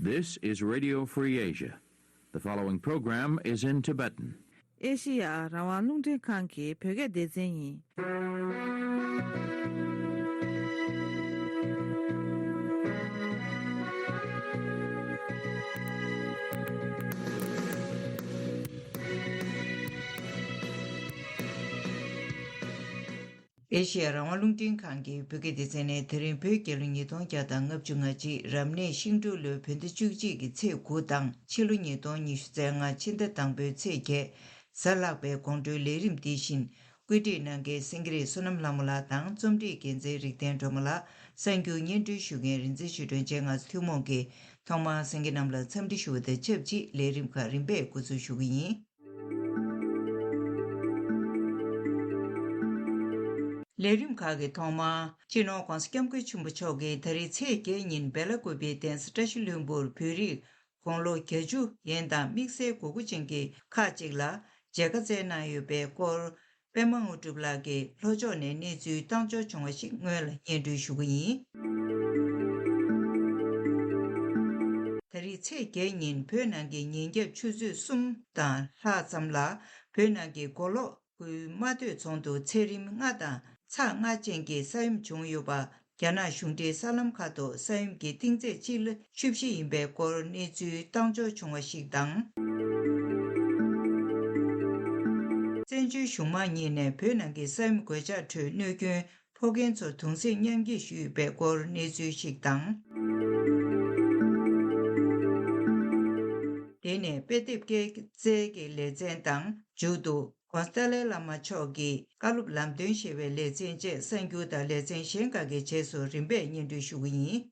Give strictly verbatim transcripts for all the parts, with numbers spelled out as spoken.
This is Radio Free Asia. The following program is in Tibetan. ཨེ་ཤི་ཡ་རང་དབང་རླུང་འཕྲིན་ཁང་གི་བོད་སྐད་སྡེ་ཚན་ཡིན། ཨེ་ཤི་ཡ་རང་དབང་རླུང་འཕྲིན་ཁང་གི་བོད་སྐད་སྡེ་ཚན་ནས་དེ་རིང་བོད་རྒྱལ་ལོ་ཉིས་སྟོང་བརྒྱ་དང་ལྔ་བཅུ་ང་གཅིག་རབ་གནས་ཤིང་འབྲུག་ལོའི་བོད་ཟླ་བཅུ་གཅིག་གི་ཚེས་དགུ་དང་ཕྱི་ལོ་ཉིས་སྟོང་ཉི་ཤུ་རྩ་ལྔ་ཕྱི་ཟླ་དང་པོའི་ཚེས་བརྒྱད་གཟའ་ལྷག་པའི་དགོང་དྲོའི་ལས་རིམ་འདི་བཞིན་བཀོད་སྒྲིག་གནང་མཁན་སེང་གེ་རི་བསོད་ནམས་ལྷ་མོ་ལགས་དང་རྩོམ་སྒྲིག་འགན་འཛིན་རིག་ལྡན་སྒྲོལ་མ་ལགས། གསར་འགྱུར་སྙན་སྒྲོན་ཞུ་མཁན་རིག་འཛིན་ཞུ་སྒྲོན་བཅས་ང་ཚོ་ཐུན་མོང་གིས་ཐོག་མར་སེང་གེ་རྣམས་ལ་འཚམས་འདྲི་ཞུ་བ་དང་ཆབས་ཅིག་ལས་རིམ་ཁག་རིམ་པས་འགོ་འཛུགས་ཞུ་གི་ཡིན། ལས་རིམ་ཁག་གི་ཐོག་མར་སྤྱི་ནོར་༧གོང་ས་༧སྐྱབས་མགོན་ཆེན་པོ་མཆོག་གིས་ད་རེས་ཚེས་བརྒྱད་ཉིན་སྦེ་ལ་ཀུ་པེའི་གདན་ས་བཀྲ་ཤིས་ལྷུན་པོར་བོད་རིགས་དགུང་ལོ་བརྒྱད་ཅུ་ཡན་དང་དམིགས་བསལ་དགོས་མཁོ་ཅན་གྱི་ཁག་ཅིག་ལ་མཇལ་ཁ་བསྩལ་གནང་ཡོད་པའི་སྐོར། པད་མ་དངོས་གྲུབ་ལགས་ཀྱིས་ལྷོ་ཕྱོགས་ནས་གནས་ཚུལ་བཏང་འབྱོར་བྱུང་བ་ཞིག་སྔོན་ལ་སྙན་སྒྲོན་ཞུ་གི་ཡིན། ད་རེས་ཚེས་བརྒྱད་ཉིན་བོད་ནང་གི་ཉིན་རྒྱབ་ཆུ་ཚོད་གསུམ་དང་ལྷག་ཙམ་ལ་བོད་ནང་གི་མགོ་ལོག་ཁུལ་རྨ་སྟོད་རྫོང་དུ་ཚད་རིམ་ལྔ་དང་ཚེག་ལྔ་ཅན་གྱི་ས་ཡོམ་བྱུང་ཡོད་པ། རྒྱ་ནག་གཞུང་འབྲེལ་གསར་ལམ་ཁག་ཏུ་ས་ཡོམ་གྱི་གཏིང་ཚད་གཅིག་ལ་བཅུ་བཞི་ཡིན་པའི་སྐོར་གནས་ཚུལ་བཏང་འབྱོར་བྱུང་བ་ཞིག་དང་། བཙན་བྱོལ་གཞུང་མང་གཉིས་ནས་བོད་ནང་གི་ས་ཡོམ་གོད་ཆག་ཁྲོད་གནོད་སྐྱོན་ཕོག་མཁན་ཚོར་གདུང་སེམས་མཉམ་སྐྱེད་ཞུས་ཡོད་པའི་སྐོར་གནས་ཚུལ་ཞིག་དང་། དེ་ནས་དཔེ་དེབ་སྐྱེལ་རྩལ་གྱི་ལེ་ཚན་དང་མཇུག་ཏུ། ྋགོང་ས་ཏཱ་ལའི་བླ་མ་མཆོག་གི་བཀའ་སློབ་ལམ་སྟོན་ཞེས་པའི་ལེ་ཚན་བཅས་གསར་འགྱུར་དང་ལེ་ཚན་གཞན་ཁག་གི་རྗེས་སུ་རིམ་པས་སྙན་སྒྲོན་ཞུ་གི་ཡིན།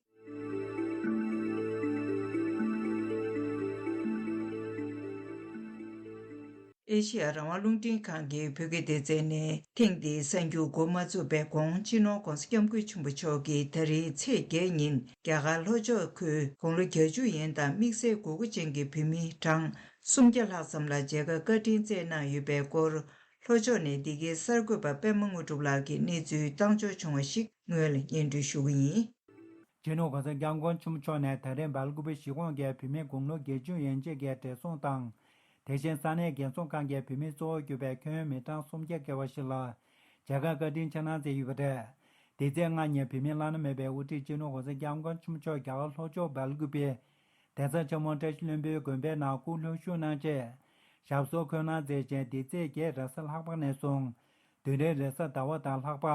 ཨེ་ཤེ་ཡ་རང་དབང་རླུང་འཕྲིན་ཁང་གི་བོད་སྐད་སྡེ་ཚན་ནས་ཐེངས་འདིའི་གསར་འགྱུར་འགོ་མ་བཙུགས་པའི་གོང་སྤྱི་ནོར་༧གོང་ས་༧སྐྱབས་མགོན་ཆེན་པོ་མཆོག་གིས་ད་རེས་ཚེས་བརྒྱད་ཉིན་རྒྱ་གར་ལྷོ་ཕྱོགས་ཁུལ་དགུང་ལོ་བརྒྱད་ཅུ་ཡན་དང་དམིགས་བསལ་དགོས་མཁོ་ཅན་གྱི་བོད་མི་གྲངས་སུམ་བརྒྱ་ལྷག་ཙམ་ལ་མཇལ་ཁ་བཀའ་དྲིན་བསྩལ་གནང་ཡོད་པའི་སྐོར། ལྷོ་ཕྱོགས་ནས་འདི་གའི་གསར་འགོད་པ་པད་མ་དངོས་གྲུབ་ལགས་ཀྱིས་གནས་ཚུལ་བཏང་འབྱོར་བྱུང་བ་ཞིག་སྔོན་ལ་སྙན་སྒྲོན་ཞུ་གི་ཡིན། སྤྱི་ནོར་༧གོང་ས་༧སྐྱབས་མགོན་ཆེན་པོ་མཆོག་ནས་ད་རེས་སྦེལ་ཀུ་པེ་གཞིས་ཁོངས་ཀྱི་བོད་མི་དགུང་ལོ་བརྒྱད་ཅུ་ཡན་ཆད་ཀྱི་བགྲེས་སོང་དང་། དེ་བཞིན་ས་གནས་རྒན་ཚོགས་ཁང་གི་བོད་མི་གཙོ་བོ་གྱུར་པའི་ཁྱོན་མི་གྲངས་སུམ་བརྒྱ་བརྒལ་བ་ཞིག་ལ་མཇལ་ཁ་བཀའ་དྲིན་ཆེ་གནང་མཛད་ཡོད་པ་རེད། འདི་ཚེས་ལྔ་ཉིན་བོད་མིའི་བླ་ན་མེད་པའི་དབུ་ཁྲིད་སྤྱི་ནོར་༧གོང་ས་༧སྐྱབས་མགོན་ཆེན་པོ་མཆོག་རྒྱ་གར་ལྷོ་ཕྱོགས་སྦེལ་ཀུ་པེ་གདན་ས་ཆེན་མོ་བཀྲ་ཤིས་ལྷུན་པོའི་དགོན་པའི་ནང་སྐུ་ལྷོད་བཞུགས་གནང་རྗེས། ཞབས་སོར་འཁོད་གནང་མཛད་ཅིང་། འདི་ཚེས་བརྒྱད་རེས་གཟའ་ལྷག་པ་ནས་བཟུང་བདུན་རེའི་རེས་གཟའ་ཟླ་བ་དང་ལྷག་པ།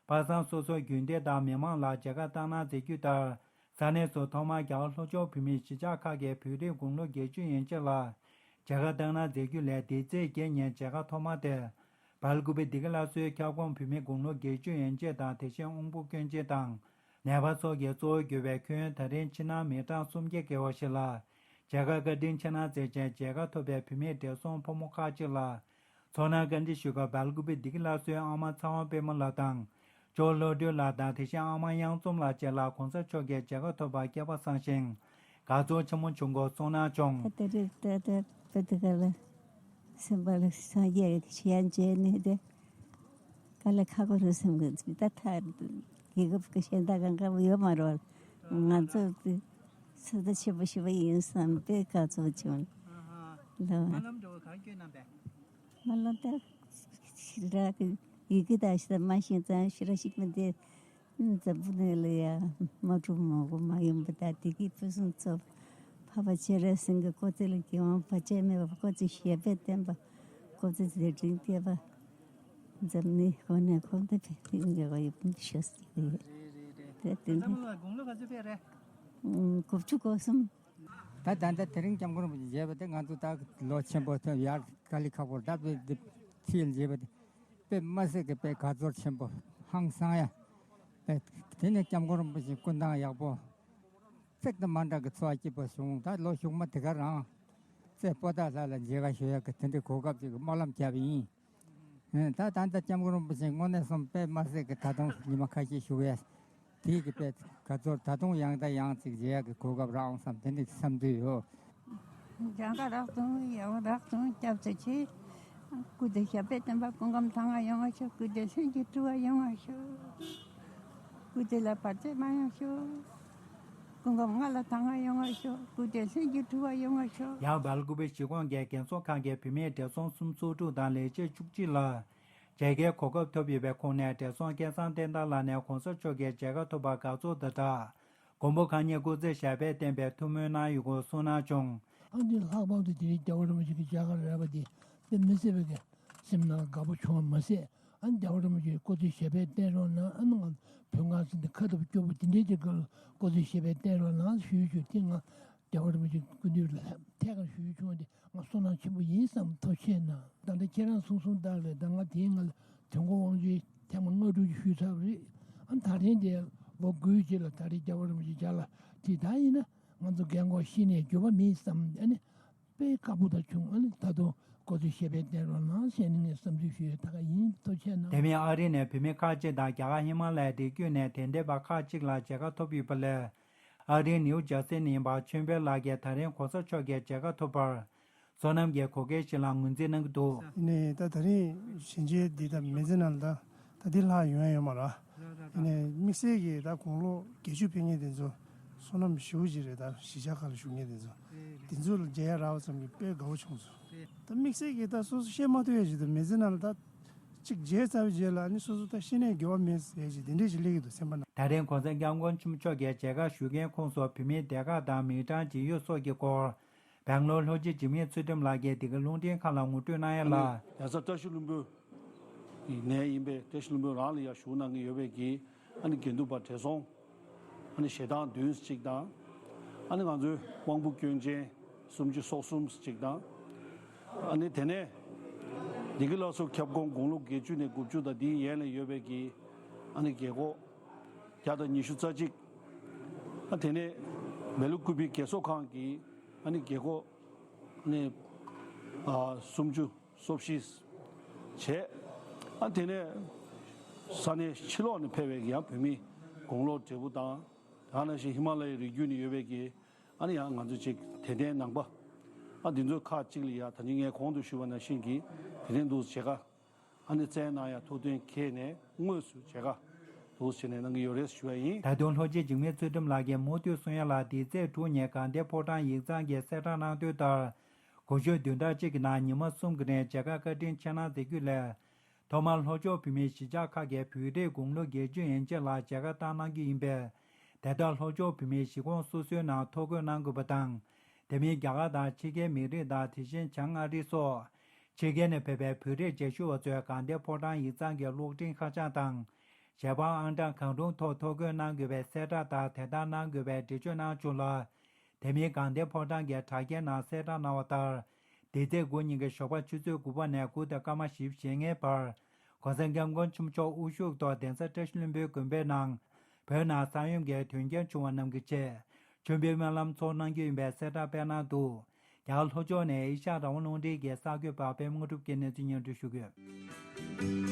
པ་སངས་སོ་སོའི་རྒྱུན་སྡེ་དང་མི་མང་ལ་མཇལ་ཁ་བཏང་གནང་མཛད་རྒྱུ་ལྟར། ས་གནས་སུ་ཐོག་མར་རྒྱ་གར་ལྷོ་ཕྱོགས་བོད་མིའི་གཞིས་ཆགས་ཁག་གི་བོད་རིགས་དགུང་ལོ་བརྒྱད་ཅུ་ཡན་ཆད་ལ་མཇལ་ཁ་བཏང་གནང་མཛད་རྒྱུ་ལས། འདི་ཚེས་བརྒྱད་ཉིན་མཇལ་ཁ་ཐོག་མ་དེ་སྦེལ་ཀུ་པེ་བདེ་སྐྱིད་སླར་གསོའི་ཁྱབ་ཁོངས་བོད་མི་དགུང་ལོ་བརྒྱད་ཅུ་ཡན་ཆད་དང་། དེ་བཞིན་དབང་པོ་སྐྱོན་ཅན་དང་ནད་པ་སོགས་ཀྱི་གཙོ་བོ་གྱུར་པའི་ཁྱོན་ད་རེས་ཕྱི་ནང་མི་གྲངས་སུམ་བརྒྱ་བརྒལ་བ་ཞིག་ལ་མཇལ་ཁ་བཀའ་དྲིན་ཆེ་གནང་མཛད་ཅིང་། མཇལ་ཁ་ཐོབ་པའི་བོད་མིའི་བགྲེས་སོང་ཕོ་མོ་ཁག་ཅིག་ལ་ཚོར་སྣང་བཀའ་འདྲི་ཞུ་སྐབས། སྦེལ་ཀུ་པེ་བདེ་སྐྱིད་སླར་གསོའི་ཨང་དམར་ཚེ་དབང་པད་མ་ལགས་དང་། ཇོ་བློ་གྲོས་ལགས་དང་། དེ་བཞིན་ཨང་དམར་གཡང་འཛོམས་ལགས་བཅས་ལ་གོང་ས་མཆོག་གི་མཇལ་ཁ་ཐོབ་པར་སྐལ་པ་བཟང་ཞིང་དགའ་ཚོར་ཆེན་མོ་བྱུང་སྐོར་གསུངས་གནང་བྱུང་། ད་ལྟ་རེད། ད་ལྟ་བོད་དུ་ག་ལ་སེམས་པ་ལ་སངས་རྒྱས་ཀྱི་ཆོས་ཡང་མཇལ་ནས་དེ་ག་ལ་ཁག་པོ་རེད་བསམ་གི་འདུག་ད་ཐག་རྒྱལ་ཁབ་ཀྱི་གཞན་དག་གང་ག་ཡོད་མ་རེད། ང་ཚོ་དེ་ཚོད་ལྟ་ཆེན་པོ་ཞིག་ཡིན་བསམ་པའི་དགའ་ཚོར་བྱུང་། ལགས། སྨོན་ལམ་འགྲོ་བ་གང་སྐྱོན་གནང་པས། སྨོན་ལམ་ད་ཞེ་དྲག་གི་ཡི་གེ་དང་ཞེ་དྲག་མ་ཤེས་ཙང་ཞེ་དྲག་ཤེས་མི་འདུག་འཛམ་བུ་གླིང་ལ་ཡ་མ་གྲུབ་མ་གོ་མ་ཡིན་པ་དང་། བདེ་སྐྱིད་ཕུན་སུམ་ཚོགས་པ། འཕགས་པ་སྤྱན་རས་གཟིགས་ཀྱི་སྐུ་ཚེ་ལ་རྒྱལ་དབང་བར་ཆད་མེད་པ། སྐུ་ཚེ་ཞབས་པད་བརྟན་པ། སྐུ་ཚེ་མཛད་འཕྲིན་རྒྱས་པ། འཛམ་གླིང་ཁོངས་ནས་ཁོངས་དུ་འཕེལ་ཏེ་འགྲོ་བ་ཡོངས་ཀྱི་ཤོག་ཟེར་གྱི་ཡོད། རེད་རེད་རེད། དེ་དེ་འདྲ། དགུང་ལོ་ག་ཚོད་ཕེབས་རེད། ཨུམ། དགུ་བཅུ་གོ་གསུམ། ད་ད་ལྟ་དེ་རིང་སྐྱབས་མགོན་རིན་པོ་ཆེ་མཇལ་བ་དེ་ང་ཚོ་ད་ལོ་ཆེན་པོ་ཐོན། ཡར་དཀའ་ལས་ཁག་པོ་ད་དཔེ་འདི་ཕྱིར་མཇལ་བ་དེ་དཔེ་མ་སྲིད་ཀྱི་དཔེ་དགའ་ཚོར་ཆེན་པོ་ཧང་སང་ཡ། དཔེ་དེ་ནས་སྐྱབས་མགོན་རིན་པོ་ཆེ་སྐུ་མདངས་ཡག་པོ་ཚིག་དང་མ་འདྲ་གི་ཚོར་བ་སྐྱིད་པོ་བྱུང་། ད་ལོ་གཞུག་མ་དེ་ག་རང་རྩེ་པོ་ཏཱ་ལ་ལ་མཇལ་ཁ་ཞུ་ཡག་གི་དེ་འདྲའི་གོ་སྐབས་ཅིག་གི་སྨོན་ལམ་བརྒྱབ་ཡིན། ད་ད་ལྟ་སྐྱབས་མགོན་རིན་པོ་ཆེ་དངོས་གནས་སོང་དཔེ་མ་སྲིད་ཀྱི་ད་དུང་ཉི་མ་ཁ་ཤས་བཞུགས་ཡས་དེའི་གི་དཔེ་དགའ་ཚོར་ད་དུང་ཡང་དང་ཡང་ཅིག་མཇལ་ཡག་གི་གོ་སྐབས་རག་འོང་བསམ་དེ་འདྲའི་བསམ་དུས་ཡོད། སྦྱང་ག་རག་དུང་ཡག་པོ་རག་དུང་སྐྱབས་ཚེ་ཆེ། སྐུ་ཚེ་ཞབས་པད་བརྟན་པ། སྐུ་ཁམས་དྭངས་པ་ཡོང་བ་ཤོག་སྐུ་ཚེ་ལྷུན་གྱིས་གྲུབ་པ་ཡོང་བ་ཤོག་སྐུ་ཚེ་ལ་བར་ཆད་མ་ཡོང་ཤོག་སྐུ་ཁམས་ལྔ་ལ་ཐང་ང་ཡོང་བ་ཤོག་སྐུ་ཚེ་ལྷུན་གྱིས་གྲུབ་པ་ཡོང་བ་ཤོག་ཡང་སྦེལ་ཀུ་པེ་གཞིས་ཁོངས་ཀྱི་རྒན་གསོ་ཁང་གི་བུད་མེད་བགྲེས་སོང་སུམ་ཅུ་སོ་དྲུག་དང་ལས་བྱེད་བཅུ་གཅིག་ལ་མཇལ་ཁའི་གོ་སྐབས་ཐོབ་ཡོད་པའི་ཁོངས་ནས་བགྲེས་སོང་སྐལ་བཟང་བསྟན་དར་ལགས་ནས་གོང་ས་མཆོག་གི་མཇལ་ཁ་ཐོབ་པར་དགའ་ཚོར་དང་སྦྲགས། མགོན་པོ་གང་ཉིད་སྐུ་ཚེ་ཞབས་པད་བརྟན་པའི་ཐུགས་སྨོན་གནང་ཡོད་སྐོར་གསུངས་གནང་བྱུང་། ཨ་ནི་ལྷག་པར་དུ་དེ་རིང་རྒྱལ་བ་རིན་པོ་ཆེ་གི་མཇལ་ཁ་རག་པ་དེ་དཔེ་མི་སྲིད་པའི་གི་སེམས་ནང་དགའ་པོ་བྱུང་བ་མ་ཟད། ཨ་ནི་རྒྱལ་བ་རིན་པོ་ཆེ་སྐུ་ཚེ་ཞབས་པད་བརྟན་རོགས་གནང་། ཨ་ནི་ང་བོད་ངག་ཟིན་ཏེ་ཁ་ཐུབ་སྐྱོ་པོ་དེ་འདྲའི་དེ་ག་ལ་སྐུ་ཚེ་ཞབས་པད་བརྟན་རོགས་གནང་ཞུས་ཞུ་དེ་ང་རྒྱལ་བ་རིན་པོ་ཆེ་སྐུ་མདུན་ལ་ཐད་ཀར་ཞུས་བྱུང་བ་དེ་ང་བསོད་ནམས་ཆེན་པོ་ཡིན་བསམ་ཐུགས་ཆེ་གནང་། ད་ལྟ་ཁྱེད་རང་གསུང་གསུང་ལྟར་ལས་ད་ང་དེའི་ང་ལ་དོན་གོ་དབང་ཆེན་ཐེངས་མ་ལྔ་དྲུག་ཅིག་ཞུས་ཚར་བ་རེད། ཨ་ནི་ད་རིང་དེ་ལོ་དགུའི་རྗེས་ལ་ད་རེས་རྒྱལ་བ་རིན་པོ་ཆེ་མཇལ་ལ་དེ་ད་ཡིན་ན་ང་ཚོ་རྒན་གོག་ཤི་ནས་འགྱུར་བ་མེད་བསམ། ཨ་ནི་དཔེ་དཀའ་པོ་དང་བྱུང་། ཨ་ནི་ད་དུང་སྐུ་ཚེ་ཞབས་པད་བརྟན་རོགས་གནང་ཞེས་ནས་ངས་བསམ་ཚུལ་ཞུ་ཡོད། ད་ག་ཡིན། ཐུགས་རྗེ་གནང་། དེ་མིན་ཨ་རི་ནས་བུད་མེད་ཁག་ཅིག་དང་རྒྱ་གར་ཧི་མ་ལ་ཡའི་རི་རྒྱུད་ནས་དད་ལྡན་པ་ཁག་ཅིག་ལ་མཇལ་ཁ་ཐོབ་ཡོད་པ་ལས། ཨ་རིའི་ནིའུ་ཇར་སི་ནས་ཡིན་པ་ཆོས་འཕེལ་ལགས་ཀྱིས་ད་རིང་གོང་ས་མཆོག་གི་མཇལ་ཁ་ཐོབ་པར་བསོད་ནམས་ཀྱི་གོ་སྐལ་ཞིག་ལ་ངོས་འཛིན་གནང་གི་འདུག་ཡིན་ནའི་ད་ད་རིང་ཞལ་མཇལ་འདི་ད་མི་ཚེ་ནང་ལ་ད་ད་འདི་ལྷག་ཡོང་ཡ་ཡོད་མ་རེད། ཡིན་ནའི་དམིགས་བསལ་གྱི་ད་དགུང་ལོ་བརྒྱད་ཅུ་ཕེབས་མཁན་དེ་ཚོ་བསོད་ནམས་ཞེ་པོ་ཅིག་རེད། ད་གཞིས་ཆགས་ཁག་ལ་བཞུགས་མཁན་དེ་ཚོ་དེ་ཚོ་ལ་མཇལ་ཡ་རག་པ་ཙམ་གྱིས་དཔེ་དགའ་པོ་བྱུང་སོང་། ད་དམིགས་བསལ་གྱི་ད་སོ་སོ་བཤད་མ་ཐུབ་ཡ་ཞིག་འདུག་མི་ཚེ་ནང་ལ་ད་གཅིག་མཇལ་ཚར་བའི་རྗེས་ལ་ནི་སོ་སོ་ད་ཤི་ནས་འགྱུར་བ་མེད་ཟེར་ཞིག་དེ་འདྲས་ཞིག་སླེབས་ཀྱི་འདུག་སེམས་པ་ནང་། ད་རིང་གོང་ས་སྐྱབས་མགོན་ཆེན་པོ་མཆོག་གིས་མཇལ་ཁ་ཞུ་མཁན་ཁོངས་སུ་བུད་མེད་སྡེ་ཁག་དང་མི་གྲངས་ཇི་ཡོད་སོགས་ཀྱི་སྐོར་སྦེང་ལོར་ལྷོ་སྤྱི་འཇིགས་མེད་ཚུལ་ཁྲིམས་ལགས་ཀྱིས་འདི་ག་རླུང་འཕྲིན་ཁང་ལ་ངོ་སྤྲོད་གནང་ཡ་ལ། རྒྱལ་ས་བཀྲ་ཤིས་ལྷུན་པོ་ནས་ཡིན་པའི་བཀྲ་ཤིས་ལྷུན་པོ་རང་ལ་ཡ་བཞུགས་གནང་གི་ཡོད་པའི་གི་ཨ་ནི་དགེ་འདུན་པ་བགྲེས་སོང་ཨ་ནི་ཞེ་གྲངས་བདུན་ཅིག་དང་། ཨ་ནི་ང་ཚོའི་དབང་པོ་སྐྱོན་ཅན་སུམ་ཅུ་སོ་གསུམ་ཅིག་དང་། ཨ་ནི་དེ་ནས་འདི་གི་ལ་སོགས་ཁྱབ་ཁོངས་དགུང་ལོ་བརྒྱད་ཅུ་ནས་དགུ་བཅུ་དང་དེའི་ཡན་ལ་ཡོད་པའི་གི་ཨ་ནི་རྒས་འཁོགས་བརྒྱ་དང་ཉི་ཤུ་རྩ་གཅིག་ཨ་དེ་ནས་སྦེལ་ཀུ་པེ་རྒས་གསོ་ཁང་གི་ཨ་ནི་རྒས་འཁོགས་ཨ་ནི་ཨ་སུམ་ཅུ་སོ་བཞི་བྱས། ཨ་དེ་ནས་ས་གནས་ཕྱི་ལོགས་ནས་ཕེབས་པའི་ཡང་བོད་མི་དགུང་ལོ་བགྲེས་པོ་དང་། ད་ནང་བཞིན་ཧི་མ་ལ་ཡའི་རི་རྒྱུད་ནས་ཡོད་པའི་གི་ཨ་ནི་ཡང་ང་ཚོ་ཅིག་དད་ལྡན་ནང་པ་ཨ་འདི་ཚོ་ཁག་ཅིག་ལ་ཡ་ད་ཅི་ངས་གོང་དུ་ཞུས་པ་ནང་བཞིན་གྱི་དེ་རིང་འདུག་མཇལ་ཁ་ཨ་ནི་བསྩལ་གནང་ཡ་ཐུགས་མཐུན་འཁྱེར་ནས་དངོས་སུ་མཇལ་ཁ་འདུག་བྱས་ནས་གནང་གི་ཡོད་རེད་ཞུ་བ་ཡིན། ད་དུང་ལྷོ་སྤྱི་འཇིགས་མེད་ཚུལ་ཁྲིམས་ལགས་ཀྱིས་མུ་མཐུད་གསུང་ཡ་ལ། འདི་ཚེས་དྲུག་ཉིན་དགའ་ལྡན་ཕོ་བྲང་ཡིག་ཚང་གིས་གསལ་བསྒྲགས་གནང་དོན་ལྟར། གོང་ཞུས་བདུན་ཕྲག་གཅིག་གི་ནང་ཉི་མ་གསུམ་གྱི་རིང་མཇལ་ཁ་བཀའ་དྲིན་ཆེ་གནང་མཛད་རྒྱུ་ལས། ཐོག་མར་ལྷོ་ཕྱོགས་བོད་མིའི་གཞིས་ཆགས་ཁག་གི་བོད་རིགས་དགུང་ལོ་བརྒྱད་ཅུ་ཡན་ཆད་ལ་མཇལ་ཁ་བཏང་གནང་རྒྱུ་ཡིན་པས། དེ་ལྟར་ལྷོ་ཕྱོགས་བོད་མིའི་གཞིས་ཁོངས་སོ་སོའི་ནང་ཐོ་འགོད་གནང་དགོས་པ་དང་། དེ་མིན་རྒྱ་གར་དང་ཕྱི་རྒྱལ་མི་རིགས་དང་དེ་བཞིན་བྱང་ཨ་རི་སོགས་ཕྱི་རྒྱལ་ནས་ཕེབས་པའི་བོད་རིགས་མཇལ་ཞུ་བ་ཚོས་དགའ་ལྡན་ཕོ་བྲང་ཡིག་ཚང་གི་གློག་འཕྲིན་ཁ་བྱང་དང་། ཞལ་པར་ཨང་གྲངས་གང་རུང་ཐོག་ཐོ་འགོད་གནང་དགོས་པའི་གསལ་བསྒྲགས་དང་དེ་ལྟར་གནང་དགོས་པའི་འགྲེལ་བརྗོད་གནང་བྱུང་ལ། དེ་མིན་དགའ་ལྡན་ཕོ་བྲང་གི་དྲ་རྒྱའི་ནང་གསལ་བསྒྲགས་གནང་བ་ལྟར། འདི་ཚེས་དགུ་ཉིན་གྱི་ཞོགས་པ་ཆུ་ཚོད་དགུ་པ་ནས་དགུ་དང་སྐར་མ་བཞི་བཅུ་ཞེ་ལྔའི་བར། གོང་ས་སྐྱབས་མགོན་ཆེན་པོ་མཆོག་དབུ་བཞུགས་ཐོག་གདན་ས་བཀྲ་ཤིས་ལྷུན་པོའི་དགོན་པའི་ནང་བོད་ནང་ས་ཡོམ་གྱི་དོན་རྐྱེན་བྱུང་བ་རྣམས་ཀྱི་ཆེད་མཆོད་འབུལ་སྨོན་ལམ་ཚོགས་གནང་རྒྱུ་ཡིན་པའི་གསལ་བསྒྲགས་སྤེལ་གནང་འདུག་རྒྱ་གར་ལྷོ་ཕྱོགས་ནས་ཨེ་ཤ་ཡ་རང་དབང་རླུང་འཕྲིན་གྱི་གསར་འགོད་པ་པད་མ་དངོས་གྲུབ་ཀྱིས་གནས་ཚུལ་སྙན་སྒྲོན་ཞུ་གི་ཡོད།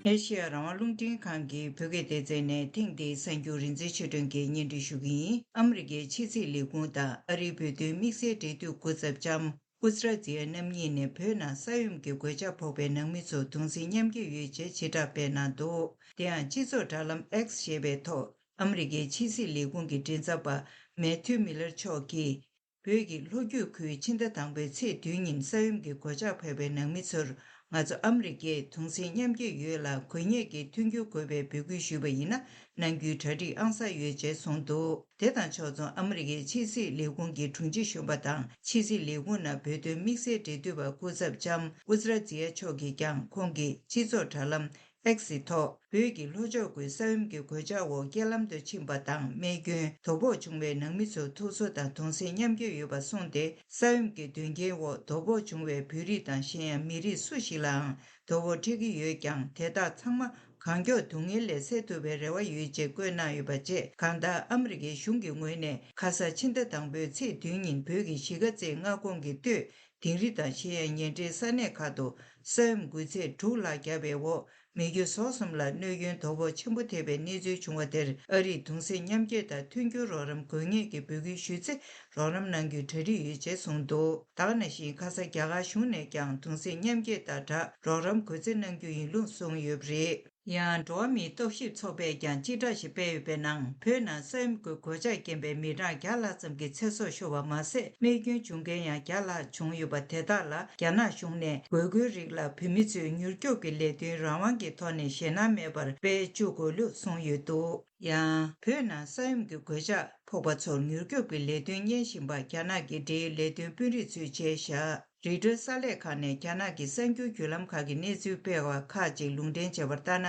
ཨེ་ཤེ་ཡ་རང་དབང་རླུང་འཕྲིན་ཁང་གི་བོད་སྐད་སྡེ་ཚན་ནས་ཐེངས་འདིའི་གསར་འགྱུར་རིག་འཛིན་ཆོས་སྒྲོན་གྱིས་སྙན་སྒྲོན་ཞུ་གི་ཡིན། ཨ་མི་རི་ཀའི་ཕྱི་སྲིད་ལས་ཁུངས་དང་ཨ་རིའི་བོད་དོན་དམིགས་བསལ་འབྲེལ་མཐུད་སྐུ་ཚབ་ལྕམ་ཨུ་ཛི་ར་ཛི་ཡ་རྣམ་གཉིས་ནས་བོད་ནང་ས་ཡོམ་གྱི་གོད་ཆག་ཕོག་པའི་ནང་མི་ཚོར་གདུང་སེམས་མཉམ་སྐྱེད་ཡོད་ཅེས་ཕྱིར་བསྒྲགས་སྤེལ་གནང་འདུག་དེ་ཡང་སྤྱི་ཚོགས་དྲ་ལམ་X་ཞེས་པའི་ཐོག་ཨ་མི་རི་ཀའི་ཕྱི་སྲིད་ལས་ཁུངས་ཀྱི་མགྲིན་ཚབ་པ་མེ་ཐིའུ་མི་ལར་མཆོག་གིས། བོད་ཀྱི་ལྷོ་རྒྱུད་ཁུལ་ཕྱི་ཟླ་དང་པོའི་ཚེས་བདུན་ཉིན་ས་ཡོམ་གྱི་གོད་ཆག་ཕོག་པའི་ནང་མི་ཚོར་ང་ཚོ་ཨ་མི་རི་ཀས་གདུང་སེམས་མཉམ་སྐྱེད་ཡོད་ལ་དགོས་ངེས་ཀྱི་མཐུན་འགྱུར་དགོས་པའི་འབོད་སྐུལ་ཞུས་པ་ཡིན་ན་གནང་རྒྱུའི་གྲ་སྒྲིག་ཨང་གསར་ཡོད་ཅེས་གསུངས་འདུག་དེ་དང་ཕྱོགས་མཚུངས་ཨ་མི་རི་ཀའི་ཕྱི་སྲིད་ལས་ཁུངས་ཀྱི་དྲུང་ཆེ་གཞོན་པ་དང་ཕྱི་སྲིད་ལས་ཁུངས་ནང་བོད་དོན་དམིགས་བསལ་འབྲེལ་མཐུད་པ་སྐུ་ཚབ་ལྕམ་ཨུ་ཛི་ར་ཛི་ཡ་མཆོག་གིས་ཀྱང་ཁོང་གི་སྤྱི་ཚོགས་དྲ་ལམ། X་ཐོག་བོད་ཀྱི་ལྷོ་ཕྱོགས་ཁུལ་ས་ཡོམ་གྱི་གོད་ཆག་འོག་རྐྱེན་ལམ་དུ་ཕྱིན་པ་དང་རྨས་སྐྱོན་དོ་ཕོག་བྱུང་བའི་ནང་མི་ཚོར་ཐུགས་གསོ་དང་གདུང་སེམས་མཉམ་སྐྱེད་ཡོད་པ་གསུངས་ཏེ། ས་ཡོམ་གྱི་དོན་རྐྱེན་འོག་དོ་ཕོག་བྱུང་བའི་བོད་རིགས་དང་གཞན་ཡང་མི་རིགས་སུ་ཞིག་ལའང་དོ་ཕོག་འཕྲད་ཀྱི་ཡོད་ཀྱང་། དེ་དག་ཚང་མ་གང་མགྱོགས་སྡུག་བསྔལ་ལས་སེལ་ཐུབ་པའི་རེ་བ་ཡོད་ཅེས་བཀོད་གནང་ཡོད་པ་བཅས། གང་ལྟར་ཨ་མི་རི་ཀའི་གཞུང་གི་ངོས་ནས་ཁ་ས་ཕྱི་ཟླ་དང་པོའི་ཚེས་བདུན་ཉིན་བོད་ཀྱི་གཞིས་ཀ་རྩེའི་མངའ་ཁོངས་ཀྱི་སྟོད་དིང་རི་དང་གཞན་ཡང་ཉེ་འབྲེལ་ས་གནས་ཁག་ཏུ་ས་ཡོམ་འགུལ་ཚད་དྲུག་ལྷག་བརྒྱབ་པའི་འོག་ མི་རྒྱུ་ཟོག་གསུམ་ལ་གནོད་སྐྱོན་དོ་ཕོག་ཆེན་པོ་ཐེབས་པའི་གནས་ཚུལ་བྱུང་བ་དེར་ཨ་རིས་གདུང་སེམས་མཉམ་སྐྱེད་དང་མཐུན་འགྱུར་རོགས་རམ་དགོས་ངེས་ཀྱི་འབོད་སྐུལ་ཞུས་ཚེ་རོགས་རམ་གནང་རྒྱུའི་གྲ་སྒྲིག་ཡོད་ཅེས་གསུངས་འདུག་ད་ག་ནང་བཞིན་ཁ་ས་རྒྱ་གར་གཞུང་ནས་ཀྱང་གདུང་སེམས་མཉམ་སྐྱེད་དང་སྦྲགས་རོགས་རམ་དགོས་ཚད་གནང་རྒྱུ་ཡིན་ལུགས་གསུངས་ཡོད་པ་རེད། ཡང་འགྲོ་བ་མིའི་རྟོག་ཞིབ་ཚོགས་པས་ཀྱང་སྤྱི་བསྒྲགས་ཤིག་སྤེལ་ཡོད་པའི་ནང་བོད་ནང་ས་ཡོམ་གྱི་གོད་ཆག་རྐྱེན་པས་མི་གྲངས་བརྒྱ་ལྷག་ཙམ་གྱི་ཚེ་སྲོག་ཤོར་བ་མ་ཟད་རྨས་སྐྱོན་བྱུང་མཁན་ཡང་བརྒྱ་ལྷག་བྱུང་ཡོད་པ་དེ་དག་ལ་རྒྱ་ནག་གཞུང་ནས་དགོས་མཁོའི་རིགས་ལ་བོད་མི་ཚོས་མྱུར་སྐྱོབ་ཀྱི་ལས་དོན་རང་དབང་གི་ཐོག་ནས་ཞེད་སྣང་མེད་པར་སྤེལ་བཅུག་དགོས་ལུགས་གསུངས་ཡོད་འདུག་ཡང་བོད་ནང་ས་ཡོམ་གྱི་གོད་ཆག་ཕོག་པ་ཚོར་མྱུར་སྐྱོབ་ཀྱི་ལས་དོན་གཉེར་བཞིན་པ་རྒྱ་ནག་གི་འབྲེལ་ཡོད་ལས་དོན་དཔོན་རིགས་ཚོས་བྱས་བཞག་རི་ཊར་གསར་ལས་ཁང་ནས་རྒྱ་ནག་གི་གསར་འགྱུར་བརྒྱུད་ལམ་ཁག་གི་གནས་ཚུལ་སྤེལ་བ་ཁག་ཅིག་ལུང་འདྲེན་བྱས་པར་ལྟར་ན།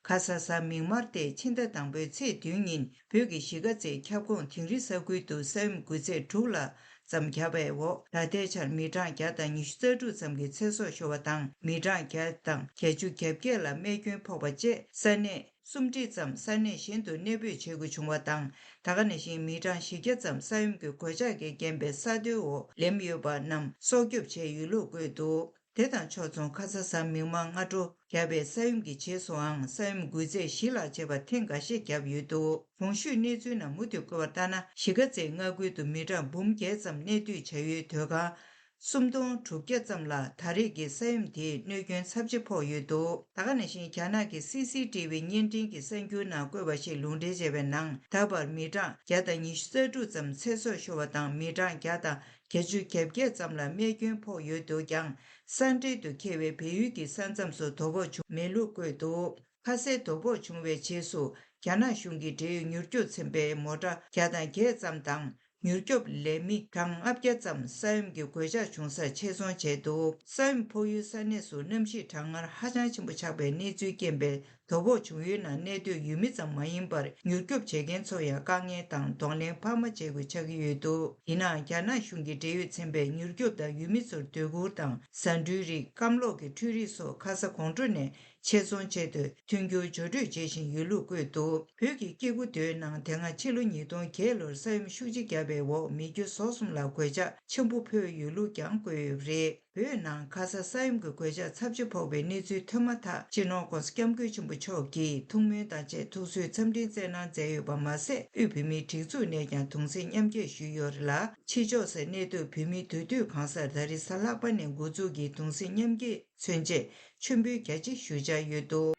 ཁ་ས་གཟའ་མིག་དམར་སྟེ་ཕྱི་ཟླ་དང་པོའི་ཚེས་བདུན་ཉིན་བོད་ཀྱི་གཞིས་ཀ་རྩེའི་ཁྱབ་ཁོངས་དིང་རི་ས་ཁུལ་དུ་ས་ཡོམ་འགུལ་ཚད་དྲུག་ལྷག་ཙམ་བརྒྱབ་པའི་འོག་ད་ལྟའི་ཆར་མི་གྲངས་བརྒྱ་དང་ཉི་ཤུ་རྩ་དྲུག་ཙམ་གྱི་ཚེ་སྲོག་ཤོར་བ་དང་མི་གྲངས་བརྒྱ་དང་བརྒྱད་ཅུ་གྱ་བརྒྱད་ལ་རྨས་སྐྱོན་ཕོག་པ་བཅས་ས་གནས་སུམ་ཁྲི་ཙམ་ས་གནས་གཞན་དུ་གནས་སྤོས་བྱེད་དགོས་བྱུང་བ་དང་། ད་ག་ནང་བཞིན་མི་གྲངས་བཞི་བརྒྱ་ཙམ་ས་ཡོམ་གྱི་གོད་ཆག་གི་རྐྱེན་པས་ས་རྡོའི་འོག་ལེབ་ཡོད་པ་རྣམས་སྲོག་སྐྱོབ་བྱས་ཡོད་ལུགས་བཀོད་འདུག་དེ་དང་ཕྱོགས་མཚུངས་ཁ་ས་གཟའ་མིག་དམར་སྔ་དྲོ་བརྒྱབ་པའི་ས་ཡོམ་གྱི་རྗེས་སུའང་ས་ཡོམ་འགུལ་ཚད་བཞི་ལྷག་བྱས་པ་ཐེངས་འགའ་ཤས་བརྒྱབ་ཡོད་འདུག་གོང་ཞུས་གནས་ཚུལ་རྣམས་མུ་མཐུད་བཀོད་པར་ལྟར་ན་གཞིས་ཀ་རྩེའི་མངའ་ཁུལ་དུ་མི་གྲངས་འབུམ་བརྒྱད་ཙམ་གནས་སྡོད་བྱ་ཡུལ་སྡོད་ཁང་། སུམ་སྟོང་དྲུག་བརྒྱ་ཙམ་ལ་ད་རེས་ཀྱི་ས་ཡོམ་དེས་གནོད་སྐྱོན་ཚབས་ཆེ་ཕོག་ཡོད་འདུག་ད་ག་ནང་བཞིན་རྒྱ་ནག་གི་སི་སི་ཊི་ཝི་བརྙན་འཕྲིན་གྱི་གསར་འགྱུར་ནང་བཀོད་པ་ཞིག་ལུང་འདྲེན་བྱས་པའི་ནང་ད་བར་མི་གྲངས་བརྒྱ་དང་ཉི་ཤུ་རྩ་དྲུག་ཙམ་ཚེ་སྲོག་ཤོར་བ་དང་མི་གྲངས་བརྒྱ་དང་བརྒྱད་ཅུ་གྱ་བརྒྱད་ཙམ་ལ་རྨས་སྐྱོན་ཕོག་ཡོད་འདུག་ཀྱང་ས་འབྲེལ་དུ་འཁེལ་བའི་བལ་ཡུལ་གྱི་ས་མཚམས་སུ་དོ་ཕོག་བྱུང་མེད་ལུགས་བཀོད་འདུག་ཁ་སའི་དོ་ཕོག་བྱུང་བའི་རྗེས་སུ་རྒྱ་ནག་གཞུང་གི་འབྲེལ་ཡོད་མྱུར་སྐྱོབ་ཚན་པའི་མོ་ཊ་བརྒྱ་དང་བརྒྱད་ཙམ་དང་། མྱུར་སྐྱོབ་ལས་མི་གྲངས་ལྔ་བརྒྱ་ཙམ་ས་ཡོམ་གྱི་གོད་ཆག་བྱུང་སར་ཆེད་རྫོང་བྱས་འདུག་ས་ཡོམ་ཕོག་ཡུལ་ས་གནས་སུ་གནམ་གཤིས་གྲང་ངར་ཧ་ཅང་ཆེན་པོ་ཆགས་པའི་གནས་ཚུལ་རྐྱེན་པས་དོ་ཕོག་བྱུང་ཡུལ་ནང་གནས་སྡོད་ཡུལ་མི་ཙམ་མ་ཡིན་པར་མྱུར་སྐྱོབ་བྱེད་མཁན་ཚོ་ཡང་དཀའ་ངལ་དང་གདོང་ལེན་འཕར་མ་བྱེད་དགོས་ཆགས་ཀྱི་ཡོད་འདུག་ཡིན་ནའང་རྒྱ་ནག་གཞུང་གི་འབྲེལ་ཡོད་ཚན་པས་མྱུར་སྐྱོབ་དང་ཡུལ་མི་ཚོར་སྡོད་གུར་དང་ཟ་འབྲུའི་རིགས་སྐམ་ལོག་གི་འཕྲུལ་རིགས་སོགས་ཁ་ས་གོང་འཕྲོ་ནས་ཆེད་རྫོང་བྱས་ཏེ་མཐུན་འགྱུར་སྦྱོར་སྤྲོད་བྱེད་བཞིན་ཡོད་ལུགས་བཀོད་འདུག་བོད་ཀྱི་སྐྱེ་རྒུ་མདོའི་ནང་དེ་སྔ་ཕྱི་ལོ་ཉིས་སྟོང་བརྒྱད་ལོར་ས་ཡོམ་ཤུགས་ཆེ་བརྒྱབ་པའི་འོག་མི་རྒྱུ་ཟོག་གསུམ་ལ་གོད་ཆག་ཆེན་པོ་ཕོག་ཡོད་ལུགས་ཀྱང་བཀོད་ཡོད་པ་རེད། བོད་ནང་ཁ་ས་ས་ཡོམ་གྱི་གོད་ཆག་ཚབས་ཆེ་ཕོག་པའི་གནས་ཚུལ་ཐོན་མ་ཐག་སྤྱི་ནོར་༸གོང་ས་༸སྐྱབས་མགོན་ཆེན་པོ་མཆོག་གིས་ཐུགས་སྨོན་དང་བཅས་ཐུགས་གསོའི་འཚམས་འཕྲིན་བསྩལ་གནང་མཛད་ཡོད་པ་མ་ཟད། དབུས་བོད་མིའི་སྒྲིག་འཛུགས་ནས་ཀྱང་གདུང་སེམས་མཉམ་སྐྱེད་ཞུས་ཡོད་རེད་ལ། ཕྱི་ཕྱོགས་སུ་གནས་སྡོད་བོད་མི་དུས་དུས་གང་སར་ད་རེས་གཟའ་ལྷག་པ་ནས་འགོ་འཛུགས་ཀྱིས་གདུང་སེམས་མཉམ་སྐྱེད་མཚོན་ཆེད་མཆོད་འབུལ་རྒྱ་ཆེ་ཞུ་འཆར་ཡོད་འདུག་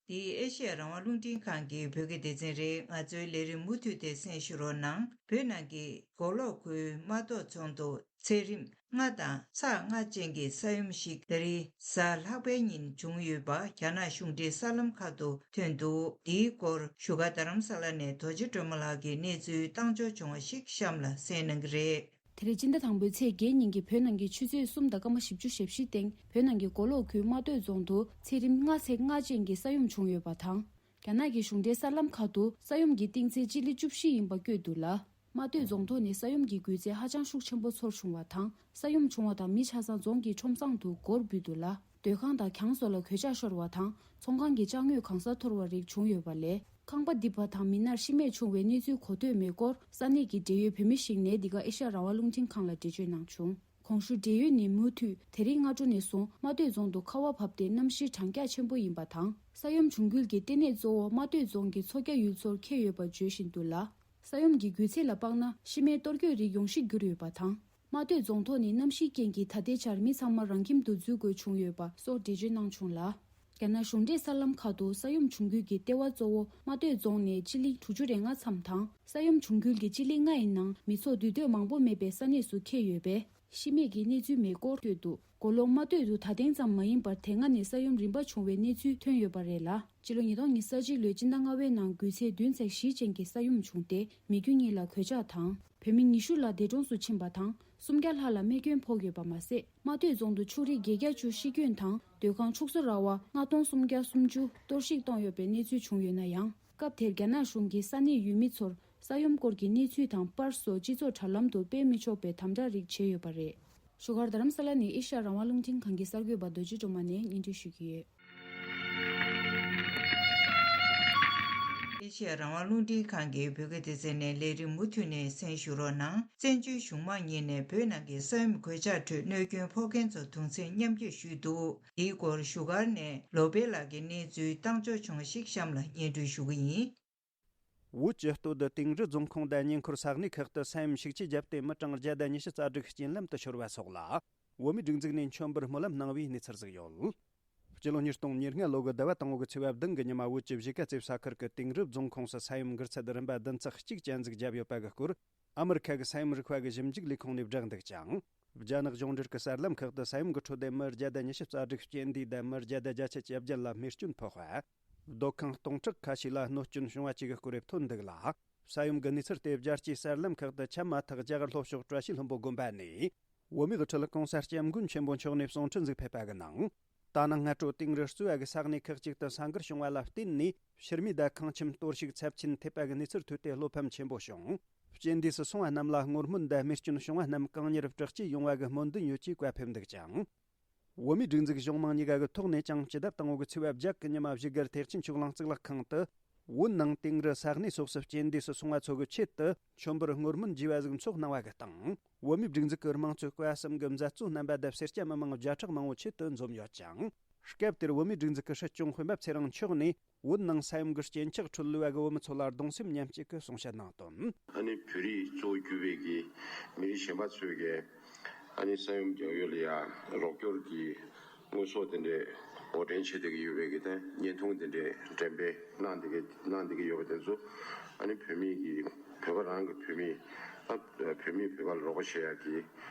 འདི་ཨེ་ཤེ་ཡ་རང་དབང་རླུང་འཕྲིན་ཁང་གི་བོད་སྐད་སྡེ་ཚན་རེད། ང་ཚོའི་ལས་རིམ་མུ་མཐུད་དེ་གསན་ཞུ་རོགས་གནང་། བོད་ནང་གི་མགོ་ལོག་ཁུལ་རྨ་ཏོག་རྫོང་དུ་ཚད་རིམ་ལྔ་དང་ཚེག་ལྔ་ཅན་གྱི་ས་ཡོམ་ཞིག་ད་རེས་གཟའ་ལྷག་པའི་ཉིན་བྱུང་ཡོད་པ་རྒྱ་ནག་གཞུང་འབྲེལ་གསར་ལམ་ཁག་ཏུ་ཐོན་འདུག་འདིའི་སྐོར་བཞུགས་སྒར་རྡ་རམ་ས་ལ་ནས་རྡོ་རྗེ་སྒྲོལ་མ་ལགས་ཀྱིས་གནས་ཚུལ་བཏང་འབྱོར་བྱུང་བ་ཞིག་གཤམ་ལ་གསན་གནང་གི་རེད། དེ་རིང་སྤྱི་ཟླ་དང་པོའི་ཚེས་བརྒྱད་ཉིན་གྱི་བོད་ནང་གི་ཆུ་ཚོད་གསུམ་དང་སྐར་མ་བཞི་བཅུ་ཞེ་བཞི་སྟེང་བོད་ནང་གི་མགོ་ལོག་ཁུལ་རྨ་སྟོད་རྫོང་དུ་ཚད་རིམ་ལྔ་ཚེག་ལྔ་ཅན་གྱི་ས་ཡོམ་བྱུང་ཡོད་པ་དང་། རྒྱ་ནག་གི་གཞུང་འབྲེལ་གསར་ལམ་ཁག་ཏུ་ས་ཡོམ་གྱི་གཏིང་ཚད་སྤྱི་ལེ་བཅུ་བཞི་ཡིན་པ་བཀོད་འདུག་ལ། རྨ་སྟོད་རྫོང་ཐོག་ནས་ས་ཡོམ་གྱི་འགུལ་ཚད་ཧ་ཅང་ཤུགས་ཆེན་པོ་ཚོར་བྱུང་བ་དང་། ས་ཡོམ་བྱུང་བ་དང་མི་ཆ་ཚང་རྫོང་གི་ཁྲོམ་སྲང་དུ་སྒོར་བུད་འདུག་ལ། སྡོད་ཁང་དང་གྱང་སོགས་ལ་གོད་ཆག་ཤོར་བ་དང་ཚོང་ཁང་གི་ཅ་དངོས་གང་སར་འཐོར་བ་རིགས་བྱུང་ཡོད་པ་ལས། ཁང་པ་རྡིབ་པ་དང་མི་སྣར་ཤི་རྨས་བྱུང་བའི་གནས་ཚུལ་གོ་ཐོས་མེད་སྐོར་ས་གནས་ཀྱི་འབྲེལ་ཡོད་བོད་མི་ཞིག་ནས་འདི་ག་ཨེ་ཤ་ཡ་རང་དབང་རླུང་འཕྲིན་ཁང་ལ་འགྲེལ་བརྗོད་གནང་བྱུང་། གོང་ཞུས་འབྲེལ་ཡོད་ནས་མུ་མཐུད་དེ་རིང་སྔ་དྲོ་ནས་བཟུང་རྨ་སྟོད་རྫོང་དུ་ཁ་བ་བབས་ཏེ་གནམ་གཤིས་གྲང་འཁྱག་ཆེན་པོ་ཡིན་པ་དང་། ས་ཡོམ་བྱུང་ཁུལ་གྱི་ལྟེ་གནས་གཙོ་བོ་རྨ་སྟོད་རྫོང་གི་མཚོ་སྐྱ་ཡུལ་ཚོར་འཁེལ་ཡོད་པ་བརྗོད་བཞིན་འདུག་ལ། ས་ཡོམ་གྱི་འགུལ་ཚད་ལ་དཔག་ན་ཤི་རྨས་གཏོར་སྐྱོན་རིགས་ཡོང་གཞི་གྱུར་ཡོད་པ་དང་། རྨ་སྟོད་རྫོང་ཐོག་ནི་གནམ་གཤིས་རྐྱེན་གྱིས་ད་ལྟའི་ཆར་མི་ཚང་མ་རང་ཁྱིམ་དུ་འཛུལ་དགོས་བྱུང་ཡོད་པ་སོགས་འགྲེལ་བརྗོད་གནང་བྱུང་ལ། རྒྱ་ནག་གཞུང་འབྲེལ་གསར་ལམ་ཁག་ཏུ་ས་ཡོམ་བྱུང་ཁུལ་གྱི་ལྟེ་བ་གཙོ་བོ་རྨ་སྟོད་རྫོང་ནས་སྤྱི་ལེ་དྲུག་ཅུ་རེ་ལྔ་མཚམས་དང་། ས་ཡོམ་བྱུང་ཁུལ་གྱི་སྤྱི་ལེ་ལྔ་ཡི་ནང་མི་ཚོགས་འདུས་སྡོད་མང་པོ་མེད་པའི་ས་གནས་སུ་འཁེལ་ཡོད་པས། ཤི་རྨས་ཀྱི་གནས་ཚུལ་མེད་སྐོར་བཀོད་འདུག་མགོ་ལོག་རྨ་སྟོད་དུ་ད་ཐེངས་ཙམ་མ་ཡིན་པར་དེ་སྔ་ནས་ས་ཡོམ་རིམ་པ་བྱུང་བའི་གནས་ཚུལ་ཐོན་ཡོད་པ་རེད་ལ། སྤྱི་ལོ་ཉིས་སྟོང་ཉི་ཤུ་རྩ་གཅིག་ལོའི་སྤྱི་ཟླ་ལྔ་པའི་ནང་འགུལ་ཚད་བདུན་ཚེག་བཞི་ཅན་གྱི་ས་ཡོམ་བྱུང་སྟེ་མི་རྒྱུ་གཉིས་ལ་གོད་ཆག་དང་། བོད་མི་ཉི་ཤུ་ལྷག་འདས་གྲོངས་སུ་ཕྱིན་པ་དང་། སུམ་བརྒྱ་ལྷག་ལ་རྨས་སྐྱོན་ཕོག་ཡོད་པ་མ་ཟད། རྨ་སྟོད་རྫོང་དུ་ཕྱུགས་རིགས་བརྒྱད་བརྒྱ་བཅུ་ཤི་སྐྱོན་དང་། སྡོད་ཁང་ཕྱུགས་ཟོག་ར་བ་ལྔ་སྟོང་སུམ་བརྒྱ་སུམ་ཅུ་གཏོར་བཤིག་བཏང་ཡོད་པའི་གནས་ཚུལ་བྱུང་ཡོད་ན་ཡང་། སྐབས་དེར་རྒྱ་ནག་གཞུང་གིས་ས་གནས་ཡུལ་མི་ཚོར་ས་ཡོམ་སྐོར་གྱི་གནས་ཚུལ་དང་པར་སོགས་སྤྱི་ཚོགས་དྲ་ལམ་དུ་སྤེལ་མི་ཆོག་པའི་དམ་དྲག་རིགས་བྱས་ཡོད་པ་རེད། བཞུགས་སྒར་རྡ་རམ་ས་ལ་ནས་ཨེ་ཤ་ཡ་རང་དབང་རླུང་འཕྲིན་ཁང་གི་གསར་འགོད་པ་རྡོ་རྗེ་སྒྲོལ་མ་ནས་སྙན་སྒྲོན་ཞུ་གི་ཡོད། ཨེ་ཤེ་ཡ་རང་དབང་རླུང་འཕྲིན་ཁང་གི་བོད་སྐད་སྡེ་ཚན་ནས་ལས་རིམ་མུ་མཐུད་ནས་གསན་ཞུ་རོགས་གནང་། བཙན་བྱོལ་གཞུང་མང་གཉིས་ནས་བོད་ནང་གི་ས་ཡོམ་གོད་ཆག་ཁྲོད་གནོད་སྐྱོན་ཕོག་མཁན་ཚོ་གདུང་སེམས་མཉམ་སྐྱེད་ཞུས་འདུག་འདིའི་སྐོར་བཞུགས་སྒར་ནས་ལོ་པཎ་ལགས་ཀྱི་གནས་ཚུལ་བཏང་ཕྱོགས་ཆུང་ཞིག་གཤམ་ལ་སྙན་སྒྲོན་ཞུ་གི་ཡིན། བོད་སྤྱི་གཏོད་དུ་དིང་རི་རྫོང་ཁོངས་དང་ཉེ་འཁོར་ས་གནས་ཁག་ཏུ་ས་ཡོམ་ཤུགས་ཆེ་བརྒྱབ་སྟེ་མི་གྲངས་བརྒྱ་དང་ཉི་ཤུ་རྩ་དྲུག་རྐྱེན་ལམ་དུ་ཤོར་བ་སོགས་ལ། བོད་མིའི་སྒྲིག་འཛུགས་ནས་མཆོད་འབུལ་སྨོན་ལམ་གནང་བའི་གནས་ཚུལ་ཟིག་ཡོད། སྤྱི་ལོ་ཉིས་སྟོང་ཉེར་ལྔ་ལོ་གི་ཟླ་བ་དང་པོ་གི་ཚེས་པ་བདུན་གི་ཉི་མ་བོད་ཀྱི་གཞིས་ཀ་རྩེ་ས་ཁུལ་གྱི་དིང་རི་རྫོང་ཁོངས་སུ་ས་ཡོམ་འགུལ་ཚད་རིམ་པ་བདུན་ཚེག་གཅིག་ཅན་ཟིག་བརྒྱབ་ཡོད་པ་གི་སྐོར། ཨ་མི་རི་ཁ་གི་ས་ཡོམ་རིག་པ་གི་ཞིབ་འཇུག་ལས་ཁུངས་ནས་བསྒྲགས་འདུག་ཅིང་། རྒྱ་ནག་གཞུང་འབྲེལ་གྱི་གསར་ལམ་ཁག་ཏུ་ས་ཡོམ་གྱི་ཁྲོད་དེ་མི་བརྒྱ་དང་ཉི་ཤུ་རྩ་དྲུག་རྐྱེན་འདས་དང་མི་བརྒྱ་དང་བརྒྱད་ཅུ་གྱ་བརྒྱད་ལ་རྨས་སྐྱོན་ཕོག་པ། སྡོད་ཁང་སྟོང་ཕྲག་ཁ་ཤས་ལ་གནོད་སྐྱོན་བྱུང་བ་བཅས་ཀྱི་སྐོར་རེ་ཐོན་འདུག་ལ། ས་ཡོམ་གྱི་གནས་ཚུལ་དེ་རྒྱལ་སྤྱིའི་གསར་ལམ་ཁག་ཏུ་ཆད་མ་ཐག་རྒྱ་གར་ལྷོ་ཕྱོགས་བཀྲ་ཤིས་ལྷུན་པོ་དགོན་པ་ནས། བོད་མིའི་དབུ་ཁྲིད་༸གོང་ས་༸སྐྱབས་མགོན་ཆེན་པོ་མཆོག་ནས་གསུང་འཕྲིན་ཟིག་ཕེབས་པ་གི་ནང་། ད་ནངས་སྔ་དྲོ་དིང་རི་གཙོས་པ་གི་ས་གནས་ཁག་ཅིག་ཏུ་ས་འགུལ་བྱུང་བ་ལ་བརྟེན་ནས་ཕྱི་མིག་དང་ཁང་ཁྱིམ་གཏོར་བཤིག་ཚབས་ཆེན་ཐེབས་པ་གི་གནས་ཚུལ་ཐོས་ཏེ་བློ་ཕམ་ཆེན་པོ་བྱུང་། རྐྱེན་འདས་སུ་སོང་བ་རྣམས་ལ་ངོ་སྨོན་དང་རྨས་སྐྱོན་བྱུང་བ་རྣམས་གང་མྱུར་དྲག་སྐྱེད་ཡོང་བ་གི་སྨོན་འདུན་ཡོད་ཅེས་བཀའ་ཕེབས་འདུག་ཅིང་། བོད་མིའི་སྒྲིག་འཛུགས་གཞུང་མང་གཉིས་ཀ་གི་ཐོག་ནས་ཀྱང་སྤྱི་ཟླ་དང་པོ་གི་ཚེས་པ་བརྒྱད་གི་ཉི་མ་བཞུགས་སྒར་ཐེག་ཆེན་ཆོས་གླིང་གཙུག་ལག་ཁང་དུ། བོད་ནང་དིང་རི་ས་གནས་སོགས་སུ་རྐྱེན་འདས་སུ་སོང་བ་ཚོ་གི་ཆེད་དུ་མཆོད་འབུལ་སྨོན་སྦྱིན་བྱས་པ་ཟིག་འཚོགས་གནང་བ་གི་སྟེང་། བོད་མིའི་སྒྲིག་འཛུགས་ཀྱི་དམངས་གཙོའི་བཀའ་གསུམ་གྱི་མཛད་གཙོ་རྣམ་པ་དང་སེར་སྐྱ་མི་མང་བརྒྱ་ཕྲག་མང་པོ་ཆེད་དུ་འཛོམས་ཡོད་ཅིང་། སྐབས་དེར་བོད་མིའི་སྒྲིག་འཛུགས་ཀྱི་སྲིད་སྐྱོང་སྤེན་པ་ཚེ་རིང་མཆོག་ནས། བོད་ནང་ས་ཡོམ་གྱི་རྐྱེན་ཆག་ཁྲོད་ལུས་པ་གི་བོད་མི་ཚོ་ལ་གདུང་སེམས་མཉམ་སྐྱེད་ཀྱི་གསུང་བཤད་གནང་དོན། ཨ་ནི་བོད་རིགས་གཙོ་བོ་གྱུར་པའི་གི་མི་རིགས་གཞན་པ་ཚོས་ཀྱི་ཨ་ནི་ས་ཡོམ་རྒྱག་ཡུལ་ལ་ཡ་རོགས་སྐྱོར་གྱི་དངོས་ཟོག་དེ་འདྲས་འགོ་འདྲེན་བྱེད་བསྡད་ཀྱི་ཡོད་པའི་གི་དེ་བརྙན་ཐུང་དེ་འདྲས་འགྲེམས་སྤེལ་གནང་བསྡད་ཀྱི་གནང་བསྡད་ཀྱི་ཡོད་པ་དེ་ཚོ། ཨ་ནི་བོད་མི་གི་བོད་པ་རང་གི་བོད་མི་ཨ་བོད་མི་བོད་པ་ལ་རོགས་པ་བྱེད་ཡག་གི་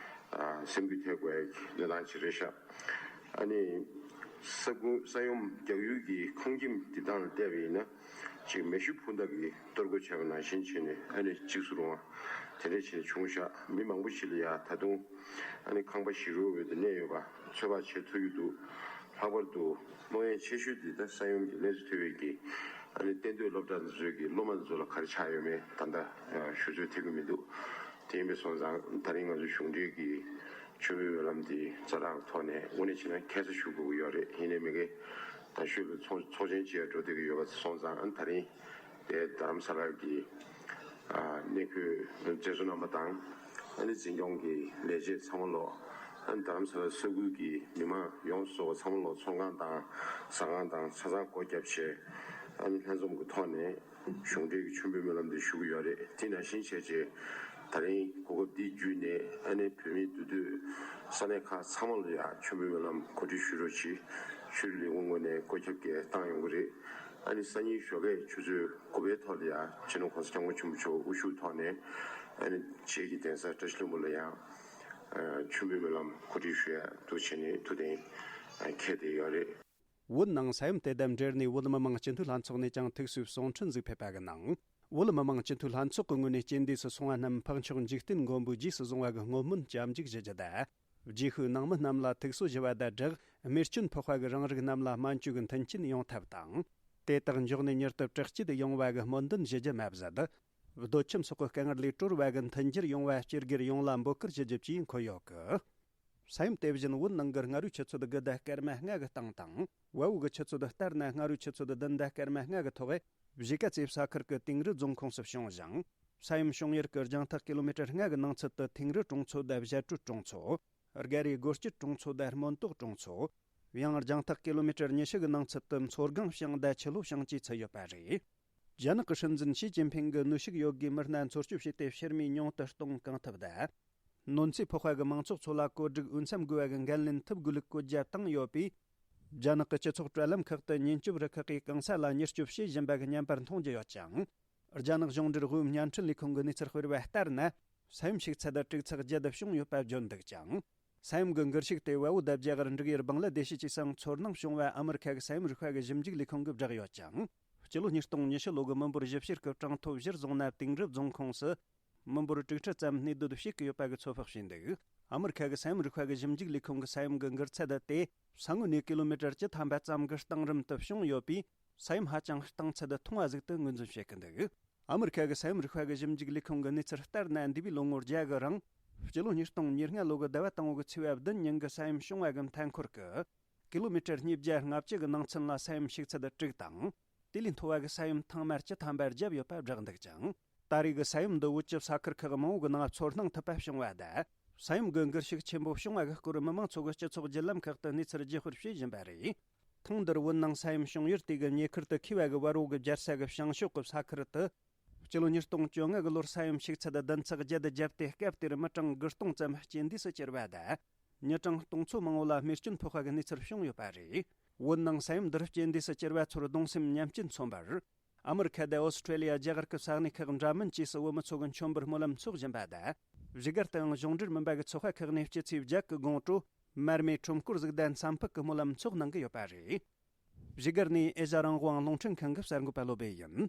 ཨ་སེམས་འགུལ་ཐེབས་དགོས་ཡག་གི་གནས་སྟངས་ཅིག་རེད་ཤག་ཨ་ནི་ས་ཁུལ་ས་ཡོམ་རྒྱག་ཡུལ་གྱི་ཁང་ཁྱིམ་འདི་དག་ལ་བལྟས་པ་ཡིན་ན། ཅིག་མེ་ཤུགས་འཕུར་མདའ་གིས་གཏོར་རྒོལ་བྱས་པ་ནང་བཞིན་བྱས་ནས་ཨ་ནི་འཇིགས་སུ་རུང་བ་དེ་འདྲ་བྱས་ནས་བྱུང་ཤག་མི་མང་པོ་ཞིག་ལ་ཡ་ད་དུང་ཨ་ནི་ཁང་པ་ཞིག་རོའི་འོག་ཏུ་གནས་ཡོད་པ་ཚོད་དཔག་བྱེད་ཐུབ་ཀྱི་འདུག་ལྷག་པར་དུ་བློ་ཡང་ཆེ་ཤོས་འདི་ད་ས་ཡོམ་གྱི་གནས་སུ་ཐུག་པའི་གི་ཨ་ནི་གཏན་སྡོད་སློབ་གྲྭ་འདི་ཚོའི་གི་སློབ་མ་འདི་ཚོ་ལ་ག་རེ་ཆགས་ཡོད་མེད་ད་ལྟ་ཞུ་ཚོད་ཐེབས་ཀྱི་མི་འདུག་དེ་ཡིན་པའི་སོང་ཙང་ད་རིང་ང་ཚོ་གཞུང་འབྲེལ་གྱི་མཆོད་འབུལ་སྨོན་ལམ་འདི་ཛ་དྲག་ཐོག་ནས་དངོས་གནས་བྱས་ན་ཁ་ས་ཞུ་དགོས་ཀྱི་ཡོད་རེད། ཡིན་ནའི་མི་དགེ་ད་ཤོད་ལ་ཚོགས་ཚོགས་ཆེན་བཅས་འགྲོ་བསྡད་ཀྱི་ཡོད་པ་སོང་ཙང་ཨ་ནི་ད་རིང་དེ་རྡ་རམ་ས་ལ་གི་ཨ་གནས་འཁོད་མཛད་གཙོ་རྣམ་པ་དང་ཨ་ནི་འཛིན་སྐྱོང་གི་ལས་བྱེད་ཚང་མ་ལོ། ཨ་ནི་རྡ་རམ་ས་ལ་ས་ཁུལ་གྱི་མི་མང་ཡོངས་སུ་ཚང་མ་ལོ་ཚོང་ཁང་དང་ཟ་ཁང་དང་ཆ་ཚང་སྒོ་བརྒྱབ་བྱས་ཨ་ནི་ལྷན་འཛོམས་ཀྱི་ཐོག་ནས། གཞུང་འབྲེལ་གྱི་མཆོད་འབུལ་སྨོན་ལམ་འདི་ཞུ་གི་ཡོད་རེད། དེ་ནང་བཞིན་བྱས་རྗེས་ད་རིང་གོ་སྐབས་འདི་བརྒྱུད་ནས་ཨ་ནི་བོད་མིའི་འདུས་སྡོད་ས་གནས་ཁག་ཚང་མ་ལ་ཡང་མཆོད་འབུལ་སྨོན་ལམ་གོ་སྒྲིག་ཞུ་རོགས་གྱིས། ཆོས་རིག་ལས་ཁུངས་ངོས་ནས་བཀོད་ཁྱབ་ཀྱིས་བཏང་ཡོང་གི་རེད། ཨ་ནི་སང་ཉིན་ཞོགས་ཀས་ཆུ་ཚོད་དགུ་པའི་ཐོག་ལ་ཡང་སྤྱི་ནོར་༸གོང་ས་༸སྐྱབས་མགོན་ཆེན་པོ་མཆོག་དབུ་བཞུགས་ཐོག་ནས་ཨ་ནི་བྱེས་ཀྱི་གདན་ས་བཀྲ་ཤིས་ལྷུན་པོ་ལ་ཡང་མཆོད་འབུལ་སྨོན་ལམ་གོ་སྒྲིག་ཞུ་ཡ་འདུག་བྱས་ནས་ཐུགས་གཏན་འཁེལ་བསྡད་ཡོད་རེད། བོད་ནང་ས་ཡོམ་དེ་དང་འབྲེལ་ནས་བོད་མི་མང་སྤྱི་འཐུས་ལྷན་ཚོགས་ནས་ཀྱང་ཐུགས་གསོའི་གསུང་འཕྲིན་ཟིག་ཕེབས་པ་གི་ནང་། བོད་མི་མང་སྤྱི་འཐུས་ལྷན་ཚོགས་ཀྱི་ངོས་ནས་རྐྱེན་འདས་སུ་སོང་བ་རྣམས་འཕགས་མཆོག་འཇིག་རྟེན་མགོན་པོས་རྗེས་སུ་བཟུང་བ་གི་བསྔོ་སྨོན་སྐྱབས་འཇུག་ཞུ་རྒྱུ་དང་། རྗེས་ཤུལ་ནང་མི་རྣམས་ལ་ཐུགས་གསོ་ཞུ་བ་དང་སྦྲགས་རྨས་སྐྱོན་ཕོག་པ་གི་རང་རིགས་རྣམས་ལ་སྨན་བཅོས་ཀྱི་མཐུན་རྐྱེན་ཡོང་ཐབས་དང་། དེ་དག་མགྱོགས་ནས་མྱུར་དུ་དྲག་སྐྱེད་ཡོང་བ་གི་སྨོན་འདུན་ཞུ་རྒྱུ་མ་ཟད། སྡོད་ཁྱིམ་སོགས་ཀྱི་དཀའ་ངལ་ལས་གྲོལ་བ་གི་མཐུན་འགྱུར་ཡོང་བ་སྤྱི་སྒེར་ཡོངས་ལ་འབོད་སྐུལ་ཞུ་རྒྱུ་བཅས་འཁོད་ཡོད་གི། ས་ཡོམ་དེ་བཞིན་བོད་ནང་གི་སྔ་རོལ་ཆུ་ཚོད་དགུ་དང་སྐར་མ་ལྔ་གི་སྟེང་དང་། བལ་པོ་གི་ཆུ་ཚོད་ལྟར་ན་སྔ་རོལ་ཆུ་ཚོད་བདུན་དང་སྐར་མ་ལྔ་གི་ཐོག་གཞིས་ཀ་རྩེ་ས་ཁུལ་གྱི་དིང་རི་རྫོང་ཁོངས་སུ་བྱུང་ཞིང་། ས་ཡོམ་བྱུང་ཡུལ་གྱི་རྒྱང་ཐག་ཀི་ལོ་མི་ཊར་ལྔ་གི་ནང་ཚུད་དུ་ཐིང་རི་གྲོང་ཚོ་དང་བཞད་སྒྲོལ་གྲོང་ཚོ། སྒ་རའི་སྒོ་སྐྱིད་གྲོང་ཚོ་དང་སྨོན་ཏོག་གྲོང་ཚོ། ཡང་རྒྱང་ཐག་ཀི་ལོ་མི་ཊར་ཉི་ཤུ་གི་ནང་ཚུད་དུ་མཚོ་སྒང་ཤང་དང་ཆུ་ལྷོ་ཤང་བཅས་ཚུད་ཡོད་པ་རེད། རྒྱ་ནག་གི་སྲིད་འཛིན་ཞི་ཅིན་ཕིང་གིས་ནུས་ཤུགས་ཡོད་དགུས་མི་སྣ་འཚོ་སྐྱོབ་བྱས་ཏེ་ཕྱིར་མིའི་ཉུང་དུ་གཏོང་གང་ཐུབ་དང་། གནོད་འཚེ་ཕོག་པ་གི་མང་ཚོགས་ཚོ་ལ་བཀོད་སྒྲིག་འོས་འཚམ་དགོས་པ་གི་འགན་ལེན་ཐུབ་དགོས་ལུགས་བཀོད་རྒྱ་བཏང་ཡོད་པས། རྒྱ་ནག་གི་སྤྱི་ཚོགས་དྲ་ལམ་ཁག་ཏུ་ཉེན་སྐྱོབ་རུ་ཁག་གིས་གང་ས་ལ་མྱུར་སྐྱོབ་བྱེད་བཞིན་པ་གི་བརྙན་པར་མཐོང་རྒྱུ་ཡོད་ཅིང་། རྒྱ་ནག་གཞུང་འབྲེལ་དབུས་བརྙན་འཕྲིན་ལས་ཁུངས་ཀྱི་གནས་ཚུལ་སྤེལ་བ་ལྟར་ན། ས་ཡོམ་ཤུགས་ཚད་དྲུག་ཚེག་བརྒྱད་བྱུང་ཡོད་པ་བརྗོད་འདུག་ཅིང་། ས་ཡོམ་གྱི་འགུལ་ཤུགས་དེ་བལ་པོ་དང་རྒྱ་གར་འབྲུག་ཡུལ་བང་ལ་དེ་ཤི་ཅེས་སུའང་ཚོར་སྣང་བྱུང་བ་ཨ་མི་རི་ཁ་གི་ས་ཡོམ་རིག་པ་གི་ཞིབ་འཇུག་ལས་ཁུངས་ཀྱིས་བསྒྲགས་ཡོད་ཅིང་། སྤྱི་ལོ་ཉིས་སྟོང་ཉི་ཤུ་ལོ་གི་མི་འབོར་ཞིབ་བཤེར་གྱི་གྲངས་ཐོ་གཞིར་བཟུང་ན། དིང་རི་རྫོང་ཁོངས་སུ་མི་འབོར་དྲུག་ཁྲི་ཙམ་གནས་སྡོད་བྱེད་ཀྱི་ཡོད་པ་གི་ཚོད་དཔག་བྱས་འདུག་ཨ་མི་རི་ཁ་གི་ས་ཡོམ་རིག་པ་གི་ཞིབ་འཇུག་ལས་ཁུངས་ཀྱི་ས་ཡོམ་གྱི་འགུལ་ཚད་དེ་ས་ངོས་ནས་ཀི་ལོ་མི་ཊར་བཅུ་ཐམ་པ་ཙམ་གྱི་གཏིང་རིམ་དུ་བྱུང་ཡོད་པས། ས་ཡོམ་ཧ་ཅང་གཏིང་ཚད་མཐོ་བ་ཟིག་ཏུ་ངོས་འཛིན་བྱེད་ཀྱི་འདུག་ཨ་མི་རི་ཁ་གི་ས་ཡོམ་རིག་པ་གི་ཞིབ་འཇུག་ལས་ཁུངས་ཀྱི་གནས་ཚུལ་ལྟར་ན། འདས་པའི་ལོ་ངོ་བརྒྱ་གི་རིང་། སྤྱི་ལོ་ཉིས་སྟོང་ཉེར་ལྔ་ལོ་གི་ཟླ་བ་དང་པོ་གི་ཚེས་པ་བདུན་ཉིན་གྱི་ས་ཡོམ་བྱུང་བ་གི་མཐའ་འཁོར་གྱི་ཀི་ལོ་མི་ཊར་ཉིས་བརྒྱ་ལྔ་བཅུ་གི་ནང་ཚུན་ལ་ས་ཡོམ་ཤུགས་ཚད་དྲུག་དང་ དེ་ལས་མཐོ་བ་གི་ས་ཡོམ་ཐེངས་མ་བཅུ་ཐམ་པ་བརྒྱབ་ཡོད་པ་བསྒྲགས་འདུག་ཅིང་། ད་རེས་ཀྱི་ས་ཡོམ་འདི་བོད་ཀྱི་ས་ཁུལ་ཁག་མང་བོ་གི་ནང་ཚོར་སྣང་ཐུབ་པ་བྱུང་བ་དང་། ས་ཡོམ་གྱི་འགུལ་ཤུགས་ཆེན་པོ་བྱུང་བ་གི་སྐོར་མི་མང་ཚོ་གི་སྤྱི་ཚོགས་བརྒྱུད་ལམ་ཁག་ཏུ་གནས་ཚུལ་བརྗེ་སྤོར་བྱེད་བཞིན་པ་རེད། ཐེངས་འདིར་བོད་ནང་ས་ཡོམ་བྱུང་ཡུལ་དེ་གི་ཉེ་ཁུལ་དུ་ཁེལ་བ་གི་བར་འོག་གི་རྒྱལ་ས་གི་བྱང་ཕྱོགས་ཀྱི་ས་ཁུལ་དུ། སྤྱི་ལོ་ཉིས་སྟོང་བཅོ་ལྔ་གི་ལོར་ས་ཡོམ་ཤུགས་ཚད་བདུན་ཚེག་བརྒྱད་བརྒྱབ་སྟེ། སྐབས་དེར་མི་གྲངས་དགུ་སྟོང་ཙམ་རྐྱེན་འདས་སུ་གྱུར་བ་དང་། མི་གྲངས་སྟོང་ཚོ་མང་བོ་ལ་རྨས་སྐྱོན་ཕོག་པ་གི་གནས་ཚུལ་བྱུང་ཡོད་པ་རེད། བོད་ནང་ས་ཡོམ་འདིར་རྐྱེན་འདས་སུ་གྱུར་བ་ཚོར་གདུང་སེམས་མཉམ་སྐྱེད་མཚོན་པར། ཨ་མི་རི་ཁ་དང་ཨོ་སི་ཁྲེ་ལི་ཡ་རྒྱ་གར་གྱི་ས་གནས་ཁག་འདྲ་མིན་བཅས་སུ་བོད་མི་ཚོ་གི་མཆོད་འབུལ་སྨོན་ལམ་འཚོགས་བཞིན་པ་དང་། བཞུགས་སྒར་དུའང་གཞུང་འབྲེལ་མིན་པ་གི་ཚོགས་པ་ཁག་ནས་སྤྱི་ཚེས་བརྒྱད་ཀྱི་དགོང་དྲོ། མར་མེའི་ཁྲོམ་སྐོར་ཟིག་དང་འཚམས་སྤུ་གི་སྨོན་ལམ་འཚོགས་གནང་གི་ཡོད་པ་རེད། བཞུགས་སྒར་ནས་ཨེ་ཤ་ཡ་རང་དབང་རླུང་འཕྲིན་ཁང་གི་གསར་འགོད་པ་བློ་བྷེ་ཡིན།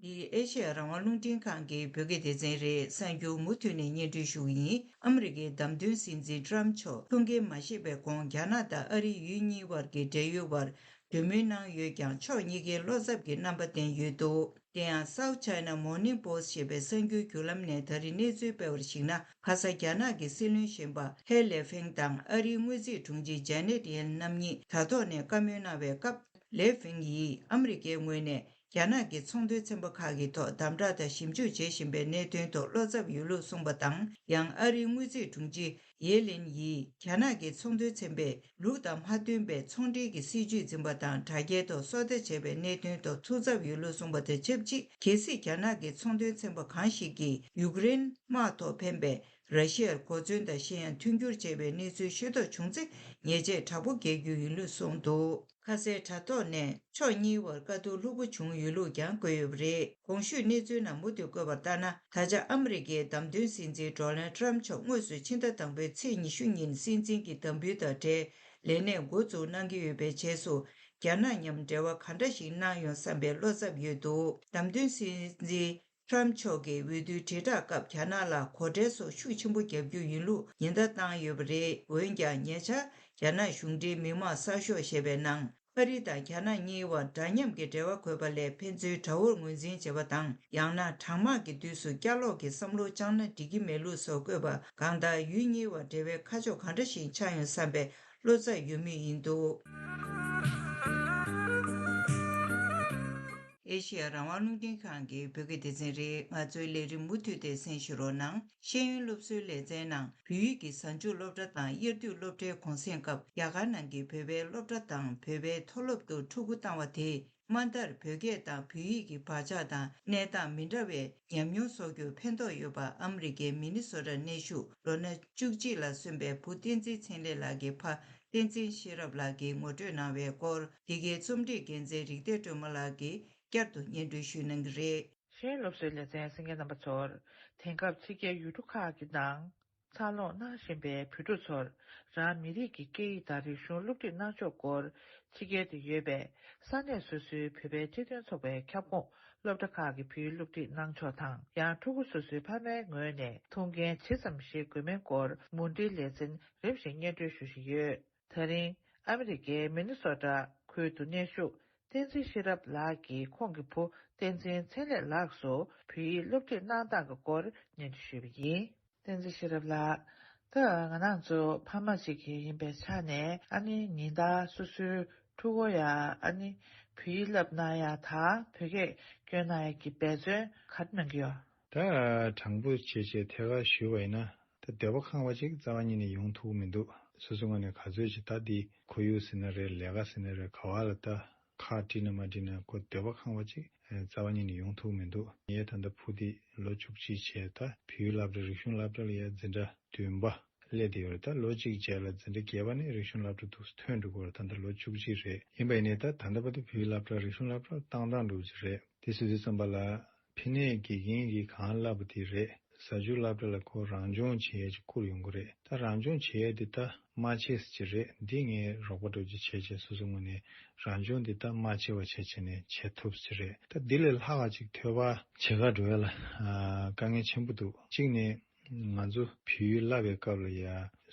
འདི་ཨེ་ཤ་ཡ་རང་དབང་རླུང་འཕྲིན་ཁང་གི་བོད་སྐད་སྡེ་ཚན་རེད། གསར་འགྱུར་མུ་མཐུད་ནས་སྙན་སྒྲོན་ཞུ་གི་ཡིན། ཨ་མི་རི་ཀའི་བདམས་ཐོན་སྲིད་འཛིན་ཏྲམ་མཆོག་ཐུགས་འགན་མ་བཞེས་པའི་གོང་། རྒྱ་ནག་དང་ཨ་རི་ཡུལ་གཉིས་བར་གྱི་འབྲེལ་ཡོད་བར་གྲོས་མོལ་གནང་ཡོད་ཀྱང་། ཕྱོགས་གཉིས་ཀའི་བློ་འཚབ་ཀྱི་རྣམ་པ་བསྟན་ཡོད་འདུག་དེ་ཡང་South China Morning Post ཞེས་པའི་གསར་འགྱུར་བརྒྱུད་ལམ་ནས་ད་རེས་གནས་ཚུལ་སྤེལ་བར་གཞིགས་ན། ཁ་ས་རྒྱ་ནག་གི་སྲིད་བློན་གཞོན་པ་ཧེ་ལེ་ཧྥེང་དང་ཨ་རིའི་དངུལ་རྩིས་དྲུང་ཆེ་ཇེ་ནེད་ཡེལ་རྣམ་གཉིས་དྲ་ཐོག་ནས་བཀའ་མོལ་གནང་བའི་སྐབས། ལེ་ཧྥེང་ཡིས་ཨ་མི་རི་ཀའི་ངོས་ནས་རྒྱ་ནག་གི་ཚོང་དོན་ཚན་པ་ཁག་གི་ཐོག་དམ་དྲག་དང་ཞིབ་འཇུག་བྱེད་བཞིན་པའི་གནད་དོན་ཐོག་བློ་འཚབ་ཡོད་ལུགས་གསུངས་པ་དང་། ཡང་ཨ་རིའི་དངུལ་རྩིས་དྲུང་ཆེ་ཡེ་ལིན་ཡིས་རྒྱ་ནག་གི་ཚོང་དོན་ཚན་པས་ལུགས་དང་མ་མཐུན་པའི་ཚོང་འབྲེལ་གྱི་སྲིད་ཇུས་འཛིན་པ་དང་། དྲ་རྒྱའི་ཐོག་སོ་ལྟ་བྱས་པའི་གནད་དོན་ཐོག་ཐུགས་འཚབ་ཡོད་ལུགས་གསུངས་པ་དང་ཆབས་ཅིག་གལ་སྲིད་རྒྱ་ནག་གི་ཚོང་དོན་ཚན་པ་གང་ཞིག་གིས་ཡུཀ་རེན་དམག་ཐོག་འཕེན་པའི་ར་ཤི་ཡར་གོ་མཚོན་དང་གཞན་ཡང་མཐུན་འགྱུར་བྱས་པའི་གནས་ཚུལ་ཤེས་རྟོགས་བྱུང་ཚེ། ཉེས་ཆད་དྲག་པོ་འགེལ་རྒྱུ་ཡིན་ལུགས་གསུངས་འདུག་ཁ་སའི་དྲ་ཐོག་ནས་ཕྱོགས་གཉིས་བར་བཀའ་བསྡུར་ལྷུག་པོ་བྱུང་ཡོད་ལུགས་ཀྱང་བཀོད་ཡོད་པ་རེད། གོང་ཞུས་གནས་ཚུལ་ནང་མུ་མཐུད་བཀོད་པ་ལྟར་ན། ད་ཆ་ཨ་མི་རི་ཀའི་བདམས་ཐོན་སྲིད་འཛིན་ཌོ་ནལ་ཊམ་མཆོག་དངོས་སུ་ཕྱི་ཟླ་དང་པོའི་ཚེས་ཉི་ཤུ་ཉིན་སྲིད་འཛིན་གྱི་འདེམས་འབུལ་དང་འབྲེལ་ལས་གནས་འགོ་འཛུགས་གནང་གི་ཡོད་པའི་རྗེས་སུ། རྒྱ་ནག་མཉམ་འབྲེལ་བ་ག་འདྲ་ཞིག་གནང་ཡོང་བསམ་པའི་བློ་འཚབ་ཡོད་འདུག་བདམས་ཐོན་སྲིད་འཛིན་ཊམ་མཆོག་གིས་འོས་བསྡུའི་དྲིལ་བསྒྲགས་སྐབས་རྒྱ་ནག་ལ་གོ་ཁྲེལ་སོགས་ཤུགས་ཆེན་པོ་རྒྱག་རྒྱུ་ཡིན་ལུགས་ཉེན་བརྡ་བཏང་ཡོད་པ་རེད། འོན་ཀྱང་ཉེ་ཆར་རྒྱ་ནག་གཞུང་འབྲེལ་མི་དམངས་གསར་ཤོག་ཞེས་པའི་ནང་། ཨ་རི་དང་རྒྱ་ནག་གཉིས་བར་འདྲ་མཉམ་གྱི་འབྲེལ་བ་དགོས་པ་ལས། ཕན་ཚུན་དགྲ་བོར་ངོས་འཛིན་བྱེད་པ་དང་། ཡང་ན་གྲང་དམག་གི་དུས་སུ་བསྐྱར་ལོག་གི་བསམ་བློ་བཅངས་ན་འགྲིག་གི་མེད་ལུགས་སོགས་བཀོད་པ། གང་ལྟར་ཡུལ་གཉིས་བར་འབྲེལ་བའི་ཁ་ཕྱོགས་གང་འདྲ་ཞིག་ཆགས་ཡོང་བསམ་པའི་བློ་འཚབ་ཡོད་མུས་ཡིན་འདུག་ཨེ་ཤེ་ཡ་རང་དབང་རླུང་འཕྲིན་ཁང་གི་བོད་སྐད་སྡེ་ཚན་རེད། ང་ཚོའི་ལས་རིམ་མུ་མཐུད་དེ་གསན་ཞུ་རོགས་གནང་། ཤེས་ཡོན་སློབ་གསོའི་ལེ་ཚན་ནང་བོད་ཡིག་གི་གཟའ་མཇུག་སློབ་གྲྭ་དང་དབྱར་དུས་སློབ་གྲྭའི་གུང་སེང་སྐབས། རྒྱ་གར་ནང་གི་བོད་པའི་སློབ་གྲྭ་དང་བོད་པའི་མཐོ་སློབ་ཏུ་ཕྲུ་གུ་བཏང་བ་དེས། དམའ་མཐར་བོད་སྐད་དང་བོད་ཡིག་གི་བག་ཆགས་དང་གནས་སྟངས་མི་འདྲ་བའི་ཉམས་མྱོང་གསོག་རྒྱུར་ཕན་ཐོགས་ཡོད་པ། ཨ་མི་རི་ཀའི་མི་ནི་སོ་ཊ་གནས་བཞུགས་ལོ་ན་བཅུ་གཅིག་ལ་སོན་པའི་བུ་བསྟན་འཛིན་ཚེ་ལེགས་ལགས་ཀྱི་ཕ་བསྟན་འཛིན་ཤེས་རབ་ལགས་ཀྱིས་ངོ་སྤྲོད་གནང་བའི་སྐོར། འདི་གའི་རྩོམ་སྒྲིག་འགན་འཛིན་རིག་ལྡན་སྒྲོལ་མ་ལགས་ཀྱིས་བསྐྱར་དུ་སྙན་སྒྲོན་ཞུས་གནང་གི་རེད། ཤེས་ཡོན་སློབ་གསོའི་ལེ་ཚན་གསན་མཁན་རྣམ་པ་ཚོར། དེང་སྐབས་ཕྱི་རྒྱལ་ཡུལ་གྲུ་ཁག་གི་ནང་འཚར་ལོངས་གནང་བཞིན་པའི་བོད་ཕྲུག་ཚོར་རང་མི་རིགས་ཀྱི་སྐད་ཡིག་དང་རིག་གཞུང་སློབ་ཁྲིད་གནང་ཕྱོགས་སྐོར། ཕྱི་རྒྱལ་དུ་ཡོད་པའི་ས་གནས་སོ་སོའི་བོད་པའི་ཁྲིད་སྟོན་ཚོགས་པའི་ཁྱབ་ཁོངས་སློབ་གྲྭ་ཁག་གི་བོད་ཡིག་སློབ་ཁྲིད་གནང་ཕྱོགས་དང་། ཡང་ཕྲུ་གུ་སོ་སོའི་ཕ་མའི་ངོས་ནས་ཐུགས་འགན་ཇི་ཙམ་བཞེས་དགོས་མིན་སྐོར་མུ་འབྲེལ་ལེ་ཚན་རིམ་བཞིན་སྙན་སྒྲོན་ཞུ་བཞིན་ཡོད། ད་རིང་ཨ་མི་རི་ཀའི་མི་ནི་སོ་ཊ་ཁུལ་དུ་གནས་བཞུགས་བསྟན་འཛིན་ཤེས་རབ་ལགས་ཀྱིས་ཁོང་གི་བུ་བསྟན་འཛིན་ཚེ་ལེགས་ལགས་སུ་བོད་ཡིག་སློབ་ཁྲིད་གནང་སྟངས་ཀྱི་སྐོར་སྙན་སྒྲོན་ཞུས་པ་ཡིན། བསྟན་འཛིན་ཤེས་རབ་ལགས། ད་ང་རང་ཚོ་ཕ་མ་ཅིག་ཡིན་པའི་ཆ་ནས། ཨ་ནི་ཉིན་ལྟར་སོ་སོའི་ཕྲུ་གུ་ཡ་ཨ་ནི་བོད་ཡིག་བསླབ་གནང་ཡ་དང་བོད་སྐད་སྐྱོན་གནང་ཡ་གི་འབད་བརྩོན་ག་རེ་གནང་གི་ཡོད། ད་དྲང་པོ་བྱས་བྱས་ཐད་ཀར་ཞུས་པ་ཡིན་ན། ད་འདོད་པ་ཁེངས་པ་ཅིག་རྩ་བ་ཉིད་ནས་ཡོང་ཐུབ་མི་འདུག་སོ་སོའི་ངོས་ནས་ག་ཚོད་ཅིག་ད་འདི་ཁོར་ཡུག་ཟེར་ན་རེད། ལས་ཀ་ཟེར་ན་རེད། ག་བ་ལ་ད་ཁག་དཀྲིས་ན་མ་དཀྲིས་ན་ཁོ་འདོད་པ་ཁེངས་པ་ཅིག་རྩ་བ་ཉིད་ནས་ཡོང་ཐུབ་མི་འདུག་ངས་ད་ལྟ་བུ་འདི་ལོ་བཅུ་གཅིག་བྱས། ད་བོད་ཡིག་སློབ་གྲྭ་རིག་གཞུང་སློབ་གྲྭ་ལ་ཡ་འཛིན་གྲྭ་བདུན་པ་སླེབས་བསྡད་ཡོད་རེད། ད་ལོ་གཅིག་རྗེས་ལ་འཛིན་གྲྭ་བརྒྱད་པ་ནས་རིག་གཞུང་སློབ་གྲྭ་འདུག་སེ་ཐོན་འགྲོ་གི་ཡོད་རེད། ད་ལྟ་ལོ་བཅུ་གཅིག་རེད། ཡིན་པ་ཡིན་ནའི་ད་ད་ལྟ་བར་དུ་བོད་ཡིག་སློབ་གྲྭ་རིག་གཞུང་སློབ་གྲྭ་བཏང་སྟངས་འདྲ་བོ་ཅིག་རེད། དེ་སུ་དུས་ཙམ་པ་ལ། ཕི་ནས་དགེ་རྒན་གྱིས་གང་བསླབས་པ་དེ་རེད། གཟའ་མཇུག་སློབ་གྲྭ་ལ་ཁོ་རང་སྦྱོང་བྱེད་ཡས་ཅིག་བསྐུར་ཡོང་གི་རེད། ད་རང་སྦྱོང་བྱེད་ཡས་དེ་ད་མ་བྱས་ཟེར་གྱི་རེད། འདི་ངས་རོགས་པ་འདྲ་བོ་ཅིག་བྱས་བྱས་སོ་སོའི་ངོས་ནས་རང་སྦྱོང་འདི་ད་མ་བྱས་པ་བྱས་བྱས་ནས་བྱེད་ཐུབ་ཟེར་གྱི་རེད། ད་འདི་ལས་ལྷག་པ་ཅིག་ཐོས་པ་བྱེད་ག་འགྲོ་ཡས་ལ་ཨ་དཀའ་ངལ་ཆེན་པོ་འདུག་གཅིག་ནས་ང་ཚོ་བོད་ཡིག་བསླབ་པའི་སྐབས་ལ་ཡ་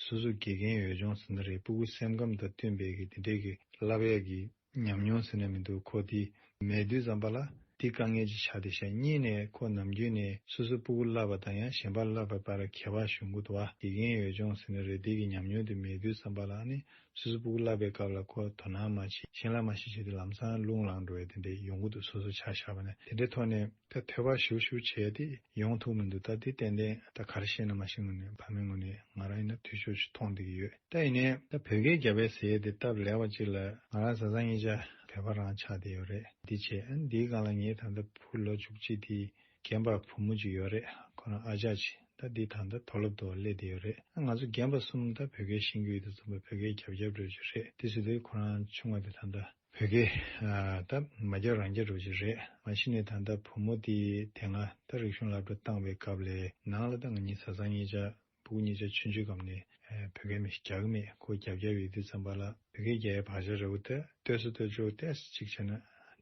སོ་སོ་དགེ་རྒན་འོས་སྦྱོང་ཟེར་ན་རེད། སྤུ་གུ་སེམས་ཁམས་དང་བསྟུན་པའི་གི་དེ་འདྲས་ཀྱི་བསླབ་ཡས་ཀྱི་ཉམས་མྱོང་ཟེར་ན་མི་འདུག་ཁོ་དེ་མེད་དུས་ཙམ་པ་ལ་ འདི་དཀའ་ངལ་ཅིག་ཆགས་བསྡད་ཤག་གཉིས་ནས་ཁོ་ནམ་རྒྱུན་ནས་སོ་སོའི་སྤུ་གུ་བསླབ་པ་དང་ཡང་གཞན་པ་བསླབ་པའི་བར་ཁྱད་པར་ཡོང་གི་འདུག་བ། དགེ་རྒན་འོས་སྦྱོང་ཟེར་ནས་རེད། འདི་གི་ཉམས་མྱོང་དེ་མེད་དུས་ཙམ་པ་ལ་ཨ་ནི་སོ་སོའི་སྤུ་གུ་བསླབ་པའི་སྐབས་ལ་ཁོ་དོ་སྣང་མ་བྱེད་གཞན་ལ་མ་བྱེད་བྱས་ཏེ་ལམ་སང་རླུང་ལངས་འགྲོ་བའི་དེ་འདྲ་ཡོང་གི་འདུག་སོ་སོ་ཆ་བཞག་པ་ནས་དེ་འདྲའི་ཐོག་ནས། ད་ཐོས་པ་ཞིབ་ཞིབ་བྱས་ཏེ་ཡོང་ཐུབ་མི་འདུག་ད་འདི་ཏན་ཏན་ད་ག་རེ་བཤད་ན་མ་ཤེས་ངོས་ནས་ཕ་མའི་ངོས་ནས་ང་རང་ཡིན་ན་འཐུས་ཤོར་ཞིག་མཐོང་བསྡད་ཀྱི་ཡོད། ད་ཡིན་ནའི་ད་བོད་སྐད་རྒྱབ་པའི་ཟེར་ཡས་དེ་སྟབས་ལེགས་པ་ཅིག་ལ་ང་རང་བཟའ་ཚང་གཉིས་ཆ་བོད་པ་རང་ཆགས་བསྡད་ཡོད་རེད། འདི་བྱས་ཨ་ནི་འདིའི་སྒང་ལ་ངའི་ད་ལྟ་བུ་ལོ་བཅུ་གཅིག་དེ་རྒན་པ་བུ་མོ་ཅིག་ཡོད་རེད། ཁོ་རང་ཨ་ཅག་ཅིག་ད་འདི་ད་ལྟ་མཐོ་སློབ་ཏུ་སླེབས་བསྡད་ཡོད་རེད། ང་ཚོ་རྒན་པ་གསུམ་ད་བོད་སྐད་ཤེས་ཀྱི་ཡོད་དུས་ཙམ་པ་བོད་སྐད་རྒྱབ་རྒྱབ་འགྲོ་རྒྱུ་རེད། དེ་ཟེར་དུས་ཁོ་རང་ཆུང་བ་དེ་ད་ལྟ་བོད་སྐད་ཨ་ད་མ་རྒྱབ་རང་རྒྱབ་འགྲོ་གི་རེད། མ་གཞི་ནས་ད་ལྟ་བུ་མོ་དེ་དེ་སྔ་ད་རིག་གཞུང་སློབ་གྲྭ་བཏང་བའི་སྐབས་ལ་ནང་ལ་ད་ང་གཉིས་བཟའ་ཚང་གཉིས་ཆ་བུ་གུ་གཉིས་ཆ་ཆུང་ཆུང་སྐབས་ནས་ཨ་བོད་སྐད་མི་ཞིག་རྒྱག་གི་མེད། ཁོ་རྒྱབ་རྒྱབ་ཡོད་དུས་ཙམ་པ་ལ་བོད་སྐད་རྒྱག་ཡའི་བག་ཆགས་རེ་བོ་ད་ལྟོས་སོ་ལྟོས་ཆོག་ཏོག་ཙམ་ཅིག་བྱས་ན་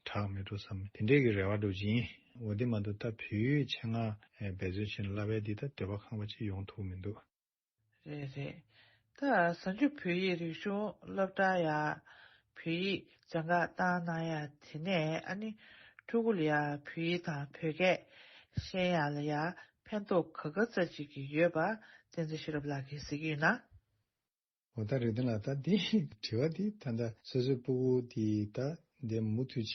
དྲག་མེད་འགྲོ་བསམ། དེ་འདྲས་ཀྱི་རེ་བ་འགྲོ་གི་ཡིན། འོ་དེ་མ་གཏོགས་ད་བོད་ཡིག་ཆེད་མངགས་ཨ་འབད་བརྩོན་བྱས་ནས་བསླབ་ཡས་འདི་ད་འདོད་པ་ཁེངས་པ་ཅིག་ཡོང་ཐུབ་མི་འདུག་རེད་རེད། ད་གཟའ་མཇུག་བོད་ཡིག་རིག་གཞུང་སློབ་གྲྭ་ཡ་བོད་ཡིག་སྦྱང་ག་བཏང་གནང་ཡ་དེ་ནས་ཨ་ནི་ཕྲུ་གུ་ལ་ཡ་བོད་ཡིག་དང་བོད་སྐད་ཤེས་ཡ་ལ་ཡ་ཕན་ཐོགས་ག་ག་ཙམ་ཅིག་གི་ཡོད་པ་བསྟན་འཛིན་ཤེས་རབ་ལགས་ཀྱིས་གཟིགས་ཀྱི་ཡོད་ན། འོ་ད་རེད། དེ་ལ་ད་འདི་དྲི་བ་འདི་ད་ལྟ་སོ་སོའི་སྤུ་གུ་དེ་ད་འདི་མུ་མཐུད་བྱས་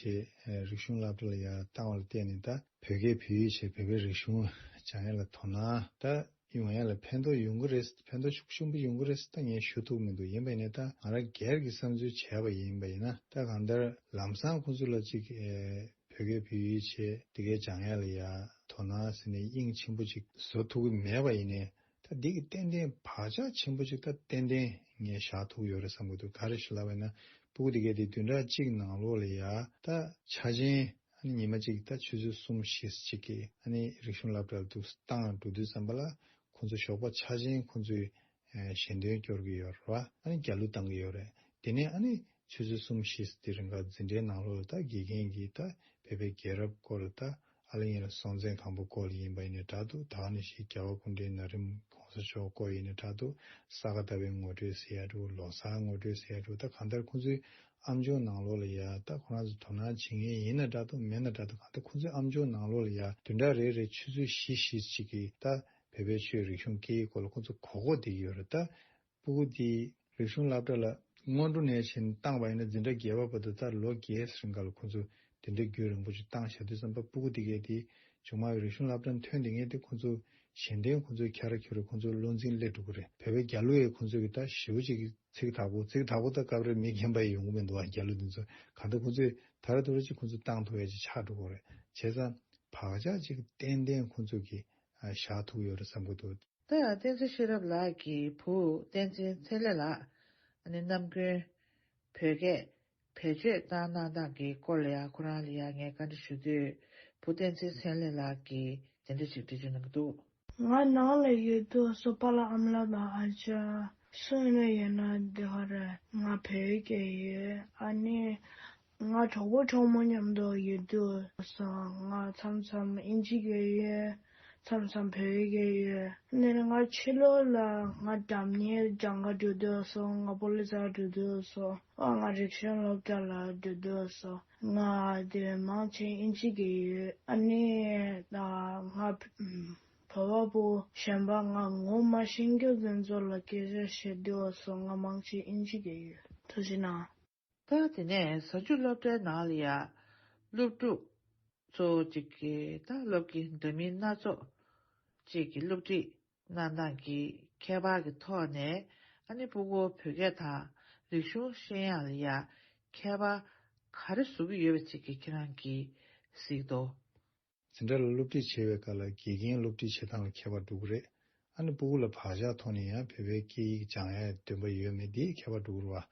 རིག་གཞུང་སློབ་གྲྭ་ལ་ཡ་བཏང་བ་ལ་བརྟེན་ནས་ད་བོད་སྐད་བོད་ཡིག་བྱས་བོད་པའི་རིག་གཞུང་སྦྱང་ཡ་ལ་དོ་སྣང་ད་ཡོང་ཡ་ལ་ཕན་ཐོགས་ཡོང་གི་རེད། ཕན་ཐོགས་ཤུགས་ཆེན་པོ་ཡོང་གི་རེད་ད་ངས་ཞུ་ཐུབ་མི་འདུག་ཡིན་པ་ཡིན་ནའི་ད་ང་རང་སྒེར་གྱི་བསམ་ཚུལ་བྱས་པ་ཡིན་པ་ཡིན་ན་ད་གང་ལྟར་ལམ་སང་ཁོང་ཚོ་ལ་ཅིག་བོད་སྐད་བོད་ཡིག་བྱས་དེ་གའི་སྦྱང་ཡ་ལ་ཡ་དོ་སྣང་ཟེར་ནས་དབྱིངས་ཆེན་པོ་ཅིག་བཟོ་ཐུབ་ཀྱི་མེད་པ་ཡིན་ནའི། ད་འདི་གི་ཏན་ཏན་བག་ཆགས་ཆེན་པོ་ཅིག་ད་ཏན་ཏན་ངས་བཞག་ཐུབ་ཡོད་རེད་བསམ་གྱི་འདུག་ག་རེ་ཞིག་ལབ་པ་ཡིན་ན་སྤུ་གུ་དེ་གས་དེ་བདུན་ཕྲག་གཅིག་ནང་ལོགས་ལ་ཡ་ད་འཆར་ཅན་ཨ་ནི་ཉི་མ་གཅིག་ད་ཆུ་ཚོད་གསུམ་བཞི་ཅིག་གི་ཨ་ནི་རིག་གཞུང་སློབ་གྲྭ་ལ་འདུག་བཏང་འགྲོ་དུས་ཙམ་པ་ལ་ཁོང་ཚོ་ཞོགས་པ་འཆར་ཅན་ཁོང་ཚོས་ཨ་ཞལ་འདོན་སྐྱོར་གྱི་ཡོད་རེད་བ། ཨ་ནི་རྒྱ་གླུ་བཏང་གི་ཡོད་རེད། དེ་ནས་ཨ་ནི་ཆུ་ཚོད་གསུམ་བཞི་དེ་རིང་ག་འཛིན་གྲྭའི་ནང་ལོགས་ལ་ད་དགེ་རྒན་གྱིས་ད་བོད་པའི་རྒྱལ་རབས་སྐོར་ལ་ད་ཨ་ལ་ཡིན་ལ་སྲོང་བཙན་སྒམ་པོ་སྐོར་ལ་ཡིན་པ་ཡིན་ནའི་འདྲ་འདུག་ད་ནི་ཞིག་རྒྱལ་བ་སྐུ་ཕྲེང་ན་རིམ་གོང་ས་མཆོག་སྐོར་ཡིན་ནའི་འདྲ་འདུག་ས་ག་ཟླ་བའི་ངོ་སྤྲོད་ཟེར་ཡ་འདྲ་བོ་ལོ་གསར་ངོ་སྤྲོད་ཟེར་ཡ་འདྲ་བོ་ད་གང་ལྟར་ཁོང་ཚོའི་ཨམ་ཅོག་ནང་ལོགས་ལ་ཡ་ད་ཁོ་རང་ཚོ་དོ་སྣང་བྱེད་མཁན་ཡིན་ན་འདྲ་འདུག་མེད་ན་འདྲ་འདུག་གང་ལྟར་ཁོང་ཚོའི་ཨམ་ཅོག་ནང་ལོགས་ལ་ཡ་བདུན་ཕྲག་རེ་རེ་ཆུ་ཚོད་བཞི་བཞི་ཅིག་གི་ད་བོད་པའི་ཆོས་རིག་གཞུང་སྐད་ཡིག་སྐོར་ལ་ཁོང་ཚོ་གོ་གོ་བསྡད་ཀྱི་ཡོད་རེད་ད། སྤུ་གུ་དེ་རིག་གཞུང་སློབ་གྲྭ་ལ་སྔོན་འགྲོ་ནས་བྱས་ནས་བཏང་བ་ཡིན་ན་འཛིན་གྲྭ་བརྒྱད་པ་བར་དུ་ད་ལོ་བརྒྱད་རིང་ག་ལ་ཁོང་ཚོ་དེ་འདྲའི་རྒྱུན་རིང་པོ་ཅིག་བཏང་བཞག་དུས་ཙམ་པ་སྤུ་གུ་དེ་གས་དེ་བྱུང་མ་ཡོད་རིག་གཞུང་སློབ་གྲྭ་ཐོན་དེ་ངས་དེ་ཁོང་ཚོ་གཞན་དོན་ཁོང་ཚོའི་ཁྱ་ར་ཁྱོ་ར་ཁོང་ཚོ་བློ་འཛིན་སླེབས་འགྲོ་གི་རེད། བོད་པའི་རྒྱ་གླུ་ཡས་ཁོང་ཚོ་གི་ད་ཞེ་པོ་ཅིག་གི་ཚིག་དག་པོ་ཚིག་དག་པོ་ད་སྐབས་རེ་མི་རྒན་པ་ཡི་ཡོང་གི་མི་འདུག་ཨ། རྒྱ་གླུ་དེ་ཚོ་གང་ལྟར་ཁོང་ཚོས་ད་ར་དུ་ར་ཅིག་ཁོང་ཚོ་བཏང་ཐུབ་ཡ་ཅིག་ཆགས་འགྲོ་གི་རེད། བྱས་ཙང་བག་ཆགས་ཅིག་ཏན་ཏན་ཁོང་ཚོ་གི་བཞག་ཐུབ་ཡོད་རེད་བསམ་གི་འདུག་ད་བསྟན་འཛིན་ཤེས་རབ་ལགས་ཀྱི་བུ་བསྟན་འཛིན་ཚེ་ལེགས་ལགས་ཨ་ནི་ནམ་རྒྱུན་བོད་སྐད་བེད་སྤྱོད་བཏང་གནང་སྟངས་ཀྱི་སྐོར་ལ་ཡང་ཁོ་རང་ལ་ཡང་ངས་བཀའ་འདྲི་ཞུ་དུས་བུ་བསྟན་འཛིན་ཚེ་ལེགས་ལགས་ཀྱིས་དེ་འདྲ་ཞིག་འགྲེལ་བརྗོད་གནང་གི་འདུག་ང་ནང་ལ་ཡོད་དུས་སུ་པཱ་ལགས་ཨ་མ་ལགས་དང་ཨ་ཅག་སུ་ཡིན་ན་ཡིན་ན་འདི་ག་རེད། ང་བོད་སྐད་ཡོད། ཨ་ནི་ང་གྲོགས་པོ་གྲོགས་མོ་མཉམ་དུ་ཡོད་དུས་སུ་ང་མཚམས་མཚམས་ཨིན་ཇི་སྐད་ཡོད། མཚམས་མཚམས་བོད་སྐད་ཡོད། ཨ་ནི་ང་ཕྱི་ལོགས་ལ་ང་སྒྲ་སྙན་སྦྱང་ག་འགྲོ་དུས་སུ་ང་པོ་ལི་ཙར་འགྲོ་དུས་སུ་ཨ་ང་རིག་གཞུང་སློབ་གྲྭ་ལ་འགྲོ་དུས་སུ་ང་དེ་མང་ཆེ་ཨིན་ཇི་སྐད་ཡོད། ཨ་ནི་ད་ང་བོད་པ་པོ་གཞན་པ་ང་ངོ་མ་ཤེས་མཁན་དེ་ཚོ་ལ་སྐད་ཆ་བཤད་དུས་སུ་ང་མང་ཆེ་ཨིན་ཇི་སྐད་ཡོད། ཐུགས་རྗེ་གནང་། ད་དེ་ནས་གཟའ་མཇུག་སློབ་གྲྭའི་ནང་ལ་ཡ་སློབ་ཕྲུག་ཚོ་གཅིག་གིས་ད་སློབ་ཀྱི་འདྲ་མིན་སྣ་ཚོགས་གཅིག་གིས་སློབ་ཁྲིད་གནང་སྟངས་ཀྱི་ཁྱད་པར་གྱི་ཐོག་ནས་ཨ་ནི་སྤུ་གུ་བོད་སྐད་དང་རིག་གཞུང་ཤེས་ཡ་ལ་ཡ་ཁྱད་པར་ག་རེ་བཟོ་གི་ཡོད་པ་ཅིག་གི་ཁྱེད་རང་གིས་གཟིགས་འདུག་འཛིན་གྲྭ་ལ་སློབ་ཁྲིད་བྱེད་པའི་སྐབས་ལ་དགེ་རྒན་སློབ་ཁྲིད་བྱེད་སྟངས་ལ་ཁྱད་པར་འགྲོ་གི་རེད། ཨ་ནི་སྤུ་གུ་ལ་བག་ཆགས་ཐོག་ནས་ཡང་བོད་པའི་སྐད་ཡིག་སྦྱང་ཡའི་འདུན་པ་ཡོད་མེད་དེའི་ཁྱད་པར་འགྲོ་གི་རེད་བ།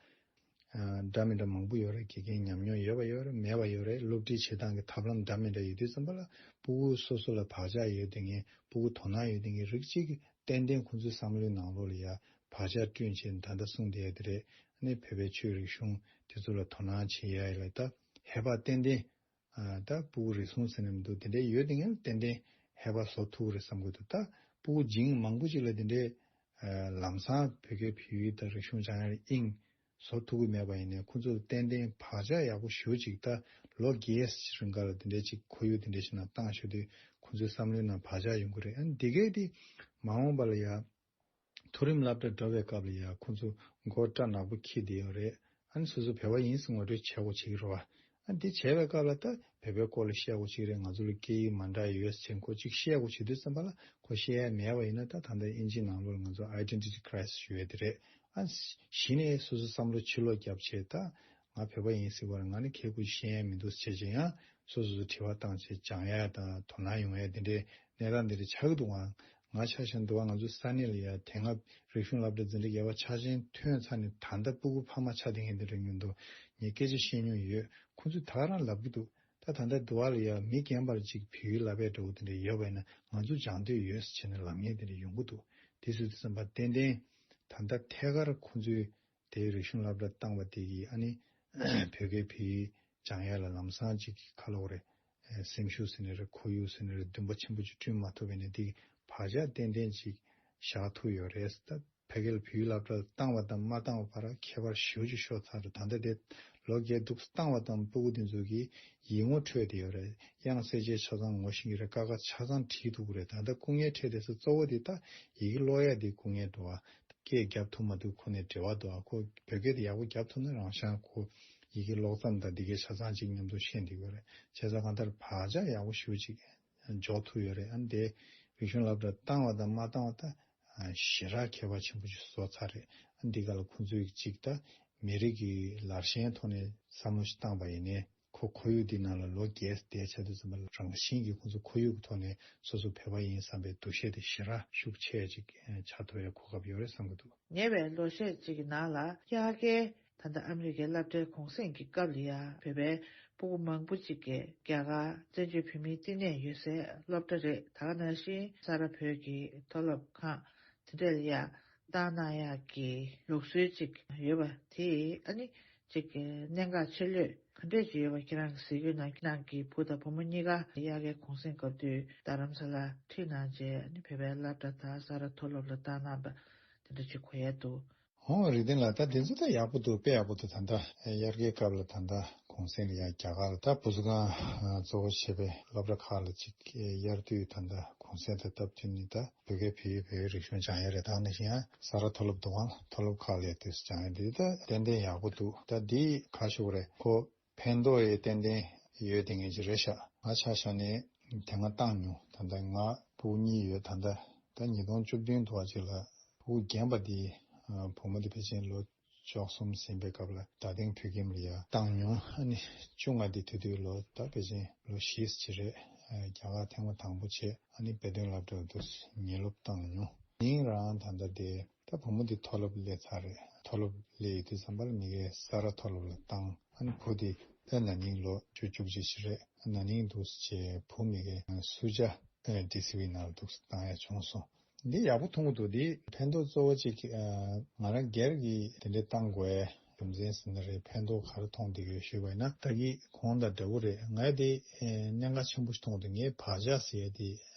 ཨ་འདྲ་མི་འདྲ་མང་པོ་ཡོད་རེད། དགེ་རྒན་ཉམས་མྱོང་ཡོད་པ་ཡོད་རེད། མེད་པ་ཡོད་རེད། སློབ་ཁྲིད་བྱེད་སྟངས་ཀྱི་ཐབས་ལམ་འདྲ་མི་འདྲ་ཡོད་དུས་ཙམ་པ་ལ་སྤུ་གུ་སོ་སོ་ལ་བག་ཆགས་ཡོད་དེ་ངས་སྤུ་གུ་དོ་སྣང་ཡོད་དེ་ངས་རིགས་གཅིག་གི་ཏན་ཏན་ཁོང་ཚོའི་བསམ་བློའི་ནང་ལོགས་ལ་ཡ་བག་ཆགས་བསྐྲུན་བྱས་ད་ལྟ་གསུངས་བསྡད་ཡ་དེ་རེད། ཨ་ནི་བོད་པའི་ཆོས་རིག་གཞུང་དེ་ཚོ་ལ་དོ་སྣང་བྱེད་ཡ་ལ་ད་ཧེ་བག་ཏན་ཏན། ཨ་ད་སྤུ་གུ་རེ་ཟུང་ཟེར་ནས་མི་འདུག་དེ་འདྲའི་ཡོད་དེ་ངས་ཏན་ཏན་ཧེ་བག་བཟོ་ཐུབ་རེད་བསམ་གི་འདུག་ད་སྤུ་གུ་བྱིངས་མང་པོ་ཅིག་ལ་དེ་འདྲའི་ཨ་ལམ་སང་བོད་སྐད་བོད་ཡིག་དང་རིག་གཞུང་སྦྱང་ཡ་ལ་དབྱིངས་ བཟོ་ཐུབ་ཀྱི་མེད་པ་ཡིན་ནའི་ཁོང་ཚོ་ཏན་ཏན་བག་ཆགས་ཡག་པོ་ཞེ་པོ་ཅིག་ད་ལོ་བརྒྱད་རིང་ག་ལ་དེ་འདྲའི་ཅིག་ཁོར་ཡུག་དེ་འདྲའི་ཞིག་ནང་བཏང་ཞོར་དུས་ཁོང་ཚོའི་བསམ་བློའི་ནང་བག་ཆགས་ཡོང་གི་རེད། ཨ་ནི་འདི་གས་དེ་མ་འོངས་པ་ལ་ཡ་མཐོ་རིམ་སློབ་གྲྭ་འགྲོ་བའི་སྐབས་ལ་ཡ་ཁོང་ཚོ་མགོ་སྐྲ་ནག་པོ་འཁྱེར་བསྡད་ཡོད་རེད། ཨ་ནི་སོ་སོ་བོད་པ་ཡིན་ཟེར་ངོ་སྤྲོད་བྱེད་དགོས་བྱེད་ཀྱི་རེད་བ། ཨ་འདི་བྱས་པའི་སྐབས་ལ་ད་བོད་པའི་སྐོར་ལ་བཤད་དགོས་བྱེད་ཀྱི་རེད། ང་ཚོ་ལ་སྐད་ཡིག་མ་འདྲ་ཡོད་ཟེར་ཁོ་གཅིག་བཤད་དགོས་བྱེད་དུས་ཙམ་པ་ལ་ཁོ་བཤད་ཡ་མེད་པ་ཡིན་ན་ད་ད་ལྟ་ཨིན་ཇིའི་ནང་ལོགས་ལ་ང་ཚོ་ཨའི་ཌེན་ཊི་ཊི་ཁི་རའི་སིས་ཞུ་ཡ་དེ་རེད། ཨ་གཞི་ནས་སོ་སོ་བསམ་བློ་ཕྱིར་ལོག་བརྒྱབ་བྱས་ད་ང་བོད་པ་ཡིན་ཟེར་བ་ང་ནི་ཁྱེད་ཀུན་ཤེས་ཡ་མི་འདུག་ཟེར་བྱས་ཡང་སོ་སོ་སོ་དྲི་བ་བཏང་བྱས་སྦྱང་ཡ་དང་དོ་སྣང་ཡོང་ཡ་དེ་འདྲའི་གནས་སྟངས་དེ་འདྲ་ཆགས་ཀྱི་འདུག་ང་ང་ཆ་བཞག་ན་འདུག་བ། ང་ཚོ་ས་གནས་ལ་ཡ་དེ་སྔ་རིག་གཞུང་སློབ་གྲྭ་འཛིན་གྲྭ་བརྒྱད་པ་ཆ་ཆེན་ཐོན་ཚར་ནས་ད་ལྟ་སྤུ་གུ་ཕ་མ་ཆགས་བསྡད་མཁན་དེ་འདྲ་ཡོང་འདུག་ངས་སྐད་ཆ་བཤད་མྱོང་ཡོད། ཁོང་ཚོས་ད་ག་རང་ལབ་ཀྱི་འདུག་ད་ད་ལྟ་འདུག་བ་ལ་ཡ་མི་རྒན་པར་ཅིག་བོད་ཡིག་བསླབ་པའི་འདྲ་བོ་དེ་འདྲ་ཡོད་པ་ཡིན་ན་ང་ཚོ་སྦྱང་འདོད་ཡོད་ཟེར་བྱས་ནས་ལབ་མཁན་དེ་འདྲ་ཡོང་གི་འདུག་དེ་སུ་དེ་བསམ་པ་ཏན་ཏན་ད་ལྟ་ཐད་ཀར་ཁོང་ཚོས་དེའི་རིག་གཞུང་སློབ་གྲྭ་བཏང་བ་དེ་གིས་ཨ་ནི་བོད་སྐད་བོད་ཡིག་སྦྱང་ཡ་ལ་ལམ་སང་ཅིག་གི་ཁ་ལོ་རེད། སེམས་ཤུགས་ཟེར་ནི་རེད། ཁོར་ཡུག་ཟེར་ནི་རེད། འདུན་པ་ཆེན་པོ་ཅིག་བསྐྲུན་མ་ཐུབ་པ་ཡིན་ན་དེ་གི་བག་ཆགས་ཏན་ཏན་ཅིག་བཞག་ཐུབ་ཡོད་རེད། ད་ཕ་གི་ལ་བོད་ཡིག་སློབ་གྲྭ་ལ་བཏང་བ་དང་མ་བཏང་བ་བར་ཁྱད་པར་ཞེ་པོ་ཅིག་ཤོར་ཚར་རེད། ད་ལྟ་དེ་ལོ་བརྒྱད་འདུག་བཏང་བ་དང་སྤུ་གུ་དེ་ཚོ་གི་ཡིག་ངོ་འཕྲོད་བསྡད་ཡོད་རེད། དབྱངས་གསལ་བྱེད་ཆ་ཚང་ངོ་ཤེས་ཀྱི་རེད། ཀ་ཁ་ཆ་ཚང་བྲིས་ཐུབ་ཀྱི་རེད། ད་ལྟ་སྐུ་ངལ་འཕྲད་བསྡད་ས་གཙོ་བོ་དེ་ད་ཡི་གེ་ཀློག་ཡ་དེ་སྐུ་ངལ་འགྲོ་བ། སྐད་རྒྱབ་ཐུབ་མ་ཐུབ་ཁོ་ནས་འབྲེལ་བ་འདུག་ཨ་ཁོ་བོད་སྐད་དེ་ཡག་པོ་རྒྱབ་ཐུབ་ན་རང་ཤང་ཁོ་ཡི་གེ་ཀློག་མཚམས་དང་འདི་གའི་ཆ་ཚང་གཅིག་མཉམ་དུ་ཤེས་འདི་དགོས་རེད། བྱས་ཙང་གང་ལྟར་བག་ཆགས་ཡག་པོ་ཞེ་པོ་ཅིག་འཇོག་ཐུབ་ཡོད་རེད། ཨ་ནི་དེ་རིག་གཞུང་སློབ་གྲྭ་བཏང་བ་དང་མ་བཏང་བ་ད་ཞེ་དྲག་ཁྱད་པར་ཆེན་པོ་ཞིག་བཟོ་ཚར་རེད། ཨ་ནི་འདི་ག་ལ་ཁོང་ཚོས་གཅིག་ད་མི་རིགས་ཀྱི་ལར་ཞེན་ཐོག་ནས་བསམ་བློ་ཞིག་བཏང་པ་ཡིན་ནའི། ཁོ་ཁོར་ཡུག་འདི་ནང་ལ་ལོ་བརྒྱད་བསྡད་ཆགས་དུས་ཙམ་པ་ལ་རང་བཞིན་གྱིས་ཁོ་ཚོ་ཁོར་ཡུག་གི་ཐོག་ནས་སོ་སོ་བོད་པ་ཡིན་བསམ་པའི་འདུ་ཤེས་དེ་ཞེ་དྲག་ཤུགས་ཆེ་ཅིག་ཆགས་ཐུབ་ཡའི་གོ་སྐབས་ཡོད་རེད་བསམ་གྱི་འདུག་ཉེ་བའི་ལོ་ཤས་ཅིག་གི་ནང་ལ་དབྱར་ཁའི་ད་ལྟ་ཨ་མི་རི་ཀའི་སློབ་གྲྭའི་གུང་གསེང་གི་སྐབས་ལ་ཡང་བོད་པའི་སྤུ་གུ་མང་པོ་ཅིག་གིས་རྒྱ་གར་བཙན་བྱོལ་བོད་མིའི་བསྟི་གནས་ཡོད་སའི་སློབ་གྲྭ་རེད། ད་ག་ནང་བཞིན་ས་རཱ་བོད་ཀྱི་མཐོ་སློབ་ཁང་དེ་འདྲ་ལ་ཡང་བཏང་གནང་ཡག་གི་ལུགས་སྲོལ་ཅིག་ཡོད་པ་དེ་ཨ་ནི། ཅིག་གི་གནད་འགག་ཆེ་ལོས་ག་འདྲས་ཅིག་ཡོད་པ་ཁྱེད་རང་གི་གཟིགས་སྐོར་ནང་ཁྱེད་རང་གི་བུ་དང་བུ་མོ་གཉིས་ཀ་དབྱར་ཁའི་གུང་གསེང་སྐབས་དུས་རྡ་རམ་ས་ལ་ཁྲིད་གནང་རྗེས་ནི་བོད་པའི་སློབ་གྲྭ་དང་ས་རཱ་མཐོ་སློབ་ལ་བཏང་གནང་པ་དེ་འདྲ་ཅིག་གོ་ཡས་འདུག་ཧོ་རིག་ལྡན་ལགས། ད་དེ་ཚོ་ད་ཡག་པོ་འདུག་དཔེ་ཡག་པོ་འདུག་ད་ལྟ་དབྱར་ཁའི་སྐབས་ལ་ད་ལྟ་གུང་གསེང་ལ་ཡང་རྒྱ་གར་ལ་ད་བུ་གསོ་ཁང་གཙོ་བོ་བྱས་པའི་སློབ་གྲྭ་ཁག་ལ་ཅིག་དབྱར་དུས་ད་ལྟ་གུང་གསེང་དང་སྟབས་བསྟུན་ནས་ད་བོད་སྐད་བོད་ཡིག་བོད་ཡིག་རིག་གཞུང་སྦྱང་ཡས་རེད། ད་ནང་བཞིན་ཡང་ས་རཱ་མཐོ་སློབ་འདུག་ག་མཐོ་སློབ་ཁག་ལ་ཡང་དུས་སུ་སྦྱང་ཡས་འདི་ད་ཏན་ཏན་ཡག་པོ་འདུག་ད་འདི་ག་ཞུ་དགོས་རེད། ཁོ་ཕན་ཐོགས་ཡས་ཏན་ཏན་ཡོད་དེ་ངེས་ཀྱི་རེད་ཤག་ང་ཆ་བཞག་ནས་དེ་སྔ་བཏང་མྱོང་། ད་ལྟ་ང་ཕྲུ་གུ་གཉིས་ཡོད། ད་ལྟ་ད་ཉིས་སྟོང་བཅུ་བདུན་དུ་བ་ཅིག་ལ་ཕྲུ་གུ་རྒན་པ་འདི་བུ་མོ་འདི་ཕལ་ཆེར་ལོ་བཅུ་གསུམ་ཟིན་པའི་སྐབས་ལ་རྡ་སྟེང་བོད་ཁྱིམ་ལ་ཡ་བཏང་མྱོང་། ཨ་ནི་བཅུ་ལྔ་འདི་དེ་དུས་ལོ་ད་ཕལ་ཆེར་ལོ་བཞི་ཙམ་ཅིག་རེད། རྒྱ་གར་ཐེངས་མ་དང་པོ་བྱས། ཨ་ནི་དཔེ་སྟོན་སློབ་གྲྭ་དུ་ཉིན་སློབ་བཏང་མྱོང་། ཡིན་རང་ད་ལྟ་དེ་ད་བུ་མོ་འདི་མཐོ་སློབ་སླེབས་ཚར་རེད། མཐོ་སློབ་སླེབས་ཡོད་དུས་ཙམ་པ་ལ་མི་གའི་ས་རཱ་མཐོ་སློབ་ལ་བཏང་། ཨ་ནི་བུ་འདི་ད་ན་ནིང་ལོ་བཅུ་བཅུ་གཅིག་ཅིག་རེད། ན་ནིང་འདུག་སེ་བྱས་བུ་མི་གའི་སུ་ཇཱ་ཌི་སི་ཝི་ནང་ལ་འདུག་སེ་བཏང་ཡ་བྱུང་སོང་། འདི་ཡག་པོ་མཐོང་གི་འདུག་འདི་ཕན་ཐོགས་གཙོ་བོ་གཅིག་ཨ་ང་རང་སྒེར་གྱིས་དེ་འདྲའི་བཏང་དགོས་ཡ་རྒྱུ་མཚན་ཟེར་ན་རེད། ཕན་ཐོགས་ག་རེ་མཐོང་བསྡད་ཡོད་ཞུས་པ་ཡིན་ན་ད་གིན་གོང་དང་འདྲ་པོ་རེད། ངས་དེ་གནད་འགག་ཆེན་པོ་ཞིག་མཐོང་གི་འདུག་ངས་བག་ཆགས་ཟེར་ཡ་དེ་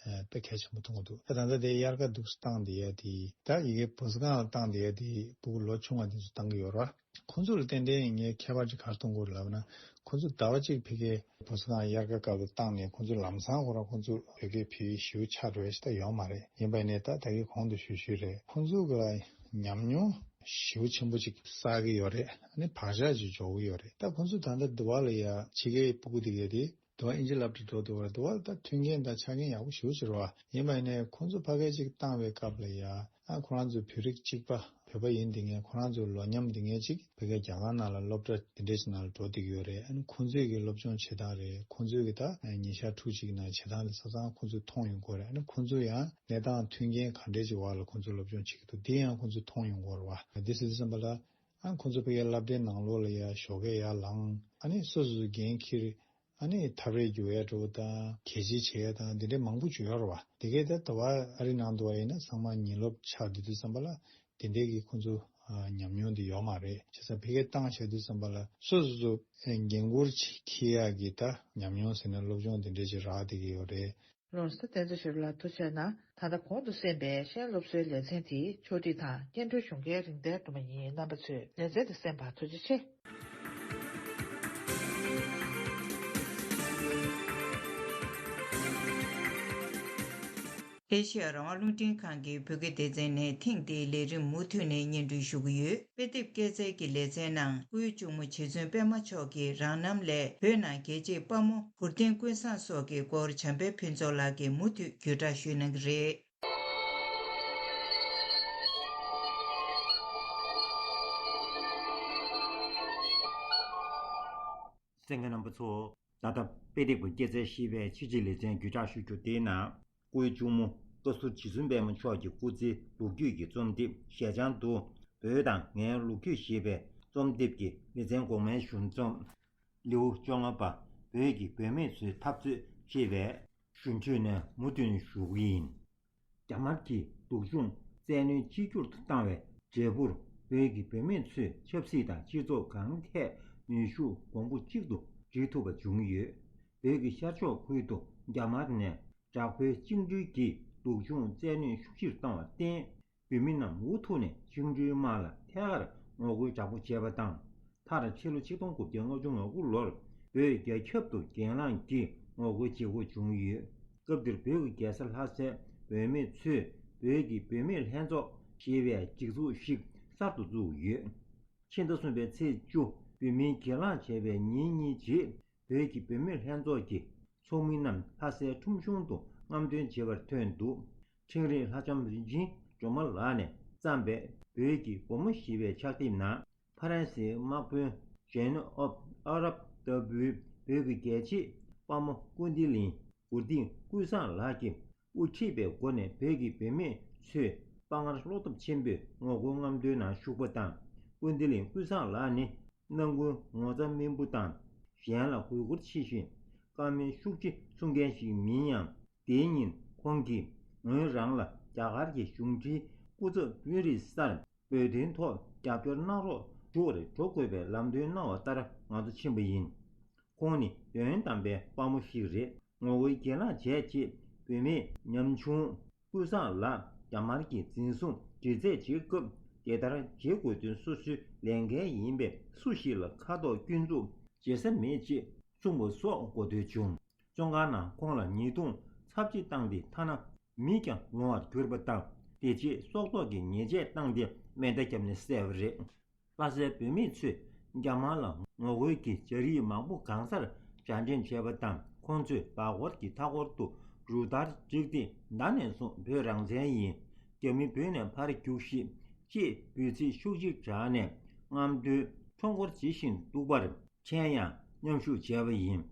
དཔེ་གལ་ཆེན་པོ་མཐོང་གི་འདུག་ད་ད་ལྟ་དེ་དབྱར་ཁ་འདུག་སེ་བཏང་བསྡད་ཡ་དེ་ད་ཡི་གེ་བུ་གསོ་ཁང་ལ་བཏང་བསྡད་ཡ་དེ་ཕྲུ་གུ་ལོ་ཆུང་བ་དེ་ཚོ་བཏང་གི་ཡོད་རེད་བ། ཁོང་ཚོ་ལ་ཏན་ཏན་ངས་ཁྱད་པར་ཅིག་ག་རེ་མཐོང་གི་ཡོད་ལབ་ན། ཁོང་ཚོ་ཟླ་བ་གཅིག་ཕ་གིའི་བུ་གསོ་ཁང་དབྱར་ཁ་སྐབས་ལ་བཏང་ནས་ཁོང་ཚོ་ལམ་སང་ཁོ་རང་ཁོང་ཚོ་བོད་སྐད་བོད་ཡིག་ཞེ་པོ་ཆགས་འགྲོ་ཡ་ཞིག་ད་ཡོད་མ་རེད། ཡིན་པ་ཡིན་ནའི་ད་ད་གིན་གོང་དུ་ཞུས་ཞུས་རེད། ཁོང་ཚོ་གི་ལ་ཉམས་མྱོང་ཞེ་པོ་ཆེན་པོ་ཅིག་བསགས་ཀྱི་ཡོད་རེད། ཨ་ནི་བག་ཆགས་ཅིག་འཇོག་གི་ཡོད་རེད། ད་ཁོང་ཚོ་ད་ལྟ་འདི་བ་ལ་ཡ་ཕྱི་རྒྱལ་ཕྲུ་གུ་དེ་གས་དེ་འདི་བ་ཨིན་ཇི་སློབ་གྲྭ་འགྲོ་འདི་བ་འདི་བ་ལ་ད་མཐུན་རྐྱེན་དང་ཆ་རྐྱེན་ཡག་པོ་ཞེ་པོ་ཅིག་རེད་བ། ཡིན་པ་ཡིན་ནའི་ཁོང་ཚོ་ཕ་གིར་ཅིག་བཏང་བའི་སྐབས་ལ་ཡ། ཨ་ཁོ་རང་ཚོ་བོད་རིགས་གཅིག་པ་བོད་པ་ཡིན་དེ་ངས་ཁོ་རང་ཚོ་ལོ་མཉམ་དེ་ངས་ཅིག་ཕ་གིའི་རྒྱ་གར་ནང་ལ་སློབ་གྲྭ་དེ་འདྲས་ཅིག་ནང་ལ་འགྲོ་བསྡད་ཀྱི་ཡོད་རེད། ཨ་ནི་ཁོང་ཚོས་ཀྱི་སློབ་སྦྱོང་བྱེད་སྟངས་རེད། ཁོང་ཚོས་ཀྱི་ད་ཉིན་ཞག་ཕྲུགས་གཅིག་ནང་བྱེད་སྟངས་དེ་ཆ་ཚང་ཁོང་ཚོས་མཐོང་ཡོང་གི་ཡོད་རེད། ཨ་ནི་ཁོང་ཚོ་ཡང་གནས་སྟངས་མཐུན་རྐྱེན་ག་འདྲས་ཅིག་འོག་ལ་ཁོང་ཚོ་སློབ་སྦྱོང་བྱེད་ཀྱི་འདུག་དེ་ཡང་ཁོང་ཚོས་མཐོང་ཡོང་གི་ཡོད་རེད་བ། དེ་སྲིད་དུས་ཙམ་པ་ལ་ཨ་ཁོང་ཚོ་ཕ་གིའི་སློབ་གྲྭའི་ནང་ལོགས་ལ་ཡ་ཞོགས་ཀས་ཡར་ལངས། ཨ་ནི་སོ་སོ་སོ་འགན་འཁྱེར། ཨ་ནི་ཐབ་རེས་རྒྱུག་ཡ་འགྲོ་བ་དང་གད་ཕྱིས་བྱེད་ཡ་དང་འདི་འདྲའི་མང་པོ་བྱུང་ཡོད་རེད་བ། དེ་གས་ད་ལྟ་བ་ཨ་རི་ནང་དུ་བ་ཡིན་ན་ཚང་མ་ཉིན་སློབ་ཆགས་བསྡད་དུས་ཙམ་པ་ལ་དེ་འདྲའི་གི་ཁོང་ཚོ་ཨ་ཉམས་མྱོང་འདི་ཡོད་མ་རེད། བྱས་ཙང་ཕ་གིར་བཏང་བྱས་དུས་ཙམ་པ་ལ་སོ་སོ་སོ་འགན་འཁུར་ཅིག་འཁྱེར་ཡ་གི་ད་ཉམས་མྱོང་ཟེར་ན་སློབ་སྦྱོང་འདི་འདྲའི་ཅིག་རག་བསྡད་ཀྱི་ཡོད་རེད། ལོ་སི་བསྟན་འཛིན་ཆོས་གྲུབ་ལགས་ཐུགས་རྗེ་གནང་། ད་ལྟ་གོང་དུ་གསན་པའི་གཞན་སློབ་གསོའི་ལེ་ཚན་དེ་ཕྱོགས་སྒྲིག་དང་སྙན་སྒྲོན་ཞུ་མཁན་རིག་ལྡན་སྒྲོལ་མ་ཡིན། རྣམ་པ་ཚོས་ལེ་ཚན་དེ་གསན་པར་ཐུགས་རྗེ་ཆེ། ཨེ་ཤེ་ཡ་རང་དབང་རླུང་འཕྲིན་ཁང་གི་བོད་སྐད་སྡེ་ཚན་ནས་ཐེངས་འདིའི་ལས་རིམ་མུ་མཐུད་ནས་སྙན་སྒྲོན་ཞུ་གི་ཡོད། དཔེ་དེབ་སྐྱེལ་རྩལ་གྱི་ལེ་ཚན་ནང་སྐུའི་གཅུང་མོ་རྗེ་བཙུན་པད་མ་མཆོག་གི་རང་རྣམ་ལས་བོད་ནང་རྒྱལ་གཅེས་དཔའ་མོ་གུར་སྟོན་ཀུན་བཟང་སོགས་ཀྱི་སྐོར་བྱམས་པའི་ཕུན་ཚོགས་ལགས་ཀྱིས་མུ་མཐུད་བརྒྱུད་བསྒྲགས་ཞུས་གནང་གི་རེད། གསན་མཁན་རྣམ་པ་ཚོ། ད་ལྟ་དཔེ་དེབ་ཀྱི་སྐྱེད་ཚལ་ཞེས་པའི་ཆེད་ཆེད་ལེ་ཚན་བརྒྱུད་བསྒྲགས་ཞུ་རྒྱུ་དེའི་ནང་། སྐུའི་གཅུང་མོ་བཀའ་ཟུར་རྗེ་བཙུན་པད་མ་མཆོག་གི་སྐུ་ཚེའི་ལོ་རྒྱུས་ཀྱི་རྩོམ་དེབ་ཞལ་བྱང་དུ། བོད་དང་ངའི་ལོ་རྒྱུས་ཞེས་པའི་རྩོམ་དེབ་ཀྱི་ལེ་ཚན་འགོ་མའི་ཞུ་རྩོམ། ལེའུ་བཅོ་ལྔ་པ། བོད་ཀྱི་བུད་མེད་ཚོའི་འཐབ་རྩོད་ཅེས་པའི་ཞུ་འཕྲོས་ནས་མུ་མཐུད་ནས་ཞུ་གི་ཡིན། རྒྱ་དམར་གྱིས་སྡུག་སྦྱོང་བཙན་གནོན་ཆིག་གྱུར་དུ་བཏང་བའི་འབྲས་བུར། བོད་ཀྱི་བུད་མེད་ཚོས་ཆབ་སྲིད་དང་སྤྱི་ཚོགས་གང་ཐད་ནུས་ཤུགས་གོང་བུ་གཅིག་ཏུ་སྒྲིལ་ཐུབ་པ་བྱུང་ཡོད། བོད་ཀྱི་ཤར་ཕྱོགས་ཁུལ་དུ་རྒྱ་དམར་ནས་དྲག་པོའི་བཅིངས་འགྲོལ་གྱིས་སྡུག་སྦྱོང་བཙན་གནོན་ཤུགས་ཆེར་བཏང་བར་བརྟེན། བུད་མེད་རྣམས་འུ་ཐུག་ནས་བཅིངས་འགྲོལ་དམག་ལ་ཐད་ཀར་ངོ་རྒོལ་དྲག་པོ་བྱས་པ་དང་། མཐར་ཕྱི་ལོ་ཆིག་སྟོང་དགུ་བརྒྱ་ལྔ་བཅུ་ང་དགུ་ལོར་བོད་རྒྱ་ཁྱབ་ཏུ་གྱེན་ལངས་ཀྱིས་ངོ་རྒོལ་བྱེད་དགོས་བྱུང་ཡོད། སྐབས་དེར་བོད་ཀྱི་རྒྱལ་ས་ལྷ་སའི་བུད་མེད་ཚོས་བོད་ཀྱི་བུད་མེད་ལྷན་ཚོགས་ཞེས་པའི་སྒྲིག་འཛུགས་ཤིག་གསར་དུ་བཙུགས་ཡོད། ཕྱི་ཟླ་གསུམ་པའི་ཚེས་བཅུ། བོད་མིའི་གྱེན་ལངས་བྱས་པའི་ཉིན་གཉིས་རྗེས། བོད་ཀྱི་བུད་མེད་ལྷན་ཚོགས་ཀྱི་ཚོགས་མི་རྣམས་ལྷ་སའི་ཁྲོམ་གཞུང་དུ་རྔམ་སྟོན་བྱེད་པར་ཐོན་འདུག་འཕྲིན་རིག་ལྷ་ལྕམ་རིན་ཆེན་སྒྲོལ་མ་ལགས་ནས་བརྩམས་པའི་བོད་ཀྱི་བུ་མོ་ཞེས་པའི་ཕྱག་དེབ་ནང་། ཕ་རན་སིའི་དམག་དཔོན་ཇེན་ཨོབ་ཨ་རབ་ལྟ་བུའི་བོད་ཀྱི་རྒྱལ་གཅེས་དཔའ་མོ་ཀུན་བདེ་གླིང་གུར་སྟེང་ཀུན་བཟང་ལགས་ཀྱིས་དབུ་ཁྲིད་པའི་སྒོ་ནས་བོད་ཀྱི་བུད་མེད་ཚོས་དཔའ་ངར་བློ་སྟོབས་ཆེན་པོས་ངོ་རྒོལ་རྔམ་སྟོན་ནང་ཞུགས་པ་དང་། ཀུན་བདེ་གླིང་ཀུན་བཟང་ལགས་ནི། སྣ་དགུའི་ངོ་ཚ་སྨིན་པོ་དང་། གཞན་ལ་གུས་བཀུར་ཆེ་ཞིང་བཀའ་མོལ་ཤུགས་ཆེ་གསུང་མཁན་ཞིག་མིན་ཡང་། དེའི་ཉིན་ཁོང་གིས་ངོས་རང་ལ་རྒྱ་གར་གྱི་གཞུང་འབྲེལ་སྐུ་ཚབ་དཔོན་རིགས་སར་བོད་དོན་ཐོག་རྒྱབ་སྐྱོར་གནང་རོགས་ཞུ་བར་འགྲོ་དགོས་པའི་ལམ་སྟོན་གནང་བ་ལྟར་ང་ཚོ་ཕྱིན་པ་ཡིན། ཁོང་ནི་དོན་དམ་པའི་དཔའ་མོ་ཞིག་རེད། ངོ་རྒོལ་གྱེན་ལངས་བྱས་རྗེས་བུད་མེད་ཉམ་ཆུང་ཀུན་བཟང་ལགས་རྒྱ་དམར་གྱིས་འཛིན་བཟུང་འདྲི་རྩད་བྱེད་སྐབས། དེ་ལྟར་བྱེད་དགོས་དོན་སོ་སོའི་ལས་འགན་ཡིན་པས། སུ་ཞིག་ལ་ཁ་དོག་སྐྱོན་འཛུགས་བྱེད་ས་མེད་ཅེས་གསུངས་པ་སོགས་གོ་ཐོས་བྱུང་། བཙོན་ཁང་ནང་ཁོང་ལ་ཉེས་རྡུང་ཚབས་ཆེ་བཏང་སྟེ། ཐ་ན་མིས་ཀྱང་ངོ་བར་གྱུར་པ་དང་། དེ་རྗེས་སྲོག་ཐོག་གི་ཉེས་ཆད་བཏང་སྟེ་མེ་མདའ་བརྒྱབ་ནས་བསད་པ་རེད། ལྷ་སའི་བུད་མེད་ཚོས་རྒྱ་དམར་ལ་ངོ་རྒོལ་གྱི་སྦྱར་ཡིག་མང་པོ་གང་སར་སྦྱར་འདྲེན་བྱས་པ་དང་། ཁོང་ཚོས་འབའ་སྒོར་གྱི་མཐའ་འཁོར་དུ་རུ་སྟར་བསྒྲིགས་ཏེ། ད་ནས་བཟུང་བོད་རང་བཙན་ཡིན། རྒྱ་མི་བོད་ནས་ཕར་རྒྱུགས་ཤིག་ཅེས་འབོད་ཚིག་ཤུགས་ཆེ་བསྒྲགས་ནས། རྔམ་སྟོན་ཁྲོམ་སྐོར་བྱེད་བཞིན་འདུག་པར། མཁྱེན་ཡང་མཉམ་ཞུགས་བྱས་པ་ཡིན།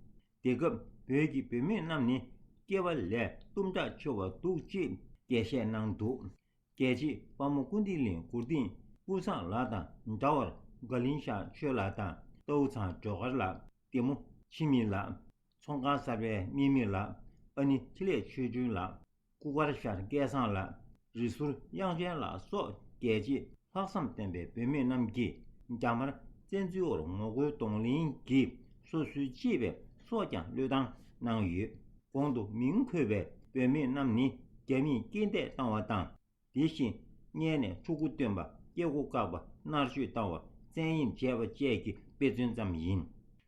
དེ་སྐབས་བོད་ཀྱི་བུད་མེད་རྣམས་ནི་སྐྱེ་བ་ལས་གཏུམ་དྲག་ཆེ་བ་འདུག་ཅེས་འགྲེལ་བཤད་གནང་འདུག་རྒྱལ་གཅེས་དཔའ་མོ་ཀུན་བདེ་གླིང་གུར་སྟེང་ཀུན་བཟང་ལགས་དང་འདྲ་བར། དགའ་གླིང་ཤག་ཆོས་ལགས་དང་། རྟའུ་ཚང་སྒྲོལ་དཀར་ལགས། བདེ་མོ་འཆི་མེད་ལགས། ཚོང་ཁང་གསར་པའི་སྨིན་མེད་ལགས། ཨ་ནི་འཕྲིན་ལས་ཆོས་སྒྲོན་ལགས། སྐུ་དཀར་ཤར་སྐལ་བཟང་ལགས། རི་ཟུར་དབྱངས་ཅན་ལགས་སོགས། རྒྱལ་གཅེས་ལྷག་བསམ་ལྡན་པའི་བུད་མེད་རྣམས་ཀྱིས་རྒྱ་དམར་བཙན་འཛུལ་འོག་ངོ་རྒོལ་གདོང་ལེན་གྱིས་སོ་སོའི་གཅེས་པའི་སྲོག་ཀྱང་བློས་བཏང་གནང་ཡོད། གོང་དུ་མིང་འཁོད་པའི་བུད་མེད་རྣམས་ནི་རྒྱ་མིས་རྐྱེན་འདས་བཏང་བ་དང་། དེ་བཞིན་སྔས་ནས་ཕྲུ་གུ་སྟོན་པ། སྐྱེ་སྒོ་བཀག་པ། མནར་གཅོད་བཏང་བ། བཙན་གཡེམ་བྱས་པ་བཅས་ཀྱི་དཔེ་མཚོན་ཙམ་ཡིན།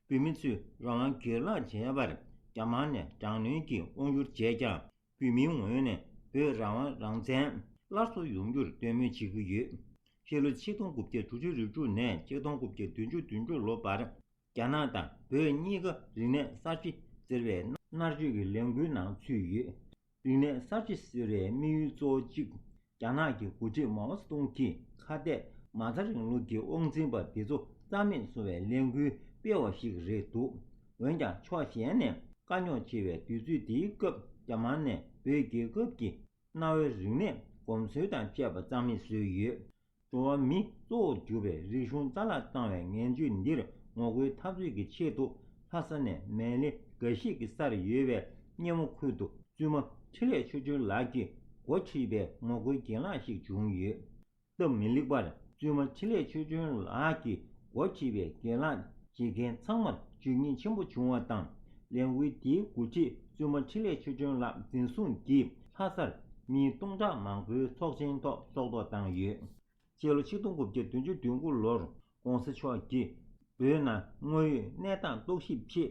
བུད་མེད་ཚོས་རང་དབང་སྒེར་ལངས་བྱས་པར་རྒྱ་དམར་ནས་དྲག་གནོན་གྱིས་དབང་བསྒྱུར་བྱས་ཀྱང་། བོད་མིའི་ངོས་ནས་བོད་རང་དབང་རང་བཙན་སླར་གསོ་ཡོང་རྒྱུར་འདོད་མོས་བྱེད་ཀྱི་ཡོད། ཕྱི་ལོ་ཆིག་སྟོང་དགུ་བརྒྱ་དྲུག་ཅུ་རེ་དྲུག་ནས་ཆིག་སྟོང་དགུ་བརྒྱ་བདུན་ཅུ་དོན་དྲུག་ལོ་བར། རྒྱ་ནག་དང་བོད་གཉིས་ཀ་རིག་གནས་གསར་བརྗེ་ཟེར་བའི་མནར་གཅོད་ཀྱི་ལས་འགུལ་ནང་ཚུད་ཡོད། རིག་གནས་གསར་བརྗེ་ཟེར་བའི་དམིགས་ཡུལ་གཙོ་བོ་གཅིག་རྒྱ་ནག་གི་འགོ་ཁྲིད་མའོ་ཙེ་ཏུང་གིས་ཁ་གཏད་མ་རྩ་རིང་ལུགས་ཀྱི་དབང་འཛིན་པ་འདི་ཚོ་རྩ་མེད་བཟོ་བའི་ལས་འགུལ་སྤེལ་བ་ཞིག་རེད་འདུག་འོན་ཀྱང་ཕྱོགས་གཞན་ནས་དཀའ་རྙོག་ཆེ་བའི་དུས་ཚོད་འདིའི་སྐབས་རྒྱ་དམར་ནས་བོད་རྒྱལ་ཁབ་ཀྱི་གནའ་བོའི་རིག་གནས་གོམས་སྲོལ་དང་བཅས་པ་རྩ་མེད་བཟོས་ཡོད། འགྲོ་བ་མི་གཙོ་བོར་གྱུར་པའི་རིག་གཞུང་རྩ་བརླག་བཏང་བའི་ངན་ཇུས་འདིར་ངོ་རྒོལ་འཐབ་རྩོད་ཀྱི་ཆེད་དུ་ལྷ་ས་ནས་མལ་ལེ་འགའ་ཤས་ཀྱི་སར་ཡོད་པའི་སྙེ་མོ་ཁུལ་དུ་བཙུན་མ་འཕྲིན་ལས་ཆོས་སྒྲོན་ལགས་ཀྱིས་འགོ་ཁྲིད་པའི་ངོ་རྒོལ་གྱེན་ལངས་ཤིག་བྱུང་ཡོད། སྟབས་མི་ལེགས་པར་བཙུན་མ་འཕྲིན་ལས་ཆོས་སྒྲོན་ལགས་ཀྱིས་འགོ་ཁྲིད་པའི་གྱེན་ལངས་བྱེད་མཁན་ཚང་མར་ཇུས་ངན་ཆེན་པོ་བྱུང་བ་དང་། ལས་འགུལ་འདིའི་འགོ་ཁྲིད་ བཙུན་མ་འཕྲིན་ལས་ཆོས་སྒྲོན་ལགས་འཛིན་བཟུང་གིས་ལྷ་སར་མི་སྟོང་ཕྲག་མང་པོའི་ཚོགས་ཆེན་ཐོག་ཕྱོགས་གཏོགས་བཏང་ཡོད། སྤྱི་ལོ་ཆིག་སྟོང་དགུ་བརྒྱ་བདུན་ཅུ་དོན་དགུ་ལོར་༸གོང་ས་མཆོག་གིས་བོད་ནང་དངོས་ཡོད་གནས་སྟངས་རྟོག་ཞིབ་ཆེད་